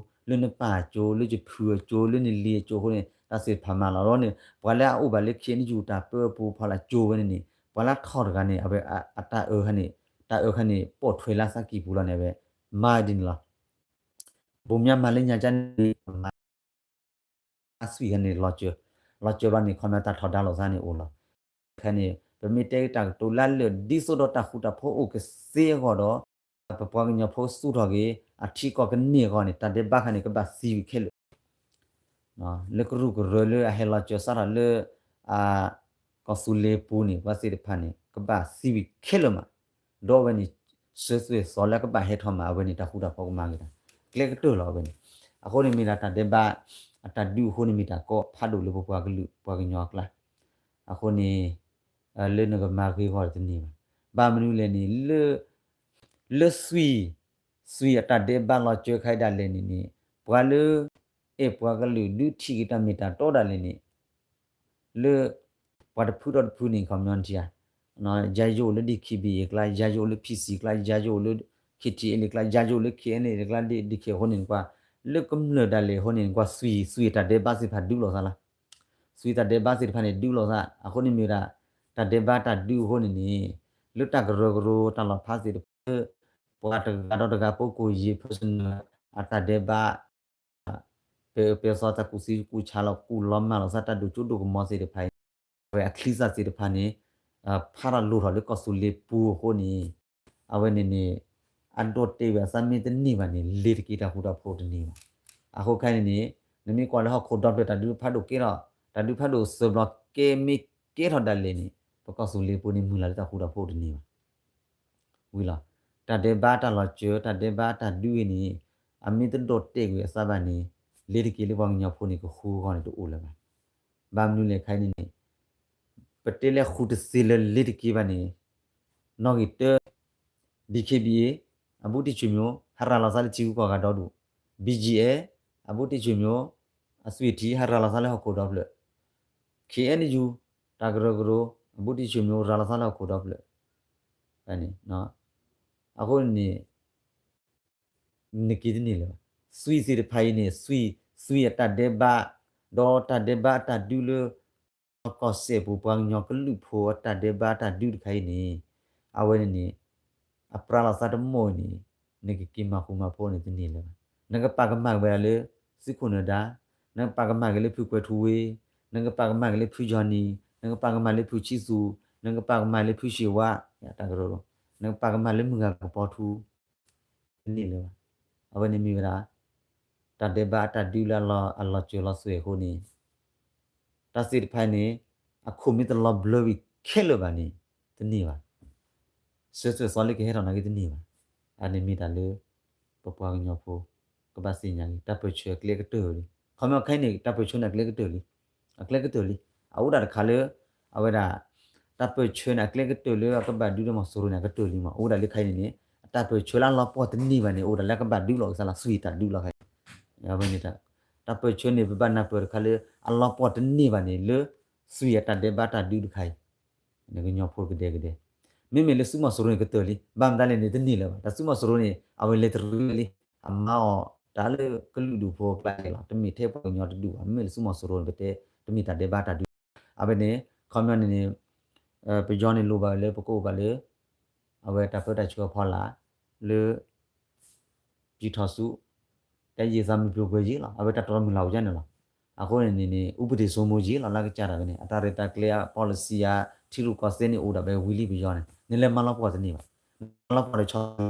လၢနပၢ်အကၠိ လၢယဖုအကၠိ လၢနလံၤအကၠိအဃိန့ၣ် တၢ်သ့ၣ်တဖၣ်မၤလီၤဒီးန့ၣ် ပှၤလၢအအိၣ်ဘၣ်လၢ ခ့ၣ်အဲၣ်ယူၣ် တၢ်ပၢအပူၤဖီလာ်ကၠိဝဲန့ၣ်န့ၣ် ပှၤလၢထီၣ်တဂၤန့ၣ် အဝဲအတၢ်အၢခါန့ၣ် တၢ်အၢခါန့ၣ် ပိာ်ထွဲလၢသးကံၢ်ပူၤလီၤန့ၣ် အဝဲမၤဒ်န့ၣ်လီၤ. ဘိမၠါမၤလၢညါကၠါန့ၣ် မၤ အသွံၣ်ခါန့ၣ် လီၤစၢၤ, လီၤစၢၤဘျီန့ၣ် ခီပညီတၢ်ထီဒါလိာ်သးန့ၣ်အိၣ်လီၤ. ခဲန့ၣ် ပမ့ၢ်တဲတၢ်ကတိၤလၢလၢာ် ဒ်သိးဒီးတၢ်ဃူတၢ်ဖိးအိၣ်ကသ့အဂီၢ်ဒီး ပပှၤကညီဖိသူၣ်ထီၣ်က့ၤ အထံကီၢ်ကန့ၢ်အဂီၢ်န့ၣ် တၢ်ဒဲးဘးခါန့ၣ် ကဘၣ်သံဝံၤခဲလၢာ် လၢကရူၢ်ကရၢလၢအဟဲလီၤစၢၤစးထီၣ်လၢ အ ကီၢ်သူလ့ၤပူၤန့ၣ် ပှၤသ့ၣ်တဖၣ်န့ၣ် ကဘၣ်သံဝံၤခဲလၢာ်မး, ဒီးအဝဲန့ၣ် စၢၤသွဲၣ်သီလၢကဘၣ်ဟဲထီၣ်မး အဝဲန့ၣ် တၢ်ဃူတၢ်ဖိးကမၤဂ့ၤတၢ် ကျဲကတၢၢ်လီၤအဝဲန့ၣ်. အဃိန့ၣ်မ့ၢ်ဒၣ်တၢ်ဒဲးဘး အတၢ်ဒုးအဃိန့ၣ်မ့ၢ်တၢ်ကီဖးဒိၣ်လၢပပှၤကလုာ်ပှၤကညီအကျါ. အဃိန့ၣ် လၢနကမၤဂ့ၤအဂီၢ်တန့ၢ်ဘၣ်. ဘၣ်မနုၤလဲၣ်န့ၣ် လၢ လၢ ဆွံၣ်အတၢ်ဒဲးဘးလီၤစၢၤခါအံၤဒၣ်လဲာ်န့ၣ်န့ၣ် ပှၤလၢ အဲၣ်ပှၤကလုာ်ဒုးထံၣ်က့ၤတၢ်မ့ၢ်တၢ်တီဒၣ်လဲာ်န့ၣ် လၢ ပှၤတဖုဒီးတဖုန့ၣ် ခီပညီထံဧါ, ယၤယအိၣ်လၢ D K B A အကျါ, ယၤယအိၣ်လၢ P C အကျါ, ယၤယအိၣ်လၢ K T L A အကျါ, ယၤယအိၣ်လၢ K N A အကျါ ဒ်ခဲအံၤအဃိန့ၣ် နကွၢ် လၢကမျၢၢ်ဒၣ်လဲာ်အဃိန့ၣ် နကွၢ် ဆွံၣ် ဆွံၣ်အတၢ်ဒဲးဘးသ့ၣ်တဖၣ်ဒုးလိာ်သးလီၤ. ဆွံၣ်တၢ်ဒဲးဘးသ့ၣ်တဖၣ်န့ၣ် ဒုးလိာ်သး အဃိန့ၣ်မ့ၢ်ဝဲဒၣ် တၢ်ဒဲးဘးတၢ်ဒုးအဃိန့ၣ်န့ၣ် လၢတၢ်ကရၢကရိတၢ်လီၤဖးသ့ၣ်တဖၣ် လၢ ပှၤတဂၤဒီးတဂၤ ပုဂ္ဂိုလ်ရေး personal အတၢ်ဒဲးဘး ပအၢပအသီ တၢ်ကူၣ်သံကူၣ်ဆးလီၤ ကူၣ်လီၤမၢ်လိာ်သး တၢ်ဒိၣ်စိဒိၣ်ကမီၤသ့ၣ်တဖၣ်အံၤ အဝဲအချံသၣ်သ့ၣ်တဖၣ်န့ၣ် ဖးထီၣ်လိၣ်ထီၣ်လၢကီၢ်သူလ့ၤပူၤအဃိန့ၣ် အဝဲန့ၣ်န့ၣ် အဒိးတဲဝဲအသးမ့ၢ်တန့ၢ်ဘၣ်န့ၣ် လ့ၤတက့ၤတၢ်ဃူတၢ်ဖိးတန့ၢ်ဘၣ်. အဃိခဲအံၤန့ၣ်န့ၣ် နမ့ၢ်ကွၢ်လၢဟီၣ်ခိၣ်ဒီဖျၢၣ် တၢ်ဒုးဖးဒိၣ်ကဲထီၣ် တၢ်ဒုးဖးဒိၣ်စၢၤဘျီကဲ မ့ၢ်ကဲထီၣ်ဒၣ်လဲာ်န့ၣ် ပကီၢ်သူလ့ၤပူၤန့ၣ် မုၢ်လၢ်လၢတၢ်ဃူတၢ်ဖိးတန့ၢ်ဘၣ် ဝံၤလီၤ. တၢ်ဒဲးဘးတၢ်လီၤစၢၤ တၢ်ဒဲးဘးတၢ်ဒုးအံၤန့ၣ် အမ့ၢ်တဒိးတဲာ်ကွံာ်အသးဘၣ်န့ၣ် လ့ၤတက့ၤလၢပှၤကညီဖိန့ၣ် ကဃူအဂီၢ်န့ၣ်တအိၣ်လၢၤဘၣ်. ဘၣ်မနုၤလဲၣ်ခဲအံၤန့ၣ်န့ၣ် ပတဲလၢဃူတသ့လၢလ့ၤတက့ၤဘၣ်န့ၣ် နီၣ်ဂံၢ်တၢ D K B A အဘူးတံၢ်ဆူၣ်မျိာ် ဟးရၤလီၤသးလၢထံဂုၤကီၢ်ဂၤဒီဒူၣ် B G F အဘူးတံၢ်ဆူၣ်မျိာ် အသွံၣ်ထံ ဟးရၤလီၤသးလၢဟီၣ်ခိၣ်ဒီဖျၢၣ် K N U တၢ်ကရၢကရိ အဘူးတံၢ်ဆူၣ်မျိာ် ရၤလီၤသးလၢဟီၣ်ခိၣ်ဒီဖျၢၣ် အဃိန့ၣ် နက့ၤတန့ၢ်လၢၤဘၣ်. သွံၣ်သ့ၣ်တဖၣ်အံၤန့ၣ် သွံၣ် သွံၣ်အတၢ်ဒဲးဘး ဒီးတၢ်ဒဲးဘးအတၢ်ဒုးလၢ ကီၢ်စဲၣ်ပူၤ ပှၤကညီကလုာ်ဖိအတၢ်ဒဲးဘးအတၢ်ဒုးတခါအံၤန့ၣ် အဝဲန့ၣ်န့ၣ် အပြါလီၤသးတမီၢ်အံၤန့ၣ် နကက့ၤမၤဃူမၤဖိးန့ၣ်တန့ၢ်လၢၤဘၣ်. နကပာ်ကမၣ်က့ၤဝဲဒၣ်လၢ သုးခိၣ်နၢၤဒါ, နကပာ်ကမၣ်က့ၤလၢဖုကွဲၤထူဝ့, နကပာ်ကမၣ်က့ၤလၢဖုကၠီနံၤ, နကပာ်ကမၣ်လၢဖုဆံသူ, နကပာ်ကမၣ်လၢဖုဆံးဝါ, တၢ်ကရၢလီၤ, နကပာ်ကမၣ်လၢမုၢ်ဂၤကပီၤထူ တန့ၢ်လၢၤဘၣ်. အဝဲန့ၣ်မ့ၢ်ဝဲဒၣ် တၢ်ဒဲးဘးအတၢ်ဒုးလၢအလီၤစၢၤလီၤသွဲၣ်အဃိန့ၣ် တၢ်သ့ၣ်တဖၣ်န့ၣ် အခိၣ်မ့ၢ်တလီၤဘျၢဝံၤခဲလၢာ်ဘၣ်န့ၣ် တန့ၢ်ဘၣ်. စၢၤသွဲၣ်သီလၢကဟဲထီၣ်နာ်က့တန့ၢ်ဘၣ်. အန့ၣ်မ့ၢ်တၢ်လၢ ပပှၤကညီဖိ ကဘၣ်သ့ၣ်ညါလံ တၢ်ပၢၢ်ဆၢအကျဲကတၢၢ်လံ. ခီဖျိခဲအံၤန့ၣ် တၢ်ပၢၢ်ဆၢန့ၣ်အကျဲကတၢၢ်လံ. အကျဲကတၢၢ်လံ. အအိၣ်ဒၣ်တခါလၢ အဝဲဒၣ် တၢ်ပၢၢ်ဆၢန့ၣ် အကျဲကတၢၢ်လၢအကဘၣ်ဒုးဒီးမီၤစိရိၤန့ၣ် အကတၢၢ်လံမး. အိၣ်ဒၣ်လၢခဲအံၤန့ၣ်န့ၣ် အတၢ်ပၢၢ်ဆၢလၢအလီၤပှီၢ်တန့ၢ်ဘၣ်န့ၣ် အိၣ်ဒၣ်လၢအကဘၣ်ဒုးလိာ်ကသးလီၤ သွံၣ်တၢ်ဒုးလီၤခဲအံၤ. အဝဲန့ၣ် တၢ်ပၢၢ်ဆၢန့ၣ် ပဘၣ်နၢ်ပၢၢ်တခါလၢ အလီၤပှီၢ်တန့ၢ်ဘၣ်န့ၣ် လၢ သွံၣ်အတၢ်ဒဲးဘးတၢ်ဒုးတခါအံၤ နကညီဖိကဒဲကဒဲ. မ့မ့ၢ်လၢသုးမီၤစိရိၤန့ၣ်ကတၢၢ်လံ. ဘၣ်မတၤလဲၣ်န့ၣ် တန့ၢ်လၢၤဘၣ်. တၢ်သုးမီၤစိရိၤန့ၣ် အဝဲလဲၤတရံးလံ. အမၤအီၤတၢ်လၢကလုာ်ဒူၣ်ဖိအကျါက့ၤလီၤ. တမ့ၢ်ထဲပှၤကညီတဒူၣ်ဘၣ်. မ့မ့ၢ်လၢသုးမီၤစိရိၤန့ၣ် ပတဲ တမ့ၢ်တၢ်ဒဲးဘးတၢ်ဒုး. အဝဲန့ၣ် ခီပညီန့ၣ်န့ၣ် ပယီၤန့ၣ်လိၣ်ဘၣ်လၢပကအိၣ်ဘၣ်လၢ အဝဲတၢ်ပၢတၢ်ဆှၢအဖီလာ် လၢ ပျံၤထီၣ်ဆူ တၢ်ယံာ်သးမုၢ်ပြိၤကွဲၤယံၤလီၤ. အဝဲတၢ်တြီမုၢ်လၢ်အိၣ်ယဲန့ၣ်လီၤ. အဃိန့ၣ်န့ၣ်န့ၣ် ဥပဒေစိုးမိုးရေးလီၤ လၢကစၢ်တၢ်ဝဲန့ၣ် အတၢ်ရဲၣ်တၢ်ကျဲၤ အ policy အထံရူၢ်ကီၢ်သဲးန့ၣ်အိၣ်ဒၣ်ဝဲဝံၤလံပယီၤန့ၣ် နလဲၤမၤလီၤပှီၢ်တန့ၢ်ဘၣ်. မၤလီၤပှီၢ်ဒီးဆီ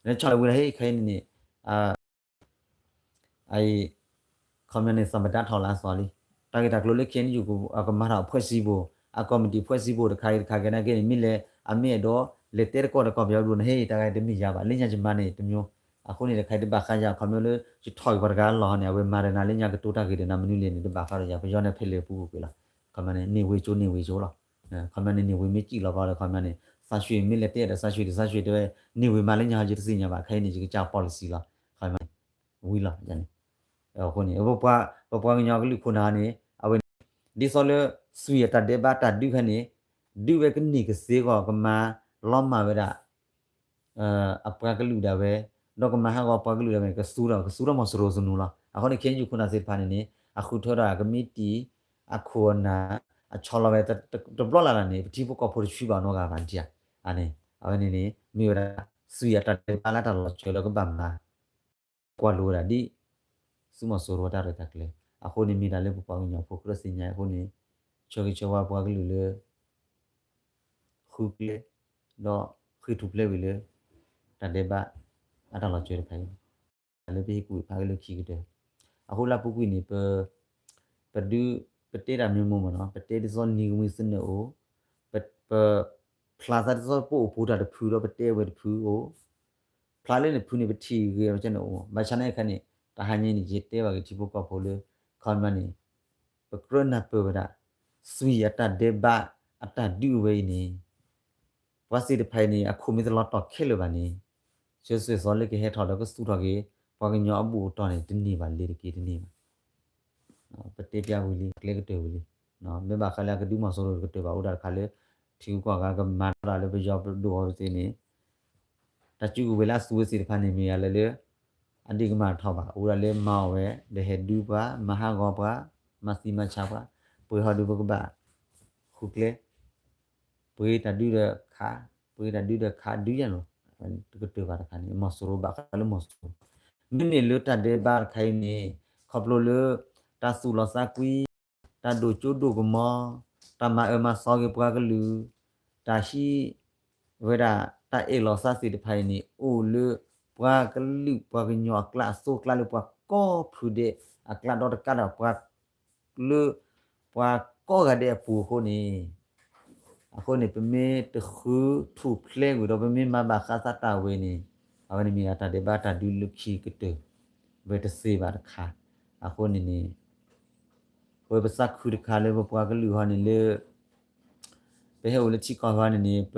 နဆီလီၤဝံၤလီၤဟ့ၣ်ခဲအံၤန့ၣ်န့ၣ် အအံၤ ခီပညီန့ၣ် သမ္မတထီၣ်လၢအသီလံ. တၢ်ဂ့ၢ်တၢ်ကျိၤလၢ K N U ကမၤထီၣ်အ ဖွဲ့စည်းပုံ အ ကော်မတီ ဖွဲ့စည်းပုံ တခါဂ့ၤတခါကဲနာ်က့န့ၣ် မ့ၢ်လဲၤ အမ့ၢ်အဲၣ်ဒိး လဲၤတဲတကီၢ်ဒီးကီၢ်ပယီၤဘျီန့ၣ် ဟဲ တၢ်ဂ့ၢ်တမ့ၢ်ယၤဘၣ် လၢညါယမၤန့ၣ်တမျိုး. အဃိန့ၣ်တခါအံၤတဘၣ်ဃးယၤ ခီပညီလၢ ယထီၣ်က့ၤပှၤတဂၤအလီၢ်န့ၣ် အဝဲမၤဒီးနၤလၢညါကတိၤတၢ်ဂ့ၢ်ဒီးနၤမနုၤလဲၣ်န့ၣ် တဘၣ်ဃးဒီးယၤ ပယီၤန့ၣ်ဖဲလဲၣ်ပူၤကွံာ်လီၤ. ခီပညီန့ၣ် နေဝင်း ကၠိ နေဝင်း ကၠိ လီၤ. ခီပညီန့ၣ် နေဝင်း မ့ၢ်စံၣ်လီၤဘျီဒီး ခီပညီန့ၣ် သန်းရွှေ မ့ၢ်လဲၤတဲဒီး သန်းရွှေ ဒီး သန်းရွှေ တဲဝဲ နေဝင်း မၤလၢညါဟီ ယတသ့ၣ်ညါဘၣ် ခဲအံၤန့ၣ် ယကစၢ် policy လီၤ. ခီပညီန့ၣ် ဝံၤလီၤန့ၣ် အဃိန့ၣ် ပပှၤကညီကလုာ်ခိၣ်နၢ်န့ၣ် အဝဲန့ၣ် ဒ်သိးလၢသွံၣ်အတၢ်ဒဲးဘးတၢ်ဒုးခဲန့ၣ် ဒုးဝဲကန့ၢ်ကသ့အဂီၢ် ကမၤလီၤမၢ်ဝဲဒၣ် အပှၤကလုာ်ဒၣ်ဝဲ ဒီးကမၤဟးဂီၤပှၤကလုာ်ဒၣ်ဝဲ ကသူဒီး ကသူထီၣ်မီၤစိရိၤသနူလီၤ. အဃိန့ၣ် K N U ခိၣ်နၢ်သ့ၣ်တဖၣ်န့ၣ်န့ၣ် အဃုထၢဒီးအကမံးတံာ် အခိၣ်အနၢ် အဆီလီၤဝဲ တဘျီလၢ်လၢ်န့ၣ် ပထံဖိကီၢ်ဖိတဆှံဘၣ်နီတဂၤဘၣ် နထံၣ်ဧါ. အန့ၣ် အဝဲန့ၣ်န့ၣ် မ့ၢ်ဝဲဒၣ် သွံၣ်အတၢ်ဒဲးဘးလၢတၢ်လီၤစၢၤလၢကဘၣ်မၤ ကွၢ်လိဝဲဒၣ်ဒ် သုးမီၤစိရိၤတၢ်ရဲၣ်တၢ်ကျဲၤ အဃိန့ၣ်မ့ၢ်တၢ်လၢပပှၤကညီဖိကြၢးသ့ၣ်ညါအဃိန့ၣ် ဆၢဂ့ၤဆၢဝါပှၤကလုာ်လၢ ဃုကျဲ ဒီးဃ့ၢ်ထူၣ်ဖျဲးဝံၤလၢ တၢ်ဒဲးဘး အတၢ်လီၤစၢၤတခါအံၤ တၢ်လၢပဟ့ၣ်ကူၣ်ဖးက့ၤလၢခံကတၢၢ် အဃိလၢအပူၤကွံာ်န့ၣ် ပ ပဒုး ပတဲတၢ်မ့ၢ်မိၢ်မ့ၢ်နီၤ ပတဲဒ်သိးနံၤကမှံသနၢၣ်အိၣ် ပ ပ ဖျါသးဒ်သိးပအိၣ်ဖှိၣ်တၢ်တဖုဒီးပတဲဝဲတဖုအိၣ် ဖျါလၢနဖုန့ၣ် ပထံၣ်ဂ့ၤအကန့ၣ်အိၣ် ဘၣ်ဆၣ်နာ်ခါန့ၣ် တဟါညါန့ၣ် ယတဲဘၣ်က့ၤထံဖိကီၢ်ဖိလၢ ခီပညီန့ၣ် ပကြၢးနၢ်ပၢၢ်ဝဲဒၣ် သွံၣ်အတၢ်ဒဲးဘး အတၢ်ဒုးအဝဲအံၤန့ၣ် ပှၤသ့ၣ်တဖၣ်အံၤန့ၣ် အခိၣ်မ့ၢ်တလီၤတီၢ်ခဲလၢာ်ဘၣ်န့ၣ် ဆၢစ့ၢ်စီၤလၢကဟဲထီၣ်ဒီးကသူၣ်ထီၣ်က့ၤ ပှၤကညီအဘူၣ်အတီၢ်န့ၣ် တန့ၢ်ဘၣ် လဲၤတက့ၤတန့ၢ်ဘၣ်. ပတဲပျးဝံၤလံ ကျဲကတၢၢ်ဝံၤလံ. မ့ၢ်ဘၣ်ဃးလၢအကဒုးမီၤစိရိၤတကတၢၢ်ဘၣ် အိၣ်ဒၣ်တခါလၢ ထံဂုၤကီၢ်ဂၤကမၤထီၣ်ဒၣ်လၢပယီၤပဒိၣ်အီၤပသ့ၣ်န့ၣ် တၢ်စုကဝဲၤလၢအသူဝဲသ့ၣ်တဖၣ်န့ၣ် မ့ၢ်ယၤလၢလၢ အဒ့ၣ်ကမၤထီၣ်ဘၣ် အိၣ်ဒၣ်လၢမၤအီၣ်ဝဲ ဒီးဟဲဒုးပှၤ မၤဟးဂီၤပှၤ မၤသံမၤဆါပှၤ ပှဲၤဟီဒုးပကဘၣ် ဃုကျဲ ပှ့ၤတၢ်ဒုးဒီးခး ပှ့ၤတၢ်ဒုးဒီးခးဒုးယၤလီၤ. တကတၢၢ်ဘၣ်တခါန့ၣ် မီၤစိရိၤဘၣ်ဃးလၢမီၤစိရိၤ မ့မ့ၢ်လၢတၢ်ဒဲးဘးတခါအံၤန့ၣ် ခီဖျိလၢ တၢ်သူၣ်လီၤသးကွံ တၢ်ဒိၣ်ကၠိဒိၣ်ကမီၤ တၢ်မၤအၢမၤသီက့ၤပှၤကလုာ် တၢ်ဟံး ဝဲဒၣ် တၢ်အဲၣ်လီၤသးသ့ၣ်တဖၣ်အံၤန့ၣ် အိၣ်လၢ ပှၤကလုာ်ပှၤကညီအကျါအသိးအကျါလၢပှၤကိးဖုဒဲးအကျါဒီးတကးဒီးပှၤ လၢ ပှၤကိးဂၤဒဲးအပူၤအဃိန့ၣ် အဃိန့ၣ် ပမ့ၢ်တဃုထူၣ်ဖျဲးကွံာ်ဒီး ပမ့ၢ်မၤဘၣ်ဃးသးတၢ်ဝဲန့ၣ် အဝဲန့ၣ်မ့ၢ်ဒၣ်တၢ်ဒဲးဘးတၢ်ဒုးလၢခံကတၢၢ် ဝဲတသ့ဘၣ်တခါ အဃိန့ၣ်န့ၣ် ပဝဲပသးခုတခါလၢပပှၤကလုာ်ဟီန့ၣ်လၢ ပဟဲအိၣ်လၢထံကီၢ်ဟီန့ၣ်န့ၣ် ပ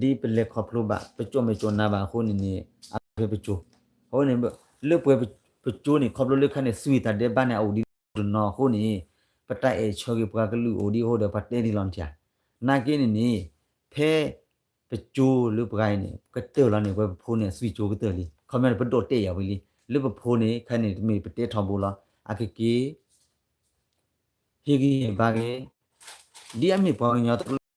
ဒ်ပလဲၤခီဖျိဘၣ် ပကၠိၣ်မဲာ်ကၠိၣ်နါဘၣ်အဃိန့ၣ်န့ၣ် အကဖဲပကၠိ အဃိန့ၣ် လၢပဝဲပကၠိန့ၣ် ခီဖျိလၢခါန့ၣ် သွံၣ်တၢ်ဒဲးဘးန့ၣ် အအိၣ်ဒံးတနီၤအဃိန့ၣ် ပတၢ်အဲၣ်ဆၢက့ၤပှၤကလုာ်အိၣ်ဒံးအဃိဒီး ပှၤတဲဒ်လီၤနထံၣ်ဧါ. နာ်က့န့ၣ်န့ၣ် ဖဲ ပကၠိလၢပှၤအံၤန့ၣ် ကတၢၢ်လီၤန့ၣ် ပဝဲပဖိန့ၣ် အသွံၣ်ကၠိကတၢၢ်လံ ခီပညီန့ၣ် ပဒိးတဲယၤဝံၤလံ လၢပဖိန့ၣ် ခါန့ၣ်တမ့ၢ်ပတဲထီဘိလီၤ အကက့ၤ ဟ့ၣ်ဂံၢ်ဟ့ၣ်ဘါက့ၤ ဒ်အမ့ၢ်ပှၤကညီတကလုာ်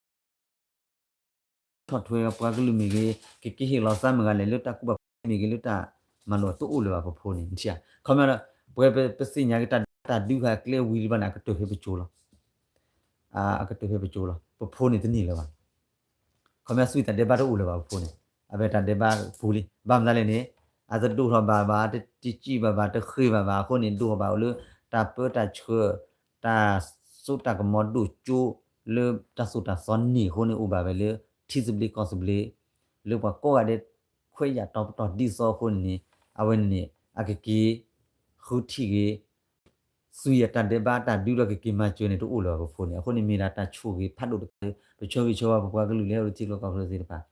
ထီၣ်ထွဲပှၤကလုာ်မ့ၢ်ဂ့ၤ ကက့ၤဟ့ၣ်လီၤသးမ့ၢ်ဂ့ၤလဲၣ် လၢတၢ်ကူၣ်ဘၣ်ကူၣ်သ့မ့ၢ်ဂ့ၤ လၢတၢ်မၤလိာ်တအိၣ်လၢၤဘၣ်ပဖိန့ၣ် နထံၣ်ဧါ. ခီပညီဒီး ပဝဲပသ့ၣ်ညါက့ၤတၢ်ဒုးတၢ်ဒုးဃာ်ကျဲဝံၤလံဘၣ်န့ၣ် အကတၢၢ်ဖဲပကၠိလီၤ အကတၢၢ်ဖဲပကၠိလီၤ ပဖိန့ၣ်တန့ၢ်လၢၤဘၣ် ခီပညီသွံၣ်တၢ်ဒဲးဘးတအိၣ်လၢၤဘၣ်ပဖိန့ၣ် အဝဲတၢ်ဒဲးဘးပူၤလံ ဘၣ်မနုၤလဲၣ်န့ၣ် အတဒိၣ်ထီၣ်ဘၣ်ဘၣ် တစံၣ်ဘၣ်ဘၣ် တဃ့ဘၣ်ဘၣ်အဃိန့ၣ် ဒိၣ်ထီၣ်ဘၣ်အိၣ်လၢ တၢ်ပၢတၢ်ဆှၢ တၢ်စိတၢ်ကမီၤဒိၣ်ကၠိ လၢတၢ်သိၣ်တၢ်သီန့ၣ်အဃိန့ၣ် အိၣ်ဘၣ်ဝဲလၢ ထံသဘျ့ကီၢ်သဘျ့ လၢပှၤကိးဂၤဒဲး ခွဲးယာ်တီပတီၢ်ဒ်သိးအဃိန့ၣ်န့ၣ် အဝဲန့ၣ်န့ၣ် အကက့ၤ ဃုထံၣ်ဂ့ၤ သွံၣ်အတၢ်ဒဲးဘးတၢ်ဒုးဒီးကက့ၤမၤစၢၤန့ၣ် တအိၣ်လၢၤဘၣ်ပဖိန့ၣ် အဃိန့ၣ်မ့ၢ်ဒၣ်တၢ်ဆိၣ်ဂ့ၤဖးဒိၣ်တခါလၢ ပဆၢဂ့ၤဆၢဝါပပှၤကလုာ်လၢဟဲအိၣ်လၢထံကျိကီၢ်ချၢသ့ၣ်တဖၣ်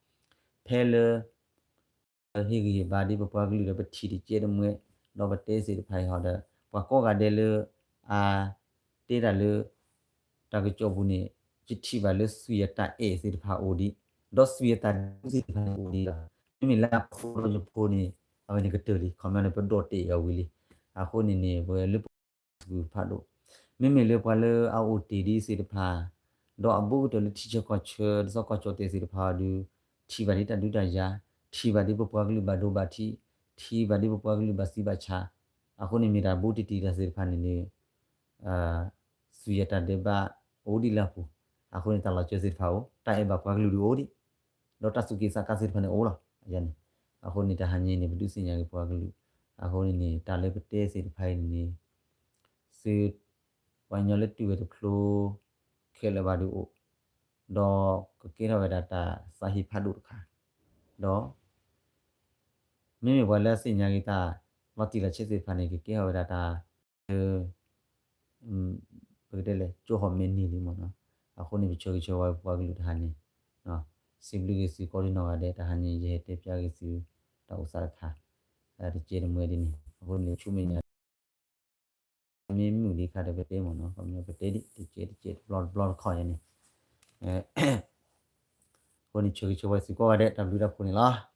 ဖဲလၢ ဟ့ၣ်ဂံၢ်ဟ့ၣ်ဘါဒ်ပပှၤကလုာ်ဒီးပထံၣ်တကဲတမှဲ ဒီးပတဲသ့ၣ်တဖၣ်အံၤဟီဒီး ပှၤကိးဂၤဒဲးလၢ အ တဲတၢ်လၢ တၢ်ကစီၣ်ပူၤန့ၣ် ယထံၣ်ဘၣ်လၢသွံၣ်အတၢ်အဲၣ်သ့ၣ်တဖၣ်အိၣ်ဒံး ဒီးသွံၣ်အတၢ်ဒုးသ့ၣ်တဖၣ်န့ၣ်အိၣ်ဒံးလီၤ. မ့မ့ၢ်လၢအဖိဒီးယဖိန့ၣ် အဝဲန့ၣ်ကတၢၢ်လံ ခီပညီန့ၣ် ပဒိးတဲာ်အီၤဝံၤလံ. အဃိန့ၣ်န့ၣ် ပဝဲလၢပ စကူဖးဒိၣ် မ့မ့ၢ်လၢပှၤလၢအအိၣ်တ့ၢ်ဒ်သ့ၣ်တဖၣ် ဒီးအဘူးကတၢၢ်လၢထံဆၢကီၢ်ဆၢ တၢ်ကစီၣ်ကီၢ်ကၠီၣ်တဲာ်သ့ၣ်တဖၣ်အံၤဒီး ထံၣ်ဘၣ်ဒ်တၢ်ဒုးတၢ်ယၤ ထံၣ်ဘၣ်ဒ်ပပှၤကလုာ်ဘၣ်ဒိဘၣ်ထံး ထံၣ်ဘၣ်ဒ်ပပှၤကလုာ်ဘၣ်သံဘၣ်ဆး အဃိန့ၣ်မ့ၢ်တၢ်ဘူးတံၢ်တံၢ်တၢ်သ့ၣ်တဖၣ်န့ၣ်န့ၣ် သွံၣ်အတၢ်ဒဲးဘးအိၣ်ဒံးလၢအပူၤ အဃိန့ၣ်တၢ်လီၤစၢၤသ့ၣ်တဖၣ်အိၣ် တၢ်အဲၣ်ဘၣ်ပှၤကလုာ်ဒုးအိၣ်ဒံး ဒီးတၢ်သူၣ်က့ၣ်သးကါသ့ၣ်တဖၣ်န့ၣ်အိၣ်လီၤ. အန့ၣ် အဃိန့ၣ်တၢ်ဟါညါအံၤန့ၣ် ပဒုးသ့ၣ်ညါက့ၤပှၤကလုာ် အဃိန့ၣ်န့ၣ် တၢ်လၢပတဲသ့ၣ်တဖၣ်အံၤန့ၣ်န့ၣ် သု ပှၤကညီလၢတုၤဝဲတဖျိ ခဲလၢာ်ဘၣ်ဒုးအိၣ် ဒီးကကဲထီၣ်ဝဲဒၣ်တၢ်သးဟ့ဖးဒိၣ်တခါ ဒီး မ့မ့ၢ်ပှၤလၢအသ့ၣ်ညါက့ၤတၢ် လီၤတံၢ်လီၤဆဲးသ့ၣ်တဖၣ်န့ၣ် ကကဲထီၣ်ဝဲဒၣ်တၢ်လၢ ပကတဲလဲၣ် ကၠိဟီၣ်မဲာ်န့ၢ်လံမ့ၢ်နီၤ. အဃိန့ၣ် ပဆၢဂ့ၤဆၢဝါပပှၤကလုာ်တဟါညါ စံးဘျုးက့ၤသုကိးဒံနီၢ်ဂၤဒဲး တဟါညါယဟဲတဲပျးက့ၤသု တၢ်အိၣ်သးတခါ တကဲတမှဲဒ်န့ၣ် အဃိန့ၣ် ဆူမဲာ်ညါ မ့ၢ်မုာ်ဒံးခါဒီးပတဲမ့ၢ်နီၤ ပတဲဒ်တကဲတကဲ တဘျီတဘျီတခီယဲန့ၣ် အဃိန့ၣ် ဆၢဂ့ၤဆၢဝါသုကိးဂၤဒဲး တၢ်ဘျုးတၢ်ဖှိၣ်န့ၣ်လီၤ.